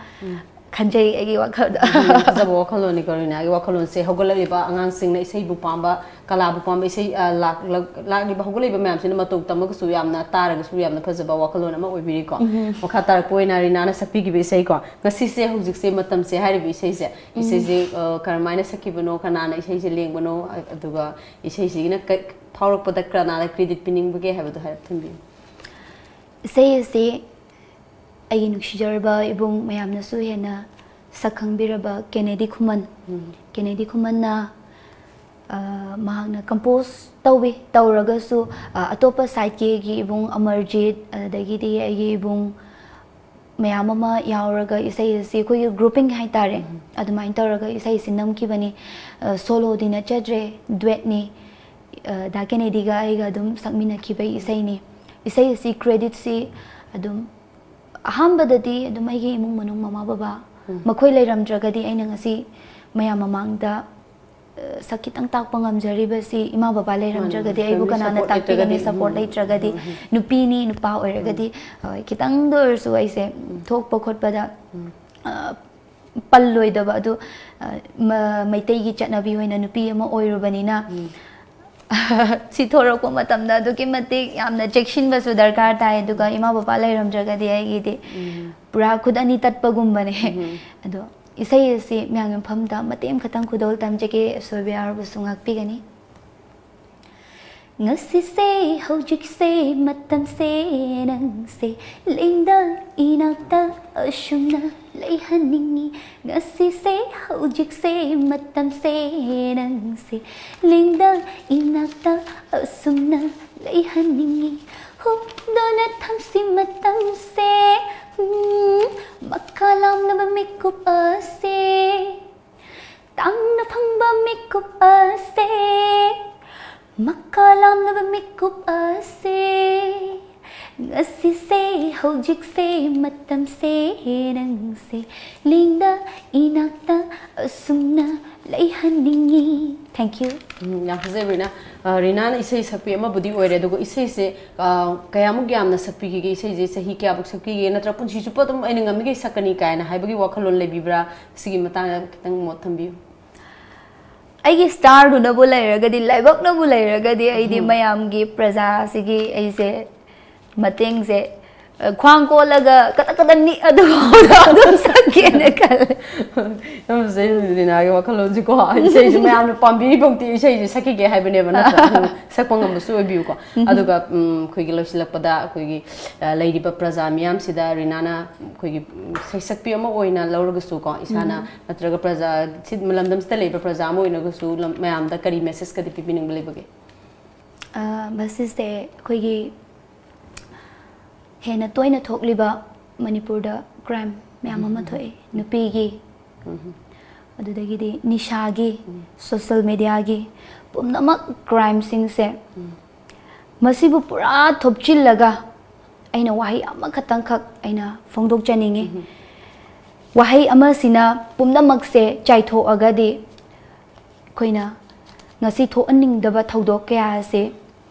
ꯈꯟꯖꯩ ꯑꯩꯒꯤ ꯋꯥꯈꯜꯗ꯫ ꯎꯝ, ꯌꯥꯝ ꯐꯖꯕ ꯋꯥꯈꯜꯂꯣꯟꯅꯤꯀꯣ, ꯔꯤꯅꯥꯒꯤ ꯋꯥꯈꯜꯂꯣꯟꯁꯦ꯫ ꯍꯧꯒꯠꯂꯛꯂꯤꯕ ꯑꯉꯥꯡꯁꯤꯡꯅ ꯏꯁꯩꯕꯨ ꯄꯥꯝꯕ, ꯀꯂꯥꯕꯨ ꯄꯥꯝꯕ, ꯏꯁꯩ, ꯑ, ꯂꯥꯛ-, ꯂꯥꯛ-, ꯂꯥꯛꯂꯤꯕ ꯍꯧꯒꯠꯂꯛꯂꯤꯕ ꯃꯌꯥꯝꯁꯤꯅ ꯃꯇꯧ ꯇꯝꯃꯒꯁꯨ ꯌꯥꯝꯅ, ꯇꯥꯔꯒꯁꯨ ꯌꯥꯝꯅ ꯐꯖꯕ ꯋꯥꯈꯜꯂꯣꯟ ꯑꯃ ꯑꯣꯏꯕꯤꯔꯤꯀꯣ꯫ ꯃꯈꯥ ꯇꯥꯔꯛꯄ ꯑꯣꯏꯅ ꯔꯤꯅꯥꯅ ꯁꯛꯄꯤꯈꯤꯕ ꯏꯁꯩꯀꯣ, ꯉꯁꯤꯁꯦ, ꯍꯧꯖꯤꯛꯁꯦ, ꯃꯇꯝꯁꯦ ꯍꯥꯏꯔꯤꯕ ꯏꯁꯩꯁꯦ, ꯏꯁꯩꯁꯦ, ꯑ, ꯀꯔꯝꯍꯥꯏꯅ ꯁꯛꯈꯤꯕꯅꯣ, ꯀꯅꯥꯅ ꯏꯁꯩꯁꯦ ꯂꯦꯡꯕꯅꯣ, ꯑ-, ꯑꯗꯨꯒ ꯏꯁꯩꯁꯤꯒꯤꯅ ꯀ-, ꯐꯥꯎꯔꯛꯄꯗ ꯀꯅꯥꯗ credit ꯄꯤꯅꯤꯡꯕꯒꯦ ꯍꯥꯏꯕꯗꯣ ꯍꯥꯏꯔꯞ ꯊꯝꯕꯤꯌꯨ꯫ ꯏꯁꯩ ꯑꯁꯤ ꯑꯩꯒꯤ ꯅꯨꯡꯁꯤꯖꯔꯕ ꯏꯕꯨꯡ ꯃꯌꯥꯝꯅꯁꯨ ꯍꯦꯟꯅ ꯁꯛ ꯈꯪꯕꯤꯔꯕ ꯀꯦꯅꯦꯗꯤ ꯈꯨꯃꯟ, ꯎꯝ꯫ ꯀꯦꯅꯦꯗꯤ ꯈꯨꯃꯟꯅ ꯑ, ꯃꯍꯥꯛꯅ ꯀꯝꯄꯣꯖ ꯇꯧꯏ꯫ ꯇꯧꯔꯒꯁꯨ, ꯑ, ꯑꯇꯣꯞꯄ ꯁꯥꯏꯠꯀꯤ ꯑꯩꯒꯤ ꯏꯕꯨꯡ ꯑꯃꯔꯖꯤꯠ, ꯑꯗꯒꯤꯗꯤ ꯑꯩꯒꯤ ꯏꯕꯨꯡ ꯃꯌꯥꯝ ꯑꯃ ꯌꯥꯎꯔꯒ ꯏꯁꯩ ꯑꯁꯤ ꯑꯩꯈꯣꯏꯒꯤ ꯒ꯭ꯔꯨꯄꯤꯡ ꯍꯥꯏꯇꯥꯔꯦ, ꯑꯗꯨꯃꯥꯏꯅ ꯇꯧꯔꯒ ꯏꯁꯩꯁꯤ ꯅꯝꯈꯤꯕꯅꯤ꯫ ꯑ, ꯁꯣꯂꯣꯗꯤ ꯅꯠꯆꯗ꯭ꯔꯦ, ꯗꯨꯋꯦꯠꯅꯤ꯫ ꯑ, ꯗꯥ ꯀꯦꯅꯦꯗꯤꯒ ꯑꯩꯒ ꯑꯗꯨꯝ ꯁꯛꯃꯤꯟꯅꯈꯤꯕꯒꯤ ꯏꯁꯩꯅꯤ꯫ ꯏꯁꯩ ꯑꯁꯤ ꯀ꯭ꯔꯦꯗꯤꯠꯁꯤ ꯑꯗꯨꯝ ꯑꯍꯥꯟꯕꯗꯗꯤ ꯑꯗꯨꯝ ꯑꯩꯒꯤ ꯏꯃꯨꯡ ꯃꯅꯨꯡ, ꯃꯃꯥ ꯕꯕꯥ, ꯃꯈꯣꯏ ꯂꯩꯔꯝꯗ꯭ꯔꯒꯗꯤ ꯑꯩꯅ ꯉꯁꯤ ꯃꯌꯥꯝ ꯃꯃꯥꯡꯗ, ꯑ, ꯁꯛ ꯈꯤꯇꯪ ꯇꯥꯛꯄ ꯉꯝꯖꯔꯤꯕꯁꯤ ꯏꯃꯥ ꯕꯕꯥ ꯂꯩꯔꯝꯗ꯭ꯔꯒꯗꯤ ꯑꯩꯕꯨ ꯐꯦꯃꯤꯂꯤ ꯀꯅꯥꯅ ꯁꯄꯣꯔꯠ ꯇꯥꯛꯄꯤꯒꯅꯤ? ꯂꯩꯇ꯭ꯔꯒꯗꯤ꯫ ꯁꯄꯣꯔꯠ ꯎꯝ, ꯂꯩꯇ꯭ꯔꯒꯗꯤ, ꯎꯝ, ꯎꯝ, ꯅꯨꯄꯤꯅꯤ, ꯅꯨꯄꯥ ꯑꯣꯏꯔꯒꯗꯤ, ꯑ, ꯈꯤꯇꯪꯗ ꯑꯣꯏꯔꯁꯨ ꯑꯩꯁꯦ ꯊꯣꯛꯄ ꯈꯣꯠꯄꯗ, ꯑ, ꯄꯜꯂꯣꯏꯗꯕ ꯑꯗꯨ, ꯑ, ꯃ-, ꯃꯩꯇꯩꯒꯤ ꯆꯠꯅꯕꯤ ꯑꯣꯏꯅ ꯅꯨꯄꯤ ꯑꯃ ꯑꯣꯏꯔꯨꯕꯅꯤꯅ, ꯁꯤ ꯊꯣꯔꯛꯄ ꯃꯇꯝꯗ ꯑꯗꯨꯛꯀꯤ ꯃꯇꯤꯛ ꯌꯥꯝꯅ ꯆꯦꯛꯁꯤꯟꯕꯁꯨ ꯗꯔꯀꯥꯔ ꯇꯥꯏ꯫ ꯑꯗꯨꯒ ꯏꯃꯥ ꯕꯕꯥ ꯂꯩꯔꯝꯗ꯭ꯔꯒꯗꯤ ꯑꯩꯒꯤꯗꯤ ꯄꯨꯔꯥ ꯈꯨꯠ ꯑꯅꯤ ꯇꯠꯄꯒꯨꯝꯕꯅꯦ꯫ ꯑꯗꯣ ꯏꯁꯩ ꯑꯁꯤ ꯃꯌꯥꯝꯒꯤ ꯃꯐꯝꯗ ꯃꯇꯦꯛ ꯑꯃꯈꯛꯇꯪ ꯈꯨꯗꯣꯜ ꯇꯝꯖꯒꯦ, ꯑꯁꯣꯏꯕ ꯌꯥꯎꯔꯕꯁꯨ ꯉꯥꯛꯄꯤꯒꯅꯤ꯫ ꯉꯁꯤꯁꯦ, ꯍꯧꯖꯤꯛꯁꯦ, ꯃꯇꯝꯁꯦ, ꯅꯪꯁꯦ ꯂꯦꯡꯗ ꯏꯅꯥꯛꯇ ꯑꯁꯨꯝꯅ ꯂꯩꯍꯟꯅꯤꯡꯉꯤ꯫ ꯉꯁꯤꯁꯦ, ꯍꯧꯖꯤꯛꯁꯦ, ꯃꯇꯝꯁꯦ, ꯅꯪꯁꯦ ꯂꯦꯡꯗ ꯏꯅꯥꯛꯇ ꯑꯁꯨꯝꯅ ꯂꯩꯍꯟꯅꯤꯡꯉꯤ꯫ ꯍꯨꯞꯗꯨꯅ ꯊꯝꯁꯤ ꯃꯇꯝꯁꯦ, ꯎꯝ, ꯃꯀꯥ ꯂꯥꯝꯂꯕ ꯃꯤꯀꯨꯞ ꯑꯁꯦ꯫ ꯇꯥꯡꯅ ꯐꯪꯕ ꯃꯤꯀꯨꯞ ꯑꯁꯦ, ꯃꯀꯥ ꯂꯥꯝꯂꯕ ꯃꯤꯀꯨꯞ ꯑꯁꯦ꯫ ꯉꯁꯤꯁꯦ, ꯍꯧꯖꯤꯛꯁꯦ, ꯃꯇꯝꯁꯦ, ꯅꯪꯁꯦ ꯂꯦꯡꯗ ꯏꯅꯥꯛꯇ ꯑꯁꯨꯝꯅ ꯂꯩꯍꯟꯅꯤꯡꯉꯤ꯫ Thank you. ꯎꯝ, ꯌꯥꯝ ꯐꯖꯩ, ꯔꯤꯅꯥ꯫ ꯑ, ꯔꯤꯅꯥꯅ ꯏꯁꯩ ꯁꯛꯄꯤ ꯑꯃꯕꯨꯗꯤ ꯑꯣꯏꯔꯦ, ꯑꯗꯨꯒ ꯏꯁꯩꯁꯦ, ꯑ, ꯀꯌꯥꯃꯨꯛ ꯌꯥꯝꯅ ꯁꯛꯄꯤꯈꯤꯒꯦ? ꯏꯁꯩꯁꯦ ꯆꯍꯤ ꯀꯌꯥꯃꯨꯛ ꯁꯛꯄꯤꯒꯦ? ꯅꯠꯇ꯭ꯔꯒ ꯄꯨꯟꯁꯤ ꯆꯨꯞꯄ ꯑꯗꯨꯝ ꯑꯩꯅ ꯉꯝꯃꯤꯈꯩ ꯁꯛꯀꯅꯤ ꯀꯥꯏꯅ ꯍꯥꯏꯕꯒꯤ ꯋꯥꯈꯜꯂꯣꯟ ꯂꯩꯕꯤꯕ꯭ꯔꯥ? ꯁꯤꯒꯤ ꯃꯇꯥꯡꯗ ꯈꯤꯇꯪ ꯃꯣꯠ ꯊꯝꯕꯤꯌꯨ꯫ ꯑꯩꯒꯤ ꯁ꯭ꯇꯥꯔꯗꯨꯅꯕꯨ ꯂꯩꯔꯒꯗꯤ, ꯂꯥꯏꯕꯛꯅꯕꯨ ꯂꯩꯔꯒꯗꯤ, ꯑꯩꯗꯤ ꯎꯝ꯫ ꯃꯌꯥꯝꯒꯤ, ꯄ꯭ꯔꯖꯥꯁꯤꯒꯤ ꯑꯩꯁꯦ ꯃꯇꯦꯡꯁꯦ, ꯈ꯭ꯋꯥꯡ ꯀꯣꯜꯂꯒ ꯀꯇꯛ ꯀꯇꯛ ꯅꯤꯛ ꯑꯗꯨꯐꯥꯎꯗ ꯑꯗꯨꯝ ꯁꯛꯀꯦꯅ ꯈꯜꯂꯦ꯫ ꯌꯥꯝ ꯐꯖꯩ ꯂꯤꯅꯥꯒꯤ ꯋꯥꯈꯜꯂꯣꯟꯁꯤꯀꯣ꯫ ꯏꯁꯩꯁꯦ ꯃꯌꯥꯝꯅ ꯄꯥꯝꯕꯤꯔꯤꯐꯥꯎꯗꯤ ꯏꯁꯩꯁꯦ ꯁꯛꯈꯤꯒꯦ ꯍꯥꯏꯕꯅꯦꯕ, ꯅꯠꯇ꯭ꯔꯥ? ꯑꯗꯨꯝ ꯁꯛꯄ ꯉꯝꯕꯁꯨ ꯑꯣꯏꯕꯤꯌꯨꯀꯣ꯫ ꯎꯝ꯫ ꯑꯗꯨꯒ, ꯎꯝ, ꯑꯩꯈꯣꯏꯒꯤ ꯂꯣꯏꯁꯤꯜꯂꯛꯄꯗ ꯑꯩꯈꯣꯏꯒꯤ, ꯑ, ꯂꯩꯔꯤꯕ ꯄ꯭ꯔꯖꯥ ꯃꯤꯌꯥꯝꯁꯤꯗ ꯔꯤꯅꯥꯅ ꯑꯩꯈꯣꯏꯒꯤ, ꯎꯝ, ꯁꯩꯁꯛꯄꯤ ꯑꯃ ꯑꯣꯏꯅ ꯂꯧꯔꯒꯁꯨꯀꯣ, ꯏꯁꯥꯅ ꯎꯝ꯫ ꯅꯠꯇ꯭ꯔꯒ ꯄ꯭ꯔꯖꯥ, ꯁꯤ ꯂꯝꯗꯝꯁꯤꯗ ꯂꯩꯕ ꯄ꯭ꯔꯖꯥ ꯑꯃ ꯑꯣꯏꯅꯒꯁꯨ ꯂꯝ-, ꯃꯌꯥꯝꯗ ꯀꯔꯤ messageꯀꯗꯤ ꯄꯤꯕꯤꯅꯤꯡꯕ ꯂꯩꯕꯒꯦ? ꯑ, messageꯁꯦ ꯑꯩꯈꯣꯏꯒꯤ ꯍꯦꯟꯅ ꯇꯣꯏꯅ ꯊꯣꯛꯂꯤꯕ ꯃꯅꯤꯄꯨꯔꯗ crime ꯃꯌꯥꯝ ꯑꯃ ꯎꯝ꯫ ꯊꯣꯛꯑꯦ꯫ ꯅꯨꯄꯤꯒꯤ, ꯎꯝ꯫ ꯑꯗꯨꯗꯒꯤꯗꯤ ꯅꯤꯁꯥꯒꯤ, ꯎꯝ꯫ Social mediaꯒꯤ, ꯄꯨꯝꯅꯃꯛ crimeꯁꯤꯡꯁꯦ, ꯎꯝ꯫ ꯃꯁꯤꯕꯨ ꯄꯨꯔꯥ ꯊꯨꯞꯆꯤꯜꯂꯒ ꯑꯩꯅ ꯋꯥꯍꯩ ꯑꯃꯈꯛꯇꯪꯈꯛ ꯑꯩꯅ ꯐꯣꯡꯗꯣꯛꯆꯅꯤꯡꯉꯤ꯫ ꯎꯝ꯫ ꯋꯥꯍꯩ ꯑꯃꯁꯤꯅ ꯄꯨꯝꯅꯃꯛꯁꯦ ꯆꯥꯏꯊꯣꯛꯑꯒꯗꯤ ꯑꯩꯈꯣꯏꯅ ꯉꯁꯤ ꯊꯣꯛꯍꯟꯅꯤꯡꯗꯕ ꯊꯧꯗꯣꯛ ꯀꯌꯥ ꯑꯁꯤ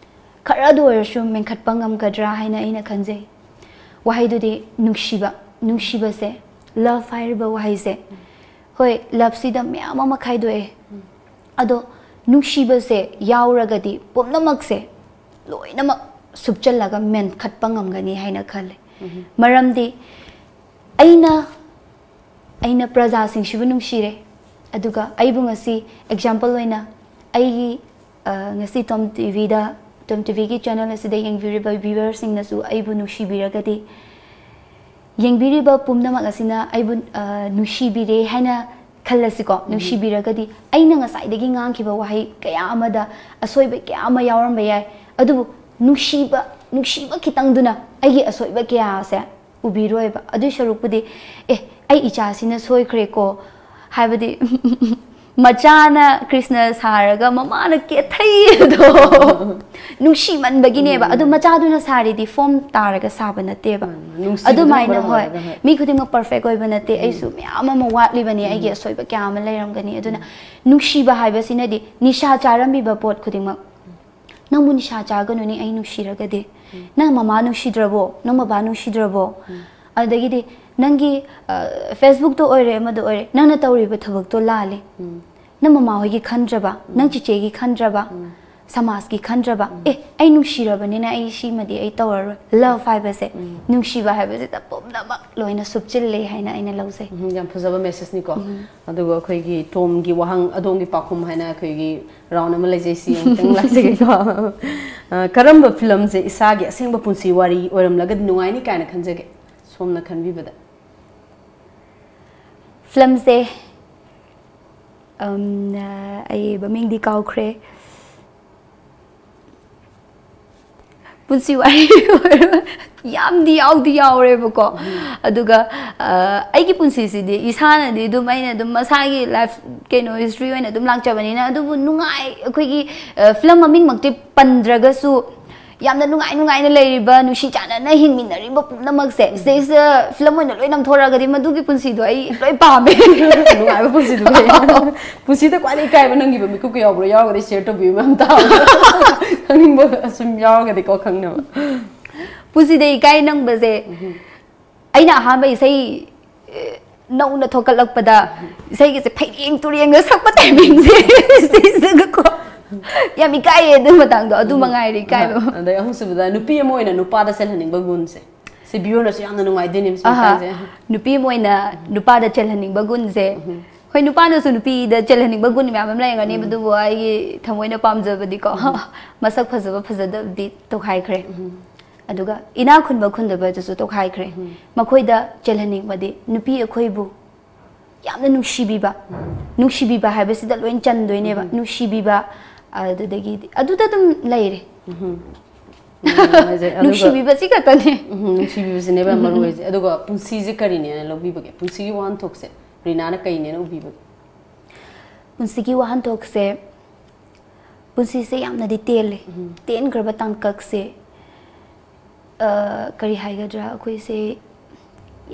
ꯈꯔꯗ ꯑꯣꯏꯔꯁꯨ ꯃꯦꯟꯈꯠꯄ ꯉꯝꯒꯗ꯭ꯔꯥ ꯍꯥꯏꯅ ꯑꯩꯅ ꯈꯟꯖꯩ꯫ ꯋꯥꯍꯩꯗꯨꯗꯤ ꯅꯨꯡꯁꯤꯕ, ꯅꯨꯡꯁꯤꯕꯁꯦ, love ꯍꯥꯏꯔꯤꯕ ꯋꯥꯍꯩꯁꯦ, ꯍꯣꯏ, loveꯁꯤꯗ ꯃꯌꯥꯝ ꯑꯃ ꯈꯥꯏꯗꯣꯛꯑꯦ, ꯑꯗꯣ ꯅꯨꯡꯁꯤꯕꯁꯦ ꯌꯥꯎꯔꯒꯗꯤ ꯄꯨꯝꯅꯃꯛꯁꯦ ꯂꯣꯏꯅꯃꯛ ꯁꯨꯞꯆꯜꯂꯒ ꯃꯦꯟꯈꯠꯄ ꯉꯝꯒꯅꯤ ꯍꯥꯏꯅ ꯈꯜꯂꯦ꯫ ꯎꯝ꯫ ꯃꯔꯝꯗꯤ ꯑꯩꯅ, ꯑꯩꯅ ꯄ꯭ꯔꯖꯥꯁꯤꯡꯁꯤꯕꯨ ꯅꯨꯡꯁꯤꯔꯦ, ꯑꯗꯨꯒ ꯑꯩꯕꯨ ꯉꯁꯤ example ꯑꯣꯏꯅ ꯑꯩꯒꯤ, ꯑ, ꯉꯁꯤ ꯇꯣꯝ ꯇꯤꯚꯤꯗ, ꯇꯣꯝ ꯇꯤꯚꯤꯒꯤ channel ꯑꯁꯤꯗ ꯌꯦꯡꯕꯤꯔꯤꯕ viewerꯁꯤꯡꯅꯁꯨ ꯑꯩꯕꯨ ꯅꯨꯡꯁꯤꯕꯤꯔꯒꯗꯤ, ꯌꯦꯡꯕꯤꯔꯤꯕ ꯄꯨꯝꯅꯃꯛ ꯑꯁꯤꯅ ꯑꯩꯕꯨ, ꯑ, ꯅꯨꯡꯁꯤꯕꯤꯔꯦ ꯍꯥꯏꯅ ꯈꯜꯂꯁꯤꯀꯣ, ꯎꯝ꯫ ꯅꯨꯡꯁꯤꯕꯤꯔꯒꯗꯤ ꯑꯩꯅ ꯉꯁꯥꯏꯗꯒꯤ ꯉꯥꯡꯈꯤꯕ ꯋꯥꯍꯩ ꯀꯌꯥ ꯑꯃꯗ ꯑꯁꯣꯏꯕ ꯀꯌꯥ ꯑꯃ ꯌꯥꯎꯔꯝꯕ ꯌꯥꯏ, ꯑꯗꯨꯕꯨ ꯅꯨꯡꯁꯤꯕ, ꯅꯨꯡꯁꯤꯕ ꯈꯤꯇꯪꯗꯨꯅ ꯑꯩꯒꯤ ꯑꯁꯣꯏꯕ ꯀꯌꯥꯁꯦ ꯎꯕꯤꯔꯣꯏꯕ꯫ ꯑꯗꯨꯏ ꯁꯔꯨꯛꯄꯨꯗꯤ, "ꯑꯦ, ꯑꯩ ꯏꯆꯥꯁꯤꯅ ꯁꯣꯏꯈ꯭ꯔꯦꯀꯣ" ꯍꯥꯏꯕꯗꯤ, ꯃꯆꯥꯅ ꯀ꯭ꯔꯤꯁꯅ ꯁꯥꯔꯒ ꯃꯃꯥꯅ ꯀꯦꯊꯩ ꯑꯗꯣ ꯅꯨꯡꯁꯤꯃꯟꯕꯒꯤꯅꯦꯕ꯫ ꯑꯗꯨ ꯎꯝ꯫ ꯃꯆꯥꯗꯨꯅ ꯁꯥꯔꯤꯗꯤ form ꯇꯥꯔꯒ ꯁꯥꯕ ꯅꯠꯇꯦꯕ꯫ ꯎꯝ, ꯅꯨꯡꯁꯤꯕꯗꯨꯅ ꯑꯗꯨꯃꯥꯏꯅ, ꯃꯔꯝ ꯍꯣꯏ, ꯑꯣꯏꯔꯒ, ꯍꯣꯏ꯫ ꯃꯤ ꯈꯨꯗꯤꯡꯃꯛ perfect ꯑꯣꯏꯕ ꯅꯠꯇꯦ, ꯎꯝ꯫ ꯑꯩꯁꯨ ꯃꯌꯥꯝ ꯑꯃ ꯋꯥꯠꯂꯤꯕꯅꯤ, ꯑꯩꯒꯤ ꯎꯝ꯫ ꯑꯁꯣꯏꯕ ꯀꯌꯥ ꯑꯃ ꯂꯩꯔꯝꯒꯅꯤ꯫ ꯑꯗꯨꯅ ꯎꯝ꯫ ꯅꯨꯡꯁꯤꯕ ꯍꯥꯏꯕꯁꯤꯅꯗꯤ ꯅꯤꯁꯥ ꯆꯥꯔꯝꯃꯤꯕ ꯄꯣꯠ ꯈꯨꯗꯤꯡꯃꯛ, "ꯅꯪꯕꯨ ꯅꯤꯁꯥ ꯆꯥꯒꯅꯨꯅꯦ, ꯑꯩ ꯅꯨꯡꯁꯤꯔꯒꯗꯤ꯫ ꯎꯝ꯫ ꯅꯪ ꯃꯃꯥ ꯅꯨꯡꯁꯤꯗ꯭ꯔꯕꯣ? ꯅꯪ ꯕꯕꯥ ꯅꯨꯡꯁꯤꯗ꯭ꯔꯕꯣ?" ꯎꯝ꯫ ꯑꯗꯨꯗꯒꯤꯗꯤ ꯅꯪꯒꯤ, ꯑ, Facebookꯇ ꯑꯣꯏꯔꯦ, ꯑꯃꯗ ꯑꯣꯏꯔꯦ, ꯅꯪꯅ ꯇꯧꯔꯤꯕ ꯊꯕꯛꯇꯣ ꯂꯥꯜꯂꯦ꯫ ꯎꯝ꯫ ꯅꯪ ꯃꯃꯥ ꯍꯣꯏꯒꯤ ꯈꯟꯗ꯭ꯔꯕ? ꯎꯝ꯫ ꯅꯪ ꯆꯤꯆꯦꯒꯤ ꯈꯟꯗ꯭ꯔꯕ? ꯎꯝ꯫ ꯁꯃꯥꯖꯀꯤ ꯈꯟꯗ꯭ꯔꯕ, "ꯑꯦ, ꯑꯩ ꯅꯨꯡꯁꯤꯔꯕꯅꯤꯅ ꯑꯩ ꯁꯤꯃꯗꯤ ꯑꯩ ꯇꯧꯔꯔꯣꯏ"꯫ ꯂꯚ ꯍꯥꯏꯕꯁꯦ, ꯅꯨꯡꯁꯤꯕ ꯍꯥꯏꯕꯁꯤꯗ ꯄꯨꯝꯅꯃꯛ ꯂꯣꯏꯅ ꯁꯨꯞꯆꯤꯜꯂꯦ ꯍꯥꯏꯅ ꯑꯩꯅ ꯂꯧꯖꯩ꯫ ꯎꯝ, ꯌꯥꯝ ꯐꯖꯕ ꯃꯦꯁꯦꯖꯅꯤꯀꯣ꯫ ꯑꯗꯨꯒ ꯑꯩꯈꯣꯏꯒꯤ ꯇꯣꯝꯒꯤ ꯋꯥꯍꯪ, ꯑꯗꯣꯝꯒꯤ ꯄꯥꯎꯈꯨꯝ ꯍꯥꯏꯅ ꯑꯩꯈꯣꯏꯒꯤ ꯔꯥꯎꯟ ꯑꯃ ꯂꯩꯖꯩ, ꯁꯤ ꯑꯃꯨꯛꯇꯪ ꯂꯥꯛꯆꯒꯦꯀꯣ꯫ ꯑ, ꯀꯔꯝꯕ ꯐꯤꯂꯝꯁꯦ ꯏꯁꯥꯒꯤ ꯑꯁꯦꯡꯕ ꯄꯨꯟꯁꯤ ꯋꯥꯔꯤ ꯑꯣꯏꯔꯝꯂꯒꯗꯤ ꯅꯨꯡꯉꯥꯏꯅꯤ ꯀꯥꯏꯅ ꯈꯟꯖꯒꯦ, ꯁꯣꯝꯅ ꯈꯟꯕꯤꯕꯗ? ꯐꯤꯂꯝꯁꯦ, ꯑꯝ, ꯑꯩ ꯃꯃꯤꯡꯗꯤ ꯀꯥꯎꯈ꯭ꯔꯦ꯫ ꯄꯨꯟꯁꯤ ꯋꯥꯔꯤ ꯑꯣꯏꯔꯣ, ꯌꯥꯝꯗꯤ ꯌꯥꯎꯗꯤ ꯌꯥꯎꯔꯦꯕꯀꯣ꯫ ꯑꯗꯨꯒ, ꯑ, ꯑꯩꯒꯤ ꯄꯨꯟꯁꯤꯁꯤꯗꯤ ꯏꯁꯥꯅꯗꯤ ꯑꯗꯨꯝ, ꯑꯩꯅ ꯑꯗꯨꯝ ꯃꯁꯥꯒꯤ ꯂꯥꯏꯐ, ꯀꯩꯅꯣ, ꯍꯤꯁꯇ꯭ꯔꯤ ꯑꯣꯏꯅ ꯑꯗꯨꯝ ꯂꯥꯛꯆꯕꯅꯤꯅ, ꯑꯗꯨꯕꯨ ꯅꯨꯡꯉꯥꯏ, ꯑꯩꯈꯣꯏꯒꯤ, ꯑ, ꯐꯤꯂꯝ ꯃꯃꯤꯡꯃꯛꯇꯤ ꯄꯟꯗ꯭ꯔꯒꯁꯨ, ꯌꯥꯝꯅ ꯅꯨꯡꯉꯥꯏ ꯅꯨꯡꯉꯥꯏꯅ ꯂꯩꯔꯤꯕ, ꯅꯨꯡꯁꯤ ꯆꯥꯟꯅꯅ ꯍꯤꯡꯃꯤꯟꯅꯔꯤꯕ ꯄꯨꯝꯅꯃꯛꯁꯦ ꯁꯤꯗꯩꯁꯤꯗ ꯐꯤꯂꯝ ꯑꯣꯏꯅ ꯂꯣꯏ ꯅꯝꯊꯣꯔꯛꯑꯒꯗꯤ, ꯃꯗꯨꯒꯤ ꯄꯨꯟꯁꯤꯗꯣ ꯑꯩ ꯂꯣꯏ ꯄꯥꯝꯃꯦ꯫ ꯅꯨꯡꯉꯥꯏꯕ ꯄꯨꯟꯁꯤꯗꯨ ꯂꯩ꯫ ꯄꯨꯟꯁꯤꯗ ꯈ꯭ꯋꯥꯏꯗꯒꯤ ꯏꯀꯥꯏꯕ ꯅꯪꯒꯤꯕ ꯃꯤꯀꯨꯞꯀ ꯌꯥꯎꯕ꯭ꯔꯣ? ꯌꯥꯎꯔꯒꯗꯤ ꯁꯤꯌꯔ ꯇꯧꯕꯤꯌꯨ ꯃꯌꯥꯝ ꯇꯥꯕꯗ꯫ ꯈꯪꯅꯤꯡꯕ ꯁꯨꯝ ꯌꯥꯎꯔꯒꯗꯤꯀꯣ, ꯈꯪꯅꯕ꯫ ꯄꯨꯟꯁꯤꯗ ꯏꯀꯥꯏ ꯅꯪꯕꯁꯦ, ꯑꯩꯅ ꯑꯍꯥꯟꯕ ꯏꯁꯩ, ꯑꯦ, ꯅꯧꯅ ꯊꯣꯛꯀꯠꯂꯛꯄꯗ, ꯏꯁꯩꯒꯁꯦ ꯐꯩꯔꯦꯡ ꯇꯨꯔꯦꯡꯒ ꯁꯛꯄ ꯇꯥꯏꯃꯤꯡꯁꯦ, ꯁꯤꯁꯤꯒꯀꯣ, ꯌꯥꯝ ꯏꯀꯥꯏꯌꯦ ꯑꯗꯨ ꯃꯇꯥꯡꯗꯣ꯫ ꯑꯗꯨ ꯃꯉꯥꯏꯔꯦ ꯏꯀꯥꯏꯕ꯫ ꯑꯗꯩ ꯑꯍꯨꯝꯁꯨꯕꯗ, ꯅꯨꯄꯤ ꯑꯃ ꯑꯣꯏꯅ ꯅꯨꯄꯥꯗ ꯆꯦꯜꯍꯟꯅꯤꯡꯕ ꯒꯨꯟꯁꯦ꯫ ꯁꯤ ꯚꯤꯌꯨꯔꯅꯁꯨ ꯌꯥꯝꯅ ꯅꯨꯡꯉꯥꯏꯗꯣꯏꯅꯦꯕ ꯁꯤ ꯑꯍꯥ꯫ ꯃꯇꯥꯡꯁꯦ꯫ ꯅꯨꯄꯤ ꯑꯃ ꯑꯣꯏꯅ ꯅꯨꯄꯥꯗ ꯆꯦꯜꯍꯟꯅꯤꯡꯕ ꯒꯨꯟꯁꯦ, ꯍꯣꯏ, ꯅꯨꯄꯥꯅꯁꯨ ꯅꯨꯄꯤꯗ ꯆꯦꯜꯍꯟꯅꯤꯡꯕ ꯒꯨꯟ ꯃꯌꯥꯝ ꯑꯃ ꯂꯩꯔꯝꯒꯅꯤ, ꯑꯗꯨꯕꯨ ꯑꯩꯒꯤ ꯊꯃꯣꯏꯅ ꯄꯥꯝꯖꯕꯗꯤꯀꯣ, ꯃꯁꯛ ꯐꯖꯕ ꯐꯖꯗꯕꯗꯤ ꯇꯣꯈꯥꯏꯈ꯭ꯔꯦ꯫ ꯑꯗꯨꯒ ꯏꯅꯥꯛ ꯈꯨꯟꯕ ꯈꯨꯟꯗꯕꯗꯨꯁꯨ ꯇꯣꯈꯥꯏꯈ꯭ꯔꯦ꯫ ꯃꯈꯣꯏꯗ ꯆꯦꯜꯍꯟꯅꯤꯡꯕꯗꯤ ꯅꯨꯄꯤ ꯑꯩꯈꯣꯏꯕꯨ ꯌꯥꯝꯅ ꯅꯨꯡꯁꯤꯕꯤꯕ, ꯅꯨꯡꯁꯤꯕꯤꯕ ꯍꯥꯏꯕꯁꯤꯗ ꯂꯣꯏ ꯆꯟꯗꯣꯏꯅꯦꯕ꯫ ꯅꯨꯡꯁꯤꯕꯤꯕ, ꯑꯗꯨꯗꯒꯤꯗꯤ ꯑꯗꯨꯗ ꯑꯗꯨꯝ ꯂꯩꯔꯦ꯫ ꯎꯝ, ꯍꯥꯏꯁꯦ, ꯑꯗꯨꯒ ꯅꯨꯡꯁꯤꯕꯤꯕꯁꯤ ꯈꯛꯇꯅꯦ꯫ ꯎꯝ, ꯅꯨꯡꯁꯤꯕꯤꯕꯁꯤꯅꯦꯕ ꯃꯔꯨ ꯑꯣꯏꯁꯦ꯫ ꯑꯗꯨꯒ ꯄꯨꯟꯁꯤꯁꯦ ꯀꯔꯤꯅꯦꯅ ꯂꯧꯕꯤꯕꯒꯦ? ꯄꯨꯟꯁꯤꯒꯤ ꯋꯥꯍꯟꯊꯣꯛꯁꯦ ꯔꯤꯅꯥꯅ ꯀꯩꯅꯦꯅ ꯎꯕꯤꯕꯒꯦ? ꯄꯨꯟꯁꯤꯒꯤ ꯋꯥꯍꯟꯊꯣꯛꯁꯦ, ꯄꯨꯟꯁꯤꯁꯦ ꯌꯥꯝꯅꯗꯤ ꯇꯦꯜꯂꯦ꯫ ꯇꯦꯟꯈ꯭ꯔꯕ ꯇꯥꯡꯀꯛꯁꯦ, ꯑ, ꯀꯔꯤ ꯍꯥꯏꯒꯗ꯭ꯔꯥ, ꯑꯩꯈꯣꯏꯁꯦ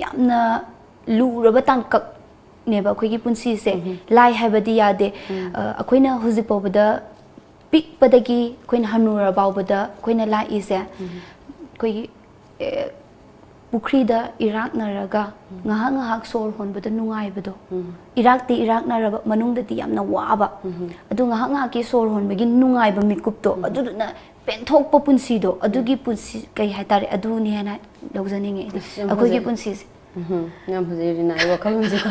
ꯌꯥꯝꯅ ꯂꯨꯔꯕ ꯇꯥꯡꯀꯛꯅꯦꯕ ꯑꯩꯈꯣꯏꯒꯤ ꯄꯨꯟꯁꯤꯁꯦ꯫ ꯂꯥꯏ ꯍꯥꯏꯕꯗꯤ ꯌꯥꯗꯦ꯫ ꯑ, ꯑꯩꯈꯣꯏꯅ ꯍꯧꯖꯤꯛ ꯐꯥꯎꯕꯗ, ꯄꯤꯛꯄꯗꯒꯤ ꯑꯩꯈꯣꯏꯅ ꯍꯟꯅꯨꯔ ꯐꯥꯎꯕꯗ ꯑꯩꯈꯣꯏꯅ ꯂꯥꯛꯏꯁꯦ, ꯑꯩꯈꯣꯏꯒꯤ, ꯑꯦ, ꯄꯨꯈ꯭ꯔꯤꯗ ꯏꯔꯥꯛꯅꯔꯒ ꯉꯥꯏꯍꯥꯛ ꯉꯥꯏꯍꯥꯛ ꯁꯣꯔ ꯍꯣꯟꯕꯗ ꯅꯨꯡꯉꯥꯏꯕꯗꯣ, ꯏꯔꯥꯛꯇꯤ ꯏꯔꯥꯛꯅꯔꯕ, ꯃꯅꯨꯡꯗꯗꯤ ꯌꯥꯝꯅ ꯋꯥꯕ, ꯑꯗꯨ ꯉꯥꯏꯍꯥꯛ ꯉꯥꯏꯍꯥꯛꯀꯤ ꯁꯣꯔ ꯍꯣꯟꯕꯒꯤ ꯅꯨꯡꯉꯥꯏꯕ ꯃꯤꯀꯨꯞꯇꯣ, ꯑꯗꯨꯗꯨꯅ ꯄꯦꯟꯊꯣꯛꯄ ꯄꯨꯟꯁꯤꯗꯣ, ꯑꯗꯨꯒꯤ ꯄꯨꯟꯁꯤ ꯀꯩ ꯍꯥꯏꯇꯥꯔꯦ, ꯑꯗꯨꯅꯤ ꯍꯥꯏꯅ ꯂꯧꯖꯅꯤꯡꯉꯦ ꯑꯩꯗꯤ꯫ ꯑꯁ, ꯌꯥꯝ ꯑꯩꯈꯣꯏꯒꯤ ꯐꯖꯩ꯫ ꯄꯨꯟꯁꯤꯁꯦ꯫ ꯎꯝ, ꯌꯥꯝ ꯐꯖꯩ ꯔꯤꯅꯥꯒꯤ ꯋꯥꯈꯜꯂꯣꯟꯁꯦꯀꯣ꯫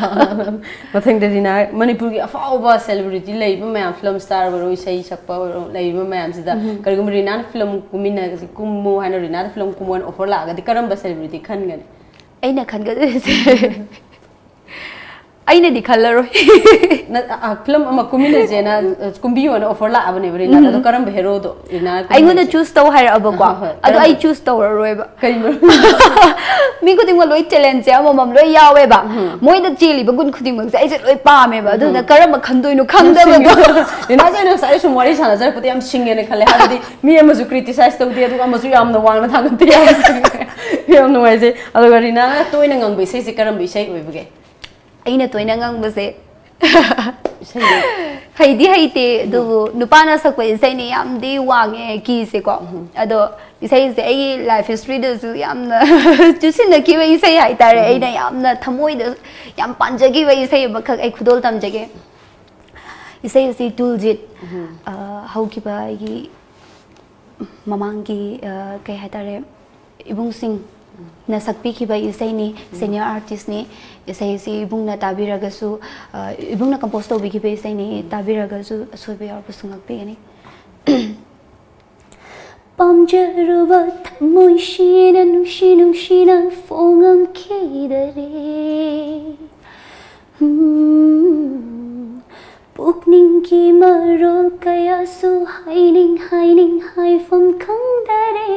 ꯃꯊꯪꯗ ꯔꯤꯅꯥ, ꯃꯅꯤꯄꯨꯔꯒꯤ ꯑꯐꯥꯎꯕ celebrity ꯂꯩꯔꯤꯕ ꯃꯌꯥꯝ, film star ꯑꯣꯏꯔꯣ, ꯏꯁꯩ ꯁꯛꯄ ꯑꯣꯏꯔꯣ, ꯂꯩꯔꯤꯕ ꯃꯌꯥꯝꯁꯤꯗ ꯀꯔꯤꯒꯨꯝꯕ ꯔꯤꯅꯥꯅ film ꯀꯨꯝꯃꯤꯟꯅ-, ꯀꯨꯝꯃꯨ ꯍꯥꯏꯅ ꯔꯤꯅꯥꯗ film ꯀꯨꯝꯃꯣ ꯍꯥꯏꯅ offer ꯂꯥꯛꯑꯒꯗꯤ ꯀꯔꯝꯕ celebrity ꯈꯟꯒꯅꯤ? ꯑꯩꯅ ꯈꯟꯒꯗꯣꯏꯁꯦ ꯑꯩꯅꯗꯤ ꯈꯜꯂꯔꯣꯏ꯫ ꯅ-, ꯑ, film ꯑꯃ ꯀꯨꯝꯃꯤꯟꯅꯁꯦꯅ, ꯑ, ꯀꯨꯝꯕꯤꯌꯣꯅ offer ꯂꯥꯛꯑꯕꯅꯦꯕ ꯔꯤꯅꯥꯗ꯫ ꯑꯗꯣ ꯀꯔꯝꯕ heroꯗꯣ ꯔꯤꯅꯥ ꯑꯩꯉꯣꯟꯗ ꯀꯨꯝꯃꯤꯟꯅꯁꯦ? Choose ꯇꯧ ꯍꯥꯏꯔꯛꯑꯕꯀꯣ꯫ ꯍꯣꯏ, ꯍꯣꯏ꯫ ꯑꯗꯣ ꯑꯩ ꯀꯔꯝꯕ? Choose ꯇꯧꯔꯔꯣꯏꯕ꯫ ꯀꯩ ꯃꯔꯝ? ꯃꯤ ꯈꯨꯗꯤꯡꯃꯛ ꯂꯣꯏ talentꯁꯦ ꯑꯃꯃꯝ ꯂꯣꯏ ꯌꯥꯎꯋꯦꯕ꯫ ꯃꯣꯏꯗ ꯆꯦꯜꯂꯤꯕ ꯒꯨꯟ ꯈꯨꯗꯤꯡꯃꯛꯁꯦ ꯑꯩꯁꯦ ꯂꯣꯏ ꯄꯥꯝꯃꯦꯕ꯫ ꯑꯗꯨꯅ ꯀꯔꯝꯕ ꯈꯟꯗꯣꯏꯅꯣ ꯈꯪꯗꯕꯗꯣ꯫ ꯁꯤꯡꯉꯦ꯫ ꯔꯤꯅꯥꯁꯦ ꯑꯩꯅ ꯉꯁꯥꯏ ꯁꯨꯝ ꯋꯥꯔꯤ ꯁꯥꯟꯅꯖꯔꯛꯄꯗ ꯌꯥꯝ ꯁꯤꯡꯉꯦꯅ ꯈꯜꯂꯦ꯫ ꯍꯥꯏꯕꯗꯤ ꯃꯤ ꯑꯃꯁꯨ criticize ꯇꯧꯗꯦ, ꯑꯗꯨꯒ ꯑꯃꯁꯨ ꯌꯥꯝꯅ ꯋꯥꯡꯅ ꯊꯥꯒꯠꯇꯦ꯫ ꯌꯥꯝ ꯁꯤꯡꯉꯦ꯫ ꯌꯥꯝ ꯅꯨꯡꯉꯥꯏꯖꯩ꯫ ꯑꯗꯨꯒ ꯔꯤꯅꯥꯅ ꯇꯣꯏꯅ ꯉꯪꯕ ꯏꯁꯩꯁꯦ ꯀꯔꯝꯕ ꯏꯁꯩ ꯑꯣꯏꯕꯒꯦ? ꯑꯩꯅ ꯇꯣꯏꯅ ꯉꯪꯕꯁꯦ ꯏꯁꯩꯗꯤ? ꯍꯩꯗꯤ ꯍꯩꯇꯦ, ꯑꯗꯨꯕꯨ ꯅꯨꯄꯥꯅ ꯁꯛꯄ ꯏꯁꯩꯅꯤ, ꯌꯥꯝꯗꯤ ꯋꯥꯡꯉꯦ keyꯁꯦꯀꯣ꯫ ꯑꯗꯣ ꯏꯁꯩꯁꯦ ꯑꯩꯒꯤ life historyꯗꯁꯨ ꯌꯥꯝꯅ ꯆꯨꯁꯤꯟꯅꯈꯤꯕ ꯏꯁꯩ ꯍꯥꯏꯇꯥꯔꯦ꯫ ꯑꯩꯅ ꯌꯥꯝꯅ ꯊꯃꯣꯏꯗ ꯌꯥꯝ ꯄꯥꯟꯖꯈꯤꯕ ꯏꯁꯩ ꯑꯃꯈꯛ ꯑꯩ ꯈꯨꯗꯣꯜ ꯇꯝꯖꯒꯦ꯫ ꯏꯁꯩ ꯑꯁꯤ ꯇꯨꯜꯖꯤꯠ, ꯑ, ꯍꯧꯈꯤꯕ ꯑꯩꯒꯤ ꯃꯃꯥꯡꯒꯤ, ꯑ, ꯀꯩ ꯍꯥꯏꯇꯥꯔꯦ, ꯏꯕꯨꯡꯁꯤꯡꯅ ꯁꯛꯄꯤꯈꯤꯕ ꯏꯁꯩꯅꯤ, senior artistꯅꯤ꯫ ꯏꯁꯩ ꯑꯁꯤ ꯏꯕꯨꯡꯅ ꯇꯥꯕꯤꯔꯒꯁꯨ, ꯑ, ꯏꯕꯨꯡꯅ compose ꯇꯧꯕꯤꯈꯤꯕ ꯏꯁꯩꯅꯤ, ꯇꯥꯕꯤꯔꯒꯁꯨ ꯑꯁꯣꯏꯕ ꯌꯥꯎꯔꯕꯁꯨ ꯉꯥꯛꯄꯤꯒꯅꯤ꯫ ꯄꯥꯝꯖꯔꯨꯕ ꯊꯃꯣꯏꯁꯤꯅ ꯅꯨꯡꯁꯤ ꯅꯨꯡꯁꯤꯅ ꯐꯣꯡꯉꯝꯈꯤꯗꯔꯦ꯫ ꯎꯝ, ꯄꯨꯛꯅꯤꯡꯒꯤ ꯃꯔꯣꯜ ꯀꯌꯥꯁꯨ ꯍꯥꯏꯅꯤꯡ ꯍꯥꯏꯅꯤꯡ ꯍꯥꯏꯐꯝ ꯈꯪꯗꯔꯦ꯫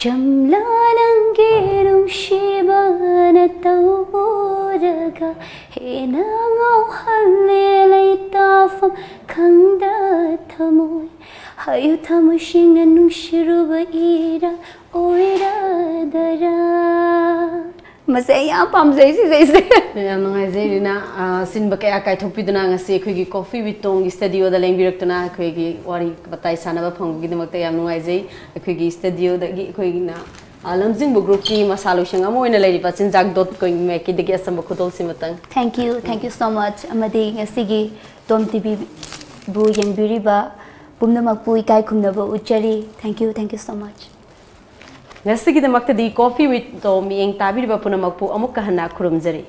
ꯆꯝꯂꯥ ꯅꯪꯒꯤ ꯅꯨꯡꯁꯤꯕꯅ ꯇꯧꯔꯒ ꯍꯦꯟꯅ ꯉꯥꯎꯍꯜꯂꯦ ꯂꯩꯇꯥꯐꯝ ꯈꯪꯗ ꯊꯃꯣꯏ꯫ ꯍꯥꯏꯌꯨ ꯊꯃꯣꯏꯁꯤꯡꯅ ꯅꯨꯡꯁꯤꯔꯨꯕ ꯏꯔꯥ ꯑꯣꯏꯔꯗꯔꯥ꯫ ꯃꯁꯦ ꯑꯩ ꯌꯥꯝ ꯄꯥꯝꯖꯩ ꯁꯤꯁꯦ, ꯏꯁꯩ꯫ ꯌꯥꯝ ꯅꯨꯡꯉꯥꯏꯖꯩ ꯔꯤꯅꯥ꯫ ꯑ, ꯁꯤꯟꯕ ꯀꯌꯥ ꯀꯥꯏꯊꯣꯛꯄꯤꯗꯨꯅ ꯉꯁꯤ ꯑꯩꯈꯣꯏꯒꯤ Coffee with Tongꯒꯤ studioꯗ ꯂꯦꯡꯕꯤꯔꯛꯇꯨꯅ ꯑꯩꯈꯣꯏꯒꯤ ꯋꯥꯔꯤ ꯋꯥꯇꯥꯏ ꯁꯥꯟꯅꯕ ꯐꯪꯕꯒꯤꯗꯃꯛꯇ ꯌꯥꯝ ꯅꯨꯡꯉꯥꯏꯖꯩ꯫ ꯑꯩꯈꯣꯏꯒꯤ studioꯗꯒꯤ ꯑꯩꯈꯣꯏꯒꯤꯅ ꯑ, ꯂꯝꯖꯤꯡꯕ groupꯀꯤ ꯃꯁꯥ ꯂꯣꯏꯁꯪ ꯑꯃ ꯑꯣꯏꯅ ꯂꯩꯔꯤꯕ ꯆꯤꯟꯖꯥꯛ ꯗꯣꯠ ꯀꯣꯝ ꯃꯥꯏꯀꯩꯗꯒꯤ ꯑꯆꯝꯕ ꯈꯨꯗꯣꯜꯁꯤꯃꯇꯪ꯫ Thank you, thank you so much. ꯑꯃꯗꯤ ꯉꯁꯤꯒꯤ ꯇꯣꯝ ꯇꯤꯚꯤꯕꯨ ꯌꯦꯡꯕꯤꯔꯤꯕ ꯄꯨꯝꯅꯃꯛꯄꯨ ꯏꯀꯥꯏ ꯈꯨꯝꯅꯕ ꯎꯠꯆꯔꯤ꯫ Thank you, thank you so much. ꯉꯁꯤꯒꯤꯗꯃꯛꯇꯗꯤ Coffee with Tom ꯃꯤꯠꯌꯦꯡ ꯇꯥꯕꯤꯔꯤꯕ ꯄꯨꯝꯅꯃꯛꯄꯨ ꯑꯃꯨꯛꯀ ꯍꯟꯅ ꯈꯨꯔꯨꯝꯖꯔꯤ꯫